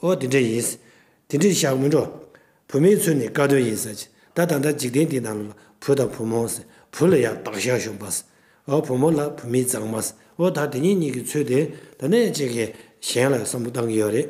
ཨོ་དེ་འདྲ་ཡིན། དེ་འདྲ་བཞག་མི་འགྲོ། བུད་མེད་ཚུལ་ནི་དཀའ་ཐུབ་ཡིན་ཟེར་ཅིག་ད་ད་ལྟ་འཇིག་རྟེན་འདི་ནང་ལ་བུ་དང་བུ་མོ་ཟེར། བུ་ལ་ཡང་སྟག་ཤར་གཞོན་པ་ཟེར། ཨོ་བུ་མོ་ལ་བུད་མེད་མཛངས་མ་ཟེར། ཨོ་ད་དེ་གཉིས་གཉིས་ཀྱི་ཚུལ་དེ་ད་ནས་ཅིག་གིས་གཞན་ལ་བསམ་བློ་བཏང་གི་ཡོད་རེད།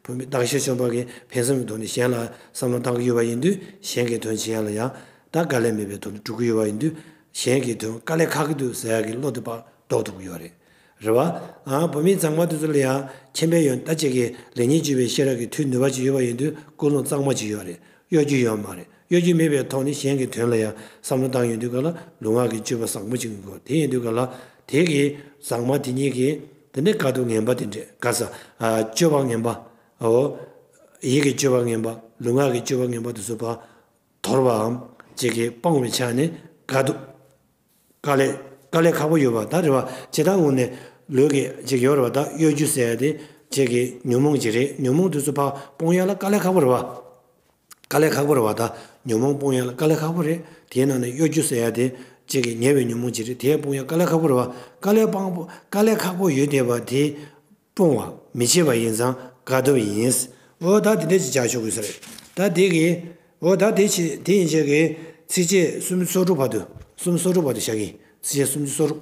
བུད་མེད་སྟག་ཤར་གཞོན་པ་གིས་ཕན་སེམས་ཀྱི་ཐོག་ནས་གཞན་ལ་བསམ་བློ་བཏང་གི་ཡོད་པ་ཡིན་དུས་གཞན་གྱི་དོན་བྱེད་ཡག་ལ་ཡང་ད་དཀའ་ལས་མེད་པའི་ཐོག་ནས་འགྲོ་གི་ཡོད་པ་ཡིན་དུས་གཞན་གྱི་དོན་དཀའ་ལས་ཁག་གི་འདུག་ཟེར་ཡག་གི་བློ་དེ་ཕར་ལྡོག་ཐུབ་ཀྱི་ཡོད་རེད། རེད་བ། ཨ་བུད་མེད་མཛངས་མ་དེ་ཚོ་ལ་ཡང་མཁྱེན་པའི་ཡོན་ད་ཅིག་གི་ལེགས་ཉེས་འབྱེད་པའི་ཤེས་རབ་ཀྱི་མཐུ་ནུས་པ་ཅིག་ཡོད་པ་ཡིན་དུས་ཀུན་སློང་གཙང་མ་ཅིག་ཡོད་རེད། གཡོ་སྒྱུ་ཡོད་མ་རེད། གཡོ་སྒྱུ་མེད་པའི་ཐོག་ནས་གཞན་གྱི་དོན་ལ་ཡང་བསམ་བློ་བཏང་ཡོང་དུས་ག་ལ་ལུས་ངག་གི་སྤྱོད་པ་བཟང་པོ་ཅིག་ཡིན་དགོས། དེ་ཡིན་དུས་ག་ལ་དེ་གི་མཛངས་མ་དེ་གཉིས་ཀྱིས་དེ་ནས་དཀའ་སྡུག་ངན་པ་དེ་འདྲས་ག་ས་ཨ་སྤྱོད་པ་ངན་པ། འོ། ཡིད་ཀྱི་སྤྱོད་པ་ངན་པ། ལུས་ངག་གི་སྤྱོད་པ་ངན་པ་དེ་ཚོ་ཕར། དོར་བའམ་ཅིག་གི་སྤང་བའི་ཆ་ནས་དཀའ་ཐུབ། དཀའ་ལས་དཀའ་ལས་ཁག་པོ་ཡོད་པ་ད་རེད་བ། ཇི་ལྟར་འོང་ནས་ལུས་ཀྱི་ཅིག་ཡོད་རེད་བ། ད་གཡོ་སྒྱུ་ཟེར་ཡ་དེ་ཅིག་གི་ཉོན་མོངས་ཅིག་རེད། ཉོན་མོངས་དེ་ཚོ་ཕར་སྤོང་ཡ་ལ་དཀའ་ལས་ཁག་པོ་རེད་བ། དཀའ་ལས་ཁག་པོ་རེད་བ། ད་ཉོན་མོངས་སྤོང་ཡ་ལ་དཀའ་ལས་ཁག་པོ་རེད། དེའི་ནང་ནས་གཡོ་སྒྱུ་ཟེར་ཡ་དེ་ཅིག་གི་ཉེ་བའི་ཉོན་མོངས་ཅིག་རེད། དེ་སྤོང་ཡ་དཀའ་ལས་ཁག་པོ་རེད་བ། དཀའ་ལས་སྤང་པོ་དཀའ་ལས་ཁག་པོ་ཡོད་བསྡད་པ་དེ་སྤོང་བ་མི་བྱེད་པ་ཡིན་ཙང་དཀའ་ཐུབ་ཡིན། འོ་ད་དེ་འདྲ་ཅིག་བྱ་ཆོག་གི་ས་རེད། ད་དེ་གི་འོ་ད་དེ་ཆེ་དེ་ཡིན་ཆེད་ཀྱི་ཚིགས་བཅད་སུམ་ཅུ་སོ་དྲུག་བར་དུ་སུམ་ཅུ་སོ་དྲུག་བར་དུ་བཞག་གི། ཚིགས་བཅད་སུམ་ཅུ་སོ་དྲུག